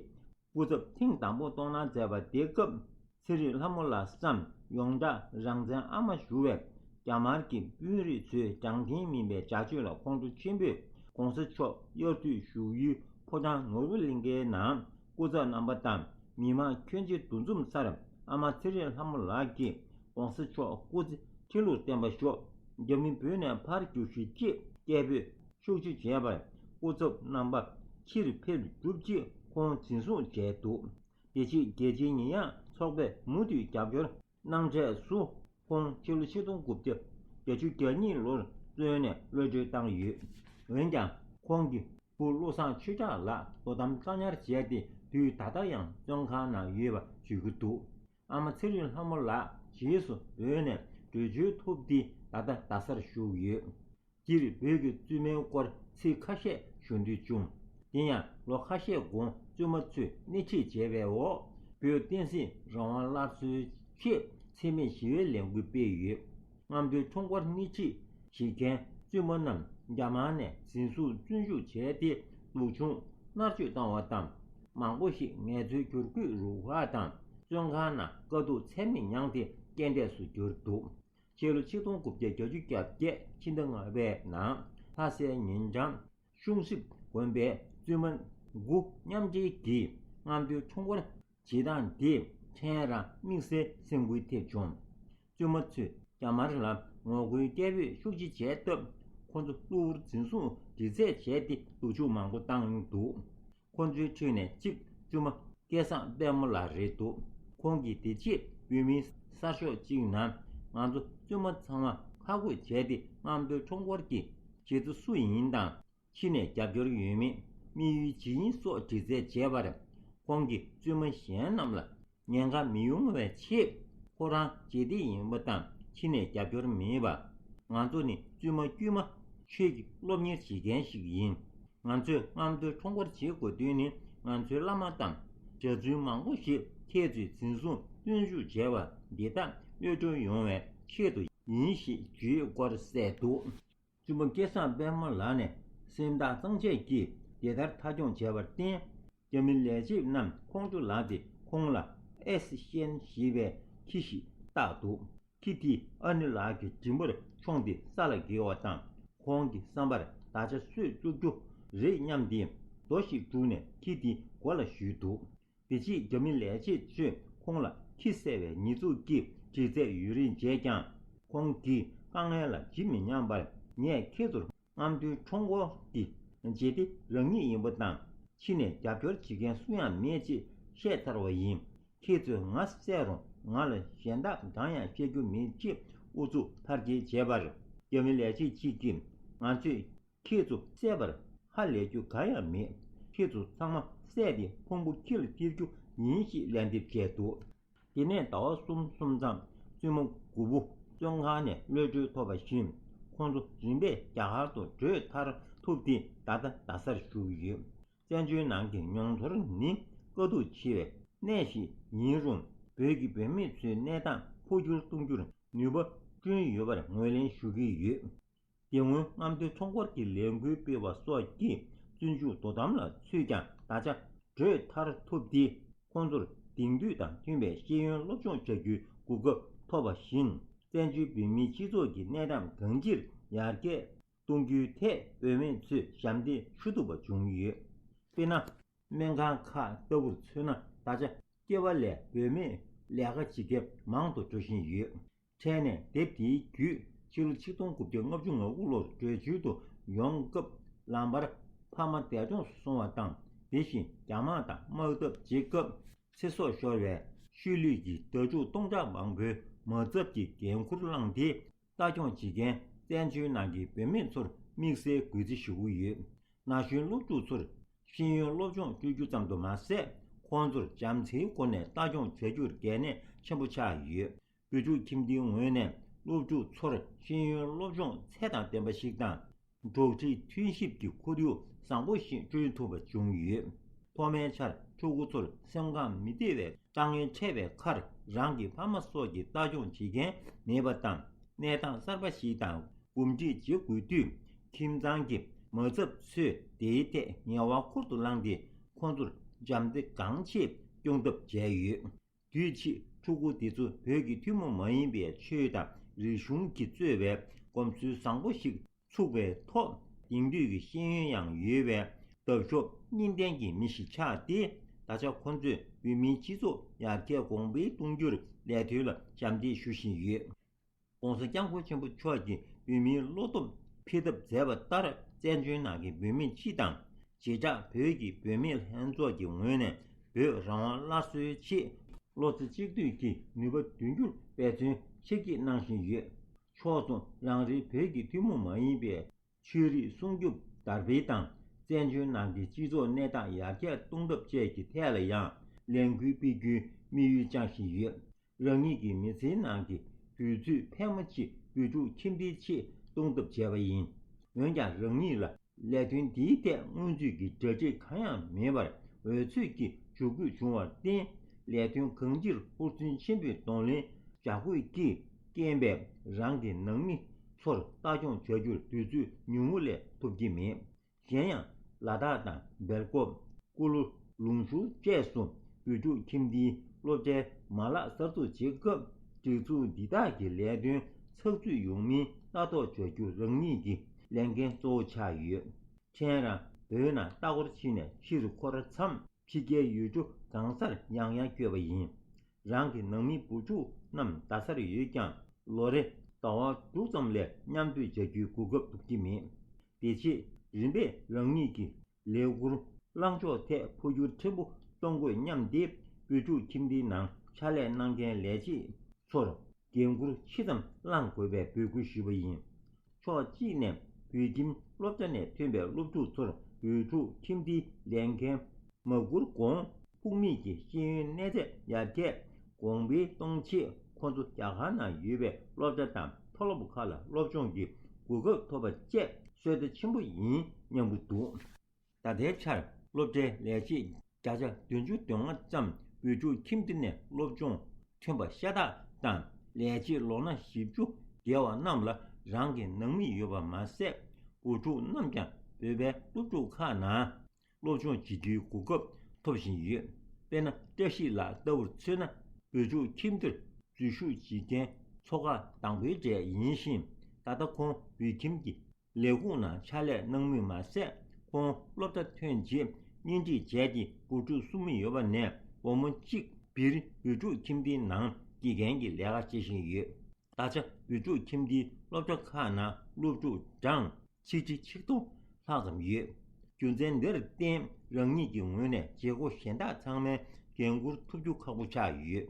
སྐུ་ཚབ་ཐེངས་དང་པོ་གཏོང་གནང་མཛད་པ་དེ་སྐབས་ཚེ་རིང་ལྷ་མོ་ལགས་སམ་ཡོངས་གྲགས་རང་བཙན་ཨ་མ་ཞུ་བས་རྒྱ་དམར་གྱི་དཔོན་རིགས་ཚོའི་དྲང་བདེན་མིན་པའི་བྱ་སྤྱོད་ལ་ཁོང་ཁྲོ་ཆེན་པོས་༸གོང་ས་མཆོག་དབྱར་དུས་བཞུགས་ཡུལ་ཕོ་བྲང་ནོར་བུ་གླིང་ཁའི་ནང་སྐུ་ཚབ་རྣམ་པ་དང་མི་མང་ཁྱོན་ཆེ་འདུ་འཛོམས་སར་ཨ་མ་ཚེ་རིང་ལྷ་མོ་ལགས་ཀྱིས་༸གོང་ས་མཆོག་སྐུ་ཚེ་ཁྲི་ལོར་བརྟན་པར་ཤོག་རྒྱ་མི་བོད་ནས་ཕར་རྒྱུགས་ཤིག་ཅེས་སྐད་འབོད་ཤུགས་ཆེ་བྱས་པར་སྐུ་ཚབ་རྣམ་པ་ཕྱིར་ཕེབས་གྲུབ་རྗེས་ཁོང་འཛིན་བཟུང་བྱས་འདུག་དེ་རྗེས་རྒྱལ་སྤྱིའི་ཉེས་ཡངས་ཚོགས་པས་མུ་མཐུད་རྒྱབ་སྐྱོར་གནང་འཕྲལ་སུ་ཁོང་ཕྱི་ལོ་ཆིག་སྟོང་དགུ་བརྒྱ་བརྒྱད་ཅུ་གྱ་གཉིས་ལོར་བཙོན་ནས་གློད་གྲོལ་བཏང་ཡོད། འོན་ཀྱང་ཁོང་གི་བུ་བློ་བཟང་ཆོས་གྲགས་ལགས་དོ་དམ་བཀག་ཉར་བྱས་ཏེ་དུས་ད་ལྟ་ཡང་བཙོན་ཁང་ནང་ཡོད་པ་བརྗོད་ཀྱི་འདུག་ཨ་མ་ཚེ་རིང་ལྷ་མོ་ལགས་རྗེས་སུ་བོད་ནས་བྲོས་བྱོལ་ཐུབ་སྟེ་ད་ལྟ་རྡ་སར་བཞུགས་ཡོད། སྤྱིར་བོད་ཀྱི་བཙུན་མའི་སྐོར་ཚིག་ཁ་ཤས་ཞུ་འདོད་བྱུང་། དེ་ཡང་ལོ་ཁ་ཤས་གོང་བཙུན་མ་ཚོས་སྣེ་ཁྲིད་བྱས་པའི་འོག་བོད་བསྟན་སྲིད་རང་དབང་སླར་གསོའི་ཆེད་འཚེ་མེད་ཞི་བའི་ལས་འགུལ་སྤེལ་ཡོད། རྔམ་སྟོན་ཁྲོམ་སྐོར་སྣེ་ཁྲིད་བྱེད་མཁན་བཙུན་མ་རྣམས་རྒྱ་དམར་ནས་འཛིན་བཟུང་བཙོན་འཇུག་བྱས་ཏེ་སྡུག་སྦྱོང་མནར་གཅོད་བཏང་བ་དང་། མང་པོ་ཞིག་ངལ་རྩོལ་བསྒྱུར་བཀོད་རུ་ཁག་དང་བཙོན་ཁང་ནང་དཀའ་སྡུག་ཚད་མེད་མྱངས་ཏེ་རྐྱེན་འདས་སུ་གྱུར་འདུག་ཕྱི་ལོ་ཆིག་སྟོང་དགུ་བརྒྱ་བརྒྱད་ཅུ་གྱ་བརྒྱད་ཕྱི་ཟླ་ལྔ་པའི་ནང་ལྷ་སའི་ཉིན་གྲངས་གཞུང་སྲིད་དགོན་པའི་བཙུན་མ་དགུ་མཉམ་འབྲེལ་གྱིས་རྔམ་སྟོན་ཁྲོམ་སྐོར་བྱེད་སྟངས་དེས་ཕྲན་རང་དམིགས་བསལ་སེམས་འགུལ་ཐེབས་བྱུང་། བཙུན་མ་ཚོས་རྒྱ་དམར་ལ་ངོ་རྒོལ་སྐད་འབོད་ཤུགས་ཆེ་བྱས་སྟབས་ཁོ་ཚོ་གློ་བུར་འཛིན་བཟུང་འདྲི་རྩད་བྱས་ཏེ་སྡུག་སྦྱོང་མང་པོ་བཏང་འདུག་ཁོ་ཚོའི་ཁྲོད་ནས་གཅིག་བཙུན་མ་སྐལ་བཟང་དཔལ་མོ་ལགས་རེད་འདུག་ཁོང་གིས་དེ་རྗེས་བོད་མིའི་གསར་ཤོག་ཅིག་ནང་ང་ཚོ་བཙུན་མ་ཚང་མ་ཁ་རྒོད་བྱས་ཏེ་རྔམ་སྟོན་ཁྲོམ་སྐོར་གྱི་བྱེད་རྩོལ་སུ་ཡིན་དང་ཕྱི་ནས་རྒྱབ་སྐྱོར་ཡོད་མེད་དམིགས་ཡུལ་ཇི་ཡིན་སོགས་དྲི་རྩད་བྱས་པར་ཁོང་གིས་བཙུན་མ་གཞན་རྣམས་ལ་ཉེན་ཁ་མི་ཡོང་བའི་ཆེད་ཁོ་རང་རྗེས་འདེད་ཡིན་པ་དང་ཕྱི་ནས་རྒྱབ་སྐྱོར་མེད་པ། ང་ཚོ་ནི་བཙུན་མ་དཀྱུས་མ་ཆོས་ཀྱི་སློབ་གཉེར་བྱེད་མཁན་ཞིག་ཡིན། ང་ཚོས་རྔམ་སྟོན་ཁྲོམ་སྐོར་བྱེད་དགོས་དོན་ནི་ང་ཚོའི་བླ་མ་དང་གྲྭ་བཙུན་མང་པོ་ཞིག་ཁྱེད་ཚོས་འཛིན་བཟུང་བཙོན་འཇུག་བྱས་པ་འདི་དག་གློད་གྲོལ་ཡོང་བའི་ཆེད་དུ་ཡིན་ཞེས་བརྗོད་སྐོར་གསལ་འདུག་བཙུན་མ་སྐལ་བཟང་དཔལ་མོ་ལགས་ནས་སེམས་ཐག་གཙང་བཅད་ཀྱིས་དེ་ལྟར་མཐའ་འཁྱོངས་བྱས་པར་བརྟེན། རྒྱ་མི་ལས་བྱེད་རྣམས་ཁོང་ཁྲོ་ལངས་ཏེ་ཁོང་ལ་ཨེ་སི་ཤན་ཞེས་པའི་ཁྱི་ཞིག་བཏགས་འདུག་ཁྱི་དེས་ཨ་ནེ་ལགས་ཀྱི་མགྲིན་པར་མཆོངས་ཏེ་ས་ལ་འགྱེལ་བ་དང་། ཁོང་གི་བསམ་པར་ད་ཆ་གསོད་བཅུག་རྒྱུ་རེད་སྙམ་སྟེ་རྡོ་ཞིག་བསྒྲུགས་ནས་ཁྱི་དེའི་མགོ་ལ་གཞུས་འདུག་དེ་རྗེས་རྒྱ་མི་ལས་བྱེད་ཚོས་ཁོང་ལ་ཁྱི་བསད་པའི་ཉེས་འཛུགས་ཀྱིས་དྲི་རྩད་ཡུན་རིང་བྱས་ཀྱང་། ཁོང་གིས་དཀའ་ངལ་ལ་ཇི་མི་སྙམ་པར་ངས་ཁྱེད་ཚོར་རྔམ་སྟོན་ཁྲོམ་སྐོར་འདི་བྱེད་དེ་རང་ཉིད་ཡིན་པ་དང་ཕྱི་ནས་རྒྱབ་སྐྱོར་བྱེད་མཁན་སུ་ཡང་མེད་ཅེས་བཤད་ཚར་བ་ཡིན། ཁྱེད་ཚོས་ང་བསད་རུང་ང་ལ་གཞན་དག་གང་ཡང་བཤད་རྒྱུ་མེད་ཅེས་ཨུ་ཚུགས་མཐར་སྐྱེལ་བྱས་པར་རྒྱ་མི་ལས་བྱེད་ཅིག་གིས་ང་ཚོས་ཁྱེད་ཚོ་བསད་པར་ཧ་ལས་རྒྱུ་གང་ཡང་མེད། ཁྱེད་ཚོ་ཚང་མ་བསད་དེ་ཕུང་པོ་ཁྱི་ལ་སྟེར་རྒྱུ་ཡིན་ཞེས་ལན་འདེབས་བྱས་འདུག་དེ་ནས་ཟླ་བ་གསུམ་གསུམ་ཙམ་བཙུན་མ་དགུ་པོ་བཙོན་ཁང་ནས་གློད་གྲོལ་ཐོབ་པ་བཞིན་ཁོང་ཚོ་རིམ་པས་རྒྱ་གར་དུ་བྲོས་ཐར་ཐུབ་སྟེ་ད་ལྟ་རྡ་སར་བཞུགས་ཡོད། བཙན་བྱོལ་ནང་གི་མྱོང་ཚོར་ནི་དཀའ་སྡུག་ཆེ་བའི་གནས་ཤིག་ཡིན་རུང་བོད་ཀྱི་བུད་མེད་ཚོའི་གནས་སྟངས་འཕོ་འགྱུར་གཏོང་རྒྱུར་ནུས་པ་བསྐྲུན་ཡོད་པར་ངོས་ལེན་ཞུ་གི་ཡོད། དེ་སྔོན་རྔམ་སྟོན་ཁྲོམ་སྐོར་གྱི་ལས་འགུལ་སྤེལ་བ་སོགས་ཀྱིས་བཙོན་འཇུག་དོ་དམ་ལ་ཚུད་ཀྱང་ད་ཆ་བྲོས་ཐར་ཐུབ་སྟེ་ཁོང་ཚོར་དེང་དུས་དང་མཐུན་པའི་ཤེས་ཡོན་སློབ་སྦྱོང་བྱ་རྒྱུའི་གོ་སྐབས་ཐོབ་པ་བཞིན་བཙན་བྱོལ་བོད་མིའི་སྤྱི་ཚོགས་ཀྱི་གནས་སྟངས་གང་ཅིར་ཡར་རྒྱས་གཏོང་རྒྱུའི་ཐད་བུད་མེད་ཚོས་ཞབས་འདེགས་ཞུ་ཐུབ་པ་བྱུང་ཡོད། དཔེར་ན། སྨན་ཁང་ཁག་ལྟ་བུར་མཚོན་ན་ད་ཆ་སྐྱེ་བ་ལས་བུད་མེད་ལས་ཀ་བྱེད་མཁན་མང་དུ་འགྲོ་བཞིན་ཡོད། འཕྲལ་ནས་དེབ་དེའི་བརྒྱུད་ཕྱི་ལོ་ཆིག་སྟོང་དགུ་བརྒྱ་ལྔ་བཅུ་ང་དགུ་ལོར་བྲོས་བྱོལ་དུ་ཡོང་སྐབས་ལམ་བར་ཕ་མ་འདས་གྲོངས་སུ་སོང་བ་དང་དེ་བཞིན་རྒྱ་དམག་དང་དམག་འཐབ་བྱེད་སྐབས་ཚེ་སྲོག་ཤོར་བའི་ཤུལ་ལུས་ཀྱི་དྭ་ཕྲུག་སྟོང་ཕྲག་མང་པོའི་མ་ཚབ་ཀྱི་འགན་འཁུར་བླངས་ཏེ། ལྟ་སྐྱོང་བྱེད་མཁན་བཙན་བྱོལ་ནང་གི་བུད་མེད་ཚོར་དམིགས་བསལ་གུས་བརྩི་ཞུ་གི་ཡོད། ན་གཞོན་སློབ་ཕྲུག་ཚོར་ཤེས་ཡོན་སློབ་སྦྱོང་སྤྲོད་རྒྱུ་ཙམ་དུ་མ་ཟད། ཁོང་ཚོར་བྱམས་བརྩེའི་སྒོ་ནས་ལྟ་སྐྱོང་བྱ་རྒྱུར་གལ་གནད་ཆེན་པོ་ཆགས་ཡོད། བོད་ཕྲུག་ཁྱིམ་སྡེའི་ངོས་ནས་སློབ་ཕྲུག་ཚོར་ཤེས་ཡོན་སློབ་སྦྱོང་ཚད་དང་ལྡན་པ་ཞིག་དང་། འགྲོགས་འདྲིས་མཐུན་གཤིབ་ཀྱི་ཁོར་ཡུག་བཟང་པོ་ཞིག་བསྐྲུན་ཐུབ་པ་བྱུང་ཡོད། ཐོག་མའི་ཆར་ཕྲུ་གུ་ཚོར་སེམས་ཁམས་མི་བདེ་བའི་ དཀའ་ངལ་འཕྲད་པའི་ཁར་རང་གི་ཕ་མ་སོགས་ཀྱིས་ལྟ་སྐྱོང་བྱེད་མཁན་མེད་པ་དང་། གནས་སྟངས་གསར་པ་ཞིག་དང་གོམས་འདྲིས་བྱེད་དགོས་དུས། ཁྱིམ་ཚང་གི་མ་ཚབ་ཚོས་དེའི་ཐད་ངལ་བ་ཁུར་དུ་བླངས་ཏེ། ཁོང་ཚོར་བྱམས་བརྩེ་གང་ཆེ་སྐྱོང་ཐབས་བྱས་ཡོད། དུས་ཕྱིས་ཕྲུ་གུ་དེ་ཚོ་བོད་ཀྱི་ཐུན་མོང་མ་ཡིན་པའི་ཆོས་དང་རིག་གཞུང་གིས་གཙོས་པའི་གོམས་སྲོལ་བཟང་པོ་ཞིག་ཚུགས་པའི་ཐོག་དེང་དུས་ཀྱི་ཤེས་ཡོན་ཡང་ཡོད་པའི་འདབ་གཤོག་གཉིས་ལྡན་གྱི་མི་ཞིག་ཆགས་ཏེ། ད་ཆ་ཁོ་ཚོས་བོད་མིའི་སྤྱི་ཚོགས་ཡར་རྒྱས་གོང་འཕེལ་གཏོང་རྒྱུར་ལས་དོན་ལ་ཞབས་འདེགས་ཞུ་བཞིན་ཡོད། ༸གོང་ས་༸སྐྱབས་མགོན་ཆེན་པོ་མཆོག་གིས་བོད་མིའི་བློ་སྟོབས་འཕེལ་ཐབས་མཛད་པ་ལྟར། བཙན་བྱོལ་ནང་གི་བོད་མི་སྤྱི་དང་། བྱེ་བྲག་བོད་ཀྱི་བུད་མེད་ལྷན་ཚོགས་ཀྱི་ངོས་ནས་བོད་རང་དབང་སླར་གསོའི་ཆེད་བློ་རྩེ་གཅིག་སྒྲིམ་གྱིས་ནུས་པ་འདོན་རྒྱུར་འབད་བརྩོན་ཆེ་བསྐྱེད་གནང་བཞིན་ཡོད། ཕྱོགས་མཚུངས་རང་རེའི་བོད་ཀྱི་ཐུན་མོང་མ་ཡིན་པའི་ཆོས་རིག་སྲུང་སྐྱོབ་དར་སྤེལ་དང་། བཙན་བྱོལ་ནང་གི་སྤྱི་ཚོགས་གནས་སྟངས་ཡར་རྒྱས་གཏོང་ཐབས་བཅས་ཀྱི་ཐད་ལ་ཡང་ལས་འགུལ་སྤེལ་རྒྱུའི་དམིགས་ཡུལ་བཅངས་བཞིན་ཡོད། རང་ཉིད་ཀྱི་མི་ཚེའི་ནང་གི་དུས་ཚོད་ཕལ་མོ་ཆེ་བོད་ཕྲུག་ཁྱིམ་སྡེའི་ཆེད་གཏོང་ཐབས་བྱས་པ་ཡིན། འོན་ཀྱང་རང་ཉིད་ལ་ལས་དོན་འདིའི་ཐད་སྔོན་ཚུད་ཀྱི་གྲ་སྒྲིག་གང་ཡང་མེད་པར་འོལ་ཚོད་ཀྱིས་འཇུག་དགོས་བྱུང་བར་བརྟེན། ལས་དོན་གང་ཅིར་ཧུར་བརྩོན་ཆེན་པོས་གདོང་ལེན་བྱ་དགོས་ཀྱི་རྐྱེན་པས། རང་གི་ནང་མི་ཚོར་ལྟ་སྐྱོང་བྱ་རྒྱུར་དུས་ཚོད་ཉུང་ངུ་ལས་ཐོབ་ཀྱི་མེད། གཞན་ཡང་། ལ་དྭགས་དང་སྦེལ་ཀོབ། ཀུ་ལུ། ལུང་ཤུར་བཅས་སུ་བོད་ཕྲུག་ཁྱིམ་སྡེའི་སློབ་གྲྭའི་མ་ལག་གསར་འཛུགས་བྱེད་སྐབས། སྒྲིག་འཛུགས་འདི་དག་གི་ལས་དོན་ཚགས་ཚུད་ཡོང་མིན་ལྟ་རྟོག་བྱ་རྒྱུ་རང་ཉིད་ཀྱི་ལས་འགན་གཙོ་བོ་ཆགས་ཡོད། ཕྲན་རང་བོད་ནང་ལྟ་སྐོར་ཕྱིན་ནས་ཕྱིར་འཁོར་མཚམས། ཕྱི་རྒྱལ་ཡུལ་གྲུ་གང་སར་ཡང་ཡང་བསྐྱོད་པ་ཡིན། རང་གི་ནང་མི་བུ་ཕྲུག་རྣམས་རྡ་སར་ཡོད་ཀྱང་། ལོ་རེ་ཟླ་བ་དྲུག་ཙམ་ལས་མཉམ་སྡོད་བྱ་རྒྱུའི་གོ་སྐབས་ཐོབ་ཀྱི་མེད། དེ་རྗེས་རིམ་པས་རང་ཉིད་ཀྱི་ལས་ཁུར་བླང་ཕྱོགས་ཐད་འཕོ་འགྱུར་ཕྲན་བུ་གཏོང་དགོས་སྙམ་སྟེ། བོད་ཕྲུག་ཁྱིམ་སྡེའི་ནང་ཕྱག་ལས་གནང་མཁན་ལས་བྱེད་ཚོར་འགན་འཁུར་ཆེ་ཙམ་བླང་དགོས་པའི་འབོད་སྐུལ་ཞུས་པ་ཡིན། ཕྱོགས་གཅིག་ནས་བོད་ཁྱིམ་སློབ་གྲྭ་ནས་ཐོན་པའི་སློབ་ཕྲུག་ཚོར་བོད་ཕྲུག་ཁྱིམ་སྡེའི་ལས་འགན་མ་བསྐུར་གོང་། ཕུགས་དམིགས་ཀྱི་ཤེས་ཡོན་གནས་ཚད་ཡར་རྒྱས་གོང་འཕེལ་གཏོང་ཆེད། ཁོང་ཚོ་རྒྱ་གར་ནང་ཡོད་པའི་སློབ་གྲྭ་དང་མཐོ་སློབ་ཁག་ལ་སློབ་སྦྱོང་གི་གོ་སྐབས་ཐོབ་པ་བཅས་བསོད་བདེ་ཆེན་པོ་ཡིན་སྙམ་གྱི་འདུག་ད་ལྟའི་ཆར་སློབ་གྲྭའི་ལས་བྱེད་བརྒྱ་ཆ་བདུན་ཅུ་དོན་ལྔ་ཙམ་བོད་ཕྲུག་ཁྱིམ་སྡེ་ནས་སློབ་སྦྱོང་ཐོན་པ་ཤ་སྟག་དང་། ལས་བྱེད་ལོ་ན་བཞི་བཅུ་བརྒལ་བ་རྣམས་ལ་རང་གི་ནང་མི་ཡོད་པ་མ་ཟད། བུ་ཕྲུག་རྣམས་ཀྱང་བོད་པའི་སློབ་ཕྲུག་ཁག་ནང་སློབ་སྦྱོང་བྱེད་རྒྱུའི་གོ་སྐབས་ཐོབ་བཞིན་ཡོད། དཔེར་ན། བཀྲ་ཤིས་ལགས་ལྟ་བུར་མཚོན་ན། བོད་ཕྲུག་ཁྱིམ་སྡེར་འཛུལ་ཞུགས་བྱེད་མཁན་ཚོགས་ཁག་དང་པོའི་གྲས་ཡིན་ཞིང་། ད་ལྟ་ཁོང་བོད་ཁྱིམ་གྱི་ལས་ཁུངས་ནང་ཕྱག་ལས་གནང་མུས་མ་ཟད། ཁོང་སློབ་གྲྭ་ཐོན་རྗེས་གཉེན་སྒྲིག་བྱས་ཏེ། བུ་ཕྲུག་གསུམ་ཡོད་པ་ནས་སྒོར་མོ་གཅིག་བིར་བོད་ཕྲུག་ཁྱིམ་སྡེའི་ནང་དགེ་རྒན་གྱི་ལས་ཀ་བྱེད་བཞིན་ཡོད། ད་ཆ་བོད་ཕྲུག་ཁྱིམ་སྡེའི་སློབ་གྲྭ་ཁག་ནང་སློབ་ཕྲུག་གྲངས་ཆིག་ཁྲི་ཆིག་སྟོང་ལྷག་ཙམ་ཡོད། རྒྱུ་མཚན་འདིར་བརྟེན། རང་ཉིད་ཀྱི་ངོས་ནས་བྱེད་སྒོ་གཞན་དག་ཚང་མའི་འགན་འཁུར་ཐུབ་རྒྱུ་ཁག་པོ་ཆགས་ཡོད།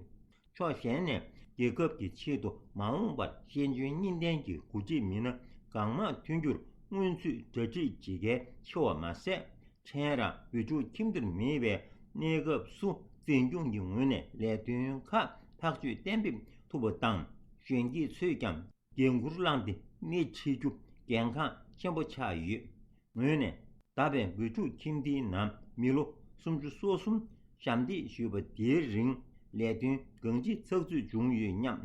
ཕྱོགས་གཞན་ནས། རྒྱལ་ཁབ་ཀྱི་ཆེད་དུ་མ་འོངས་པར་ཤེས་འཇོན་གཉིས་ལྡན་གྱི་འགོ་ཁྲིད་མི་སྣ་གང་མང་ཐོན་རྒྱུར་སྔོན་ཚུད་གྲ་སྒྲིག་བྱེད་མཁན་ཆེ་བ་མ་ཟད། ཕྲན་རང་བོད་ཕྲུག་ཁྱིམ་སྡེར་མེད་པའི་གནས་སྐབས་སུ། འཛིན་སྐྱོང་གི་ངོས་ནས་ལས་དོན་ཁག་ཐག་གཅོད་གཏན་འབེབས་ཐུབ་པ་དང་། གཞོན་སྐྱེས་ཚོས་ཀྱང་འགན་འཁུར་བླངས་ཏེ་སྣེ་ཁྲིད་རྒྱུ་གལ་འགངས་ཆེན་པོ་ཆགས་ཡོད། ངོས་ནས། ད་ཕན་བོད་ཕྲུག་ཁྱིམ་སྡེའི་ནང་མི་ལོ་སུམ་ཅུ་སོ་གསུམ་ཞབས་འདེགས་ཞུས་པ་དེའི་རིང་ལས་དོན་གང་ཅི་ཚགས་ཚུད་བྱུང་ཡོད་སྙམ།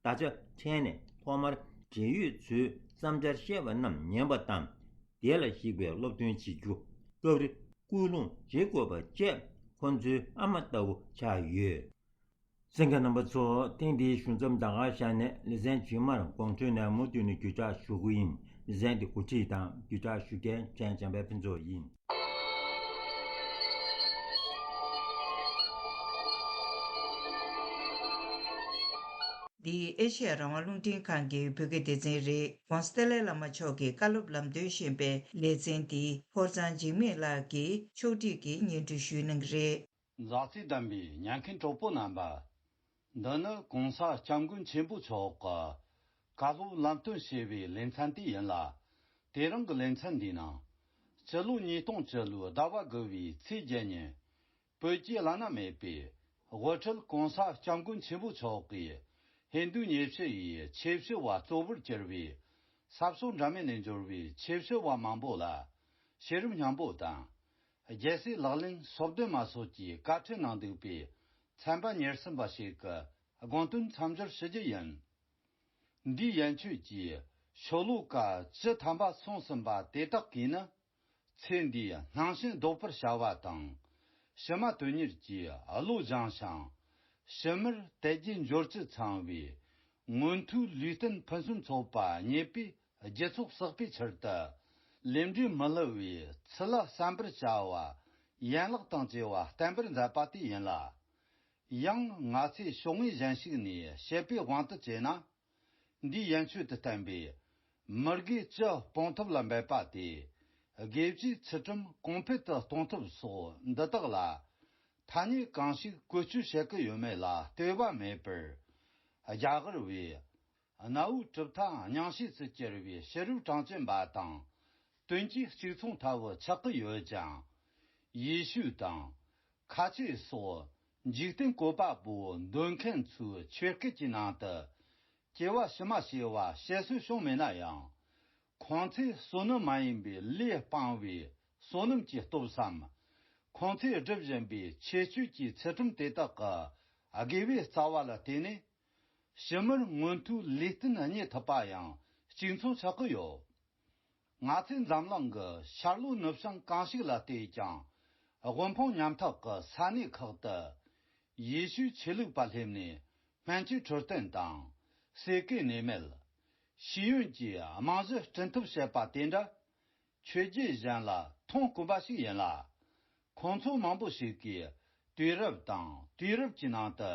ད་ཆ་ཕྲན་ནས་ཐོག་མར་འབྲེལ་ཡོད་ཚོའི་བསམ་འཆར་བཤད་པ་རྣམས་ཉན་པ་དང་། དེ་ལ་གཞིགས་པའི་སློབ་སྟོན་བྱེད་རྒྱུ། སྐབས་རེ་སྐུལ་སློང་བྱེད་དགོས་པ་བཅས་ཁོ་ཚོའི་ཨ་མ་ལྟ་བུ་ཆགས་ཡོད། གསན་མཁན་རྣམ་པ་ཚོ། ཐེངས་འདིའི་ཞུ་མཚམས་ད་ག་བཞག་ནས། ལེ་ཚན་རྗེས་མར་དགོང་དྲོ་ནས་མུ་མཐུད་ནས་བརྒྱུད་བསྒྲགས་ཞུ་གི་ཡིན། ལེ་ཚན་འདི་གོ་སྒྲིག་དང་བརྒྱུད་བསྒྲགས་ཞུ་མཁན་ཕྲན་འཇམ་དཔལ་ཕུན་ཚོགས་ཡིན། འདི་ཨེ་ཤེ་ཡ་རང་དབང་རླུང་འཕྲིན་ཁང་གི་བོད་སྐད་སྡེ་ཚན་རེད། ༸གོང་ས་ཏཱ་ལའི་བླ་མ་མཆོག་གིས་བཀའ་སློབ་ལམ་སྟོན་བཞིན་པའི་ལེ་ཚན་འདི་ཕོ་བྲང་འཇིགས་མེད་ལགས་ཀྱིས་ཕྱོགས་སྒྲིག་གིས་སྙན་སྒྲོན་ཞུ་གནང་གི་རེད། མཛའ་བརྩེ་ལྡན་པའི་ཉན་མཁན་གྲོགས་པོ་རྣམ་པ། འདི་ནི་༸གོང་ས་༸སྐྱབས་མགོན་ཆེན་པོ་མཆོག་གིས་བཀའ་སློབ་ལམ་སྟོན་བྱས་པའི་ལེ་ཚན་དེ་ཡིན་ལ། དེ་རིང་གི་ལེ་ཚན་འདིའི་ནང་། སྤྱི་ལོ་ཉིས་སྟོང་བཅུ་ལོའི་ཟླ་བ་དགུ་བའི་ཚེས་བརྒྱད་ཉིན། བོད་ཀྱི་བླ་ན་མེད་པའི་དབུ་ཁྲིད་༸གོང་ས་༸སྐྱབས་མགོན་ཆེན་པོ་མཆོག་གིས་ཧིན་རྡུ་ཉེ་ཤུ་ཡི་ཆོས་ཞུ་བ་གཙོ་བོར་གྱུར་པའི་ས་ཕྱོགས་འདྲ་མིན་ནས་འབྱོར་བའི་ཆོས་ཞུ་བ་མང་པོ་ལ་ཤེས་རབ་སྙིང་པོ་དང་། རྒྱལ་སྲས་ལག་ལེན་སོ་བདུན་མ་སོགས་ཀྱི་བཀའ་ཁྲིད་གནང་འདུག་པས། ཚན་པ་ཉེར་གསུམ་པ་ཞིག་གི་དགོངས་དོན་མཚམས་སྦྱོར་ཞུ་རྒྱུ་ཡིན། འདིའི་ཡན་ཆོད་ཀྱིས་ཤོ་ལོ་ཀ་བཅུ་ཐམ་པ་གསུངས་ཟིན་པ་དེ་དག་གིས་ནི། ཚེ་འདིའི་སྣང་ཞེན་ལྡོག་པར་བྱ་བ་དང་། ཕྱི་མ་དོན་གཉེར་གྱི་བློ་སྦྱངས་ཤིང་། ཕྱི་མར་དད་རྒྱས་འབྱོར་བཅུ་ཚང་བའི་མངོན་མཐོའི་ལུས་རྟེན་ཕུན་སུམ་ཚོགས་པ་རྙེད་པའི་རྒྱུ་ཚོགས་བསགས་པའི་ཕྱིར་དུ། ལས་འབྲས་མི་བསླུ་བའི་ཚུལ་ལ་བསམ་པར་བྱ་བ་ཡན་ལག་དང་བཅས་པ་བསྟན་པར་མཛད་པ་དེ་ཡིན་ལ། ཡང་ང་ཚོས་ཕྱོགས་ངོས་གཞན་ཞིག་ནས་བཤད་པའི་དབང་དུ་བྱས་ན། འདིའི་ཡན་ཆོད་དུ་བསྟན་པའི་མི་དགེ་བཅུ་སྤོང་ཐབས་ལ་འབད་པ་དེ། དགེ་བཅུའི་ཚུལ་ཁྲིམས་གོང་འཕེལ་དུ་གཏོང་ཐབས་སོགས་འདི་དག་ལ། ཐ་སྙད་གང་ཞིག་བཀོལ་སྤྱོད་བྱེད་ཀྱི་ཡོད་མེད་ལ་ལྟོས་པ་མེད་པར། རྒྱ་གར་བས་གནའ་བོའི་གྲུབ་མཐའ་རྙིང་བཤད་སུ་གྱུར་པའི་ཕྱི་རོལ་གྲངས་ཅན་པ་དང་། དོན་གྱིས་གཅིག་མཚུངས་ལྟ་བུ་ཆགས་ཀྱི་ཡོད་ཀྱང་། ཡེ་ཤུ་དང་། ཁ་ཆེ་སོགས་འཇིག་རྟེན་བཀོད་པ་པོ་འདོན་མཁན་ཚོའི་ཆོས་སྐད་ཀྱི་ནང་དུ། སྐྱེ་བ་ཕྱི་མ་ཞེས་པ་བཤད་སྲོལ་བྱུང་མེད་ན་ཡང་། ཁོང་ཚོས་བསོད་ནམས་མ་ཡིན་པའི་ལས་སྤངས་པའི་བསོད་ནམས་ཀྱི་སྟོབས་སམ། ཁོང་ཚོས་སྒྲུབ་བཞིན་པའི་ཆོས་སྤྱོད་ཀྱི་ཚུལ་ཁྲིམས་དེ་དག་གི་དགེ་བའི་རྩ་བ་ལ་བརྟེན་ནས། ཕྱི་མར་མངོན་མཐོའི་ལུས་རྟེན་རྙེད་ཐུབ་པ་ཡང་གཅིག་མཚུངས་ཆགས་ཀྱི་ཡོད། ང་ཚོས་འཛམ་གླིང་གི་ཤར་ལྷོའི་ནུབ་བྱང་གང་ཞིག་ལ་བལྟས་ཀྱང་། དབུལ་ཕོངས་ཉམ་ཐག་གི་ས་གནས་ཁག་ཏུ། ཡེ་ཤུའི་ཆོས་ལུགས་པ་སླེབས་ནས་སྨན་བཅོས་འཕྲོད་བསྟེན་དང་། ཟས་གོས་གནས་མལ། ཤེས་ཡོན་གྱི་རྨང་གཞི་བསྐྲུན་ཐབས་བྱེད་པ་དེ་འདྲ། ཆོས་བརྒྱུད་གཞན་ལ་མཐོང་དཀོན་པ་ཞིག་ཡིན་ལ། ཁོང་ཚོ་མང་པོ་ཞིག་གིས་དུས་རབས་དང་དུས་རབས་ཀྱི་ནང་དུ།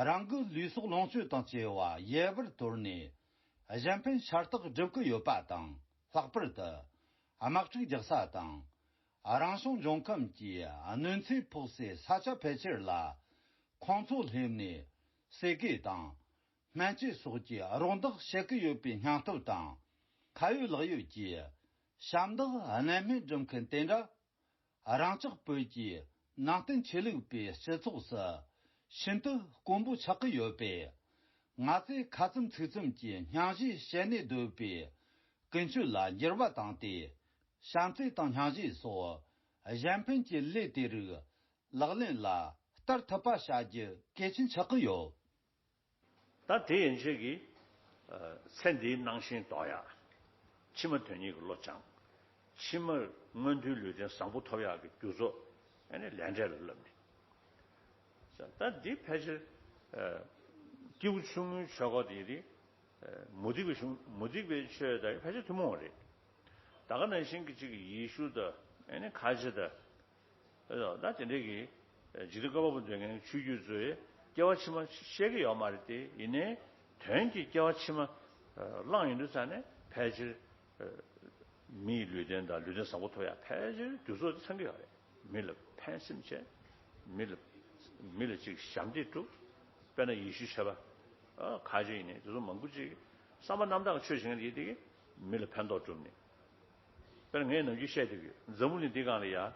རང་གི་ལུས་སྲོག་ལོངས་སྤྱོད་དང་བཅས་པ་ཡལ་བར་དོར་ནས། གཞན་ཕན་ཤ་སྟག་སྒྲུབ་ཀྱི་ཡོད་པ་དང་། ལྷག་པར་དུ། དམག་འཁྲུག་རྒྱག་ས་དང་། རང་བྱུང་འབྱུང་ཁམས་ཀྱི་གནོད་འཚེ་ཕོག་སའི་ས་ཆ་ཕལ་ཆེར་ལ། ཁོང་ཚོ་སླེབས་ནས། ཟས་གོས་དང་། སྨན་བཅོས་སོགས་ཀྱི་རོགས་འདེགས་བྱེད་ཀྱི་ཡོད་པའི་སྙིང་སྟོབས་དང་། ཁ་ཡོད་ལག་ཡོད་ཀྱིས་ཞབས་འདེགས་གནད་སྨིན་སྒྲུབ་མཁན་དེ་འདྲ། རང་ཅག་བོད་ཀྱི་ནང་བསྟན་ཆོས་ལུགས་པའི་སྤྱི་ཚོགས་སུ་ཤིན་ཏུ་དཀོན་པོ་ཆགས་ཀྱི་ཡོད་པས། ང་ཚོས་ཁ་ཙམ་ཚིག་ཙམ་གྱི་སྙིང་རྗེ་བྱེད་ནས་སྡོད་པའི་ཀུན་སྤྱོད་ལ་འགྱུར་བ་བཏང་སྟེ། བྱམས་བརྩེ་དང་སྙིང་རྗེ་སོགས་གཞན་ཕན་གྱི་ལས་དེ་རིགས་ལག་ལེན་ལ་བསྟར་ཐུབ་པ་བྱ་རྒྱུ་གལ་ཆེན་ཆགས་ཀྱི་ཡོད། ད་དེ་ཡན་ཆད་ཀྱིས། ཨ། ཚེ་འདིའི་སྣང་ཞེན་ལྡོག་ཡག་ཕྱི་མ་དོན་གཉེར་གྱི་བློ་སྦྱང་། ཕྱི་མར་མངོན་མཐོའི་ལུས་རྟེན་བཟང་པོ་ཐོབ་ཡག་གི་རྒྱུ་ཚོགས་ཨ་ནི་ལས་འབྲས་ལ་བསླབ་ནས། ད་འདི་ཕལ་ཆེར། ཨ། སྐྱེས་བུ་ཆུང་ངུའི་ཆོས་སྐོར་དེ་རིགས། ཨ། མུ་སྟེགས་པའི་གཞུང་མུ་སྟེགས་པའི་ཆོས་དང་ཕལ་ཆེར་ཐུན་མོང་བ་རེད། ད་ག་ནང་བཞིན་གྱི་གཅིག་ཡེ་ཤུ་དང་ཨ་ནི་ཁ་ཆེ་དང་། ད་དེ་འདྲའི་གི་འཇིག་རྟེན་བཀོད་པ་པོ་འདོན་མཁན་ཆོས་བརྒྱུད་ཚོས་སྐྱེ་བ་ཕྱི་མ་བཤད་ཀྱི་ཡོད་མ་རེད་དེ། ཡིན་ནའི་དོན་གྱི་སྐྱེ་བ་ཕྱི་མ་བླངས་ཡོང་དུས་ཙང་ནས་ཕལ་ཆེར་མིའི་ལུས་རྟེན་དང་ལུས་རྟེན་བཟང་པོ་ཐོབ་ཡག་ཕལ་ཆེར་རྒྱུ་ཚོགས་དེ་ཚང་གི་ཡོད་རེད། མི་ལ་ཕན་སེམས་བྱས། མི་ལ་མི་ལ་ཅིག་ཞབས་འདེགས་སྒྲུབ། དཔེར་ན་ཡེ་ཤུ་ཆོས་པ་ཁ་ཆེ་ཡིན་ནའི་དེ་ཚོ་མང་པོ་ཅིག་བསམ་པ་རྣམ་དག་གི་ཆོས་བྱེད་མཁན་དེ་ཡིན་དེ་གི་མི་ལ་ཕན་ཐོགས་སྒྲུབ་ནས། དཔེར་ན་ངས་ནམ་རྒྱུན་བཤད་དུས་ཀྱི་འཛམ་བུ་གླིང་འདི་སྒང་ལ་ཡ།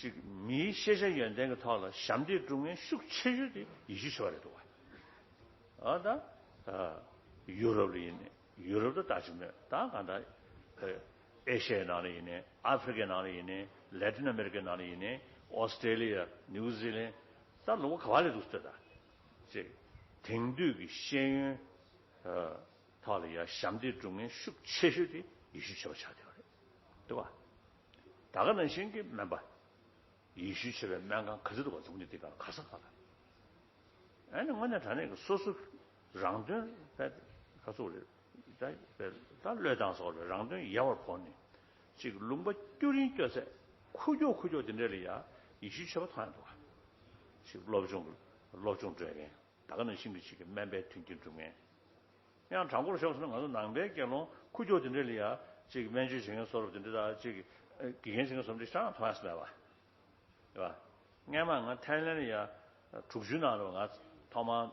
ཅིག་མིའི་ཤེས་བྱ་ཡོན་ཏན་གྱི་ཐོག་ལ་ཞབས་འདེགས་སྒྲུབ་མཁན་ཤུགས་ཆེ་ཤོས་དེ་ཡེ་ཤུ་ཆོས་པ་རེད་འདུག་བ། ཨ་ད། ཨ། ཡུ་རོབ་ལ་ཡིན་ནའི་ཡུ་རོབ་ཏུ་ལྟ་ཅི་མོད་ད་གང་ལྟར། ཨེ་ཤ་ཡའི་ནང་ལ་ཡིན་ནའི་ཨ་ཧྥི་རི་ཀའི་ནང་ལ་ཡིན་ནའི་ལེ་ཏིན་ཨ་མེ་རི་ཀའི་ནང་ལ་ཡིན་ནའི་ཨོ་སི་ཀྲེ་ལི་ཡ་ནིའུ་ཛི་ལན་ད་ལུང་པ་ག་བ་ལ་འདུག་ཟེར་ད། ཅིག་དེང་དུས་ཀྱི་ཤེས་ཡོན། ཨ། ཐོག་ལ་ཡ་ཞབས་འདེགས་སྒྲུབ་མཁན་ཤུགས་ཆེ་ཤོས་དེ་ཡེ་ཤུ་ཆོས་པ་ཆགས་བསྡད་པ་རེད། འདུག་བ། ད་ག་ནང་བཞིན་གྱི་སྨན་པ། ཡེ་ཤུ་ཆོས་པའི་སྨན་ཁང་ག་ཚོད་འདུག་བ་འཛམ་བུ་གླིང་འདི་སྒང་ལ་ག་ས་ག་ལ། ཨ་ནི་དངོས་གནས་དྲང་གནས་ཀྱི་སོ་སོ་རང་དོན་པའི་ག་ཚོད་རེད། ད་པའི་ད་བློས་བཏང་སོགས་རེད་རང་དོན་ཡལ་བར་ཕོག་ནས་ཅིག་ལུང་པ་སྐྱོ་རིང་སྐྱོ་ཚད་ཁུག་ཀྱོག་ཁུག་ཀྱོག་དེ་འདྲ་ལ་ཡ་ཡེ་ཤུ་ཆོས་པ་མཐོང་ཡ་འདུག་བ། ཅིག་སློབ་སྦྱོང་སློབ་སྦྱོང་སྤྲོད་མཁན། ད་ག་ནང་བཞིན་གྱི་ཅིག་གི་སྨན་པའི་མཐུན་རྐྱེན་སྒྲུབ་མཁན། ཡང་དྲང་པོར་ཞོག་ཟེར་ན་ང་ཚོ་ནང་པའི་དགེ་སློང་ཁུག་ཀྱོག་དེ་འདྲ་ལ་ཡ་ཅིག་སྨན་བཅོས་བྱེད་མཁན་བཟོ་འདྲ་དེ་འདྲ་དང་ཅིག་དགེ་རྒན་བྱེད་མཁན་བཟོ་འདྲ་ཅང་མཐོང་ཡ་སི་མེད་པ། རེད་པ། སྔས་མ་ང་ཐའི་ལན་ལ་ཡ་དྲུག་ཅུའི་ནང་ལ་ང་ཐོག་མར་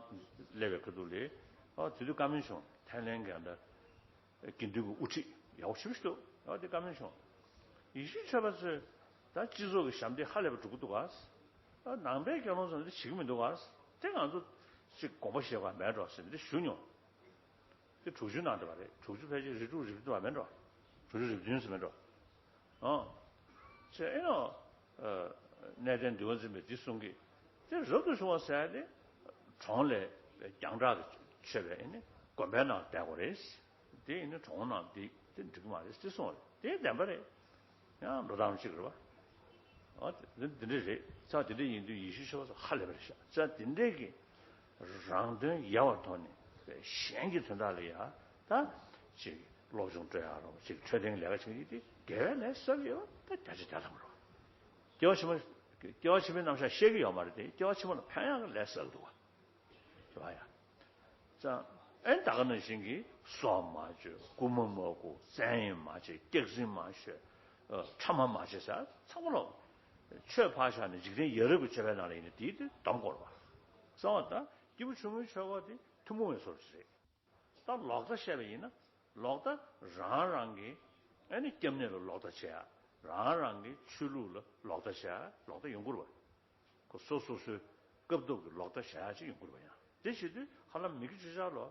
སླེབས་པའི་ཁ་ཐུག་ལ་ཨོ་དེ་དུས་བཀའ་མོལ་བྱུང་ཐའི་ལན་གྱི་འདྲ། དགེ་འདུན་གྱི་དབུ་ཁྲིད་ཡག་པོ་ཞེ་པོ་ཞིག་འདུག་ཨ་དེ་བཀའ་མོལ་བྱུང་། ཡེ་ཤུ་ཆོས་པ་ཚོས་ད་སྤྱི་ཚོགས་ཀྱི་ཞབས་འདེགས་ཧ་ལས་པ་སྒྲུབ་ཀྱི་འདུག་ག་ཨ་ནང་པའི་དགེ་སློང་ཚོས་འདི་བྱེད་ཀྱི་མི་འདུག་ག་དེ་ང་ཚོ་ཅིག་དགོངས་པ་བཞེས་དགོས་མེད་འགྲོ་ཟེར་འདི་ཞུ་མྱོང་། དེ་དྲུག་ཅུ་ནང་དུ་བ་རེད་དྲུག་ཅུ་ཕལ་ཆེར་རེ་དྲུག་རེ་བདུན་བ་མེད་འགྲོ། དྲུག་ཅུ་རེ་བདུན་ཟེར་མེད་འགྲོ། ཨང་། ཅེས་ཨེ་ནོ། གནས་བརྟན་འདུལ་བ་འཛིན་པས་འདི་གསུང་གི། དེ་རབ་ཏུ་བྱུང་བ་ཟེར་ཡ་དེ་གྲོང་ལས་རྒྱང་གྲགས་ཀྱི་ཆོད་པའི་ཨེ་ནི་དགོན་པའི་ནང་བསྡད་དགོས་རེད། དེ་ཨེ་ནི་གྲོང་ནང་འདི་དེ་འགྲིག་གི་མ་རེད་ཅེས་གསུངས་པ་རེད། དེ་བདེན་པ་རེད། ཡང་འགྲོ་སྟངས་གཅིག་རེད་པ། ཨ་དེ་འདི་འདྲ་རེད། ཙང་དེ་འདྲ་ཡིན་དུས་ཡེ་ཤུ་ཆོས་པ་ཚོ་ཧ་ལས་པ་རེད་ཤག་ཙང་དེ་འདྲའི་གི་རང་དོན་ཡལ་བར་དོར་ནས་གཞན་གྱི་དོན་དག་ལ་ཡ་ད་ཅིག་སློབ་སྦྱོང་སྤྲོད་ཡག་རོགས་ཅིག་འཕྲོད་བསྟེན་ལས་ཀ་བྱེད་ཀྱི་དེ་དགེ་བའི་ལས་བསགས་ཡོད་ད་བརྒྱ་ཆ་བརྒྱ་ཐམ་རོགས། སྐྱེ་བ་ཕྱི་མ། སྐྱེ་བ་ཕྱི་མའི་རྣམ་གཞག་བཤད་ཀྱི་ཡོད་མ་རེད་དེ། སྐྱེ་བ་ཕྱི་མ་ལ་ཕན་ཡག་གི་ལས་བསགས་འདུག་བ། རེད་བ་ཡ། ཙང་། ཨེ་ད་ག་ནང་བཞིན་གྱི་སྲོག་མ་གཅོད། རྐུན་མ་མ་རྐུ། བཙན་གཡེམ་མ་བྱེད། སྐྱག་རྫུན་མ་ཤོད། ཨ་ཕྲ་མ་མ་བྱེད་ཟེར་ཚང་མ་ལོག་ཆོས་ཕར་བཞག་ནས་འཇིག་རྟེན་ཡ་རབས་ཀྱི་ཆོས་པའི་ནང་ལ་ཡིན་ན་དེའི་དེ་སྡོམ་དགོས་རེད་བ། གསང་བ་ད་སྐྱེས་བུ་ཆུང་ངུའི་ཆོས་སྐོར་དེ་ཐུན་མོང་བའི་བཟོ་འདྲ་ཞིག་རེད། ད་ལོག་ལྟ་བཤད་པ་ཡིན་ན། ལོག་ལྟ་རང་རང་གི་ཨ་ནི་སྐྱབས་གནས་ལ་ལོག་ལྟ་བྱེད་ཡ། རང་རང་གི་ཆོས་ལུགས་ལ་ལོག་ལྟ་བྱེད་ཡ་ལོག་ལྟ་ཡོང་གི་རེད་བ། ཁོ་སོ་སོ་སོའི་སྐབས་ཐོག་གི་ལོག་ལྟ་བྱེད་ཡ་ཅིག་ཡོང་གི་རེད་བ་ཡང་། དེ་བྱེད་དུས་ཧ་ལམ་མི་དགེ་བཅུ་ཆར་ལོ།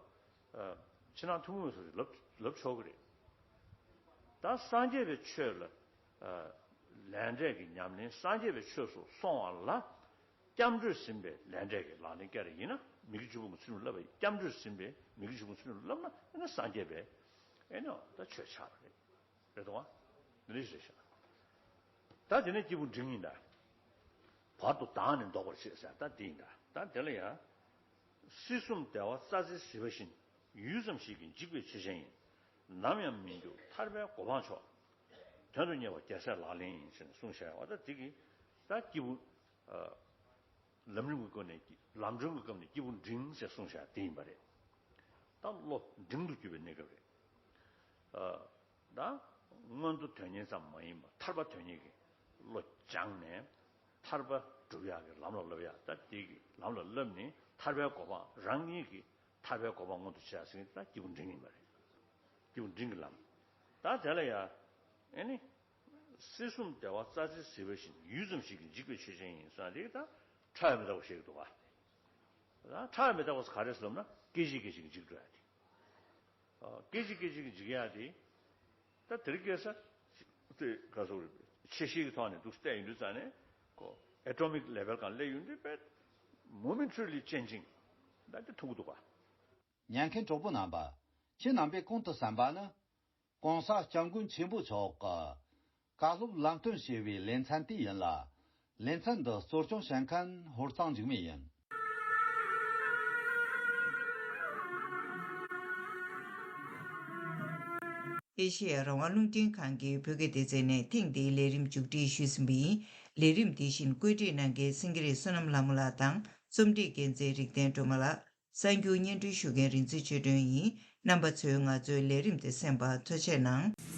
ཕྱི་ནང་ཐུན་མོང་སོགས་ལབ་ལབ་ཆོག་གི་རེད། ད་སངས་རྒྱས་པའི་ཆོས་ལ་ལས་འབྲས་ཀྱི་ཉམས་ལེན། སངས་རྒྱས་པའི་ཆོས་སུ་སོང་བ་ལ། སྐྱབས་འགྲོས་ཟིན་པའི་ལས་འབྲས་ཀྱི་ལག་ལེན་བསྐྱལ་རེ་ཡིན་ན་མི་དགེ་བཅུ་སྤོང་གི་ཚུལ་ཁྲིམས་བསླབ་པ་ཡིན། སྐྱབས་འགྲོས་ཟིན་པའི་མི་དགེ་བཅུ་སྤོང་གི་ཚུལ་ཁྲིམས་བསླབ་ན་ཨེ་ན་སངས་རྒྱས་པའི་ཨེ་ནོ་ད་ཆོས་ཆགས་པ་རེད། རེད་དོ། འདི་འདྲ་ཞིག་རེད་ཤག་ད་དེ་ནས་སྐྱེས་བུ་འབྲིང་ཡིན་ད། བར་དུ་སྡང་ནས་བཟློག་པར་བྱེད་ཟེར་ད་འདི་ཡིན་ད། ད་དེ་ལ་ཡང་། སྲིད་གསུམ་བདེ་བ་རྩྭ་རྩེའི་ཟིལ་པ་བཞིན། ཡུད་ཙམ་ཞིག་གིས་འཇིག་པའི་ཆོས་ཅན་ཡིན། ནམ་ཡང་མི་འགྱུར་ཐར་པའི་གོ་འཕང་མཆོག་དོན་དུ་གཉེར་བ་རྒྱལ་སྲས་ལག་ལེན་ཡིན་ཟེར་ནས་གསུངས་བཞག་པ་ད་འདི་གི་ད་སྐྱེས་བུ། ལམ་རིམ་གྱི་སྐབས་ནས་ལམ་སྒྲོན་གྱི་སྐབས་ནས་སྐྱེས་བུ་འབྲིང་ཟེར་གསུངས་བཞག་དེ་ཡིན་པ་རེད། ད་བློ་འབྲིང་དུ་གྱུར་པའི་གནས་སྐབས་རེད། ད་མངོན་མཐོ་དོན་གཉེར་ཙམ་མ་ཡིན་པར་ཐར་པ་དོན་གཉེར་གྱི་བློ་སྦྱངས་ནས་ཐར་པ་སྒྲུབ་ཡག་གི་ལམ་ལ་བསླབ་ཡག་ད་དེ་གི་ལམ་ལ་བསླབས་ནས་ཐར་པའི་གོ་འཕང་རང་ཉིད་ཀྱི་ཐར་པའི་གོ་འཕང་མངོན་དུ་བྱེད་ཡག་ཟེར་མཁན་ད་སྐྱེས་བུ་འབྲིང་ཡིན་པ་རེད། སྐྱེས་བུ་འབྲིང་གི་ལམ། ད་དེ་ལ་ཡང་ཨེ་ནི། སྲིད་གསུམ་བདེ་བ་རྩྭ་རྩེའི་ཟིལ་པ་བཞིན། ཡུད་ཙམ་ཞིག་གིས་འཇིག་པའི་ཆོས་ཅན་ཡིན་ཟེར་ན་དེ་ད་ཕྲ་བ་མི་རྟག་པ་བཤད་ཀྱི་འདུག་ག་ད་ཕྲ་བ་མི་རྟག་པ་ག་རེ་ཟེར་ན་སྐད་ཅིག་སྐད་ཅིག་གིས་འཇིག་འགྲོ་ཡ་དེ། སྐད་ཅིག་སྐད་ཅིག་གིས་འཇིག་ཡ་དེ། ད་དེ་རིང་ཁ་སང་དེ་ག་ཚོད་རེད། ཆེ་བཤད་ཀྱི་ཐོག་ནས་འདུག་བལྟས་ཡོང་དུས་ཙང་ནས་ཁོ་atomic level་སྒང་སླེབས་ཡོང་དུས་དཔེ་momentarily changing་ད་དེ་མཐོང་གི་འདུག་ག་ཉན་མཁན་གྲོགས་པོ་རྣམ་པ། ཁྱེད་རྣམ་པས་གོང་དུ་གསན་པ་ནི། ༸གོང་ས་༸སྐྱབས་མགོན་ཆེན་པོ་མཆོག་གི་བཀའ་སློབ་ལམ་སྟོན་ཞེས་པའི་ལེ་ཚན་དེ་ཡིན་ལ། ལེ་ཚན་འདི་གཙོ་སྐྱོང་བྱེད་མཁན་ཧོར་གཙང་འཇིགས་མེད་ཡིན། ཨེ་ཤེ་ཡ་རང་དབང་རླུང་འཕྲིན་ཁང་གི་བོད་སྐད་སྡེ་ཚན་ནས་ཐེངས་འདིའི་ལས་རིམ་མཇུག་སྒྲིལ་ཞུས་ཟིན་པ་ཡིན། ལས་རིམ་འདི་བཞིན་བཀོད་སྒྲིག་གནང་མཁན་སེང་གེ་རི་བསོད་ནམས་ལྷ་མོ་ལགས་དང་རྩོམ་སྒྲིག་འགན་འཛིན་རིག་ལྡན་སྒྲོལ་མ་ལགས། གསར་འགྱུར་སྙན་སྒྲོན་ཞུ་མཁན་རིག་འཛིན་ཆོས་སྒྲོན་ཡིན། རྣམ་པ་ཚོས་ང་ཚོའི་ལས་རིམ་དེ་གསན་པར་ཐུགས་རྗེ་གནང་།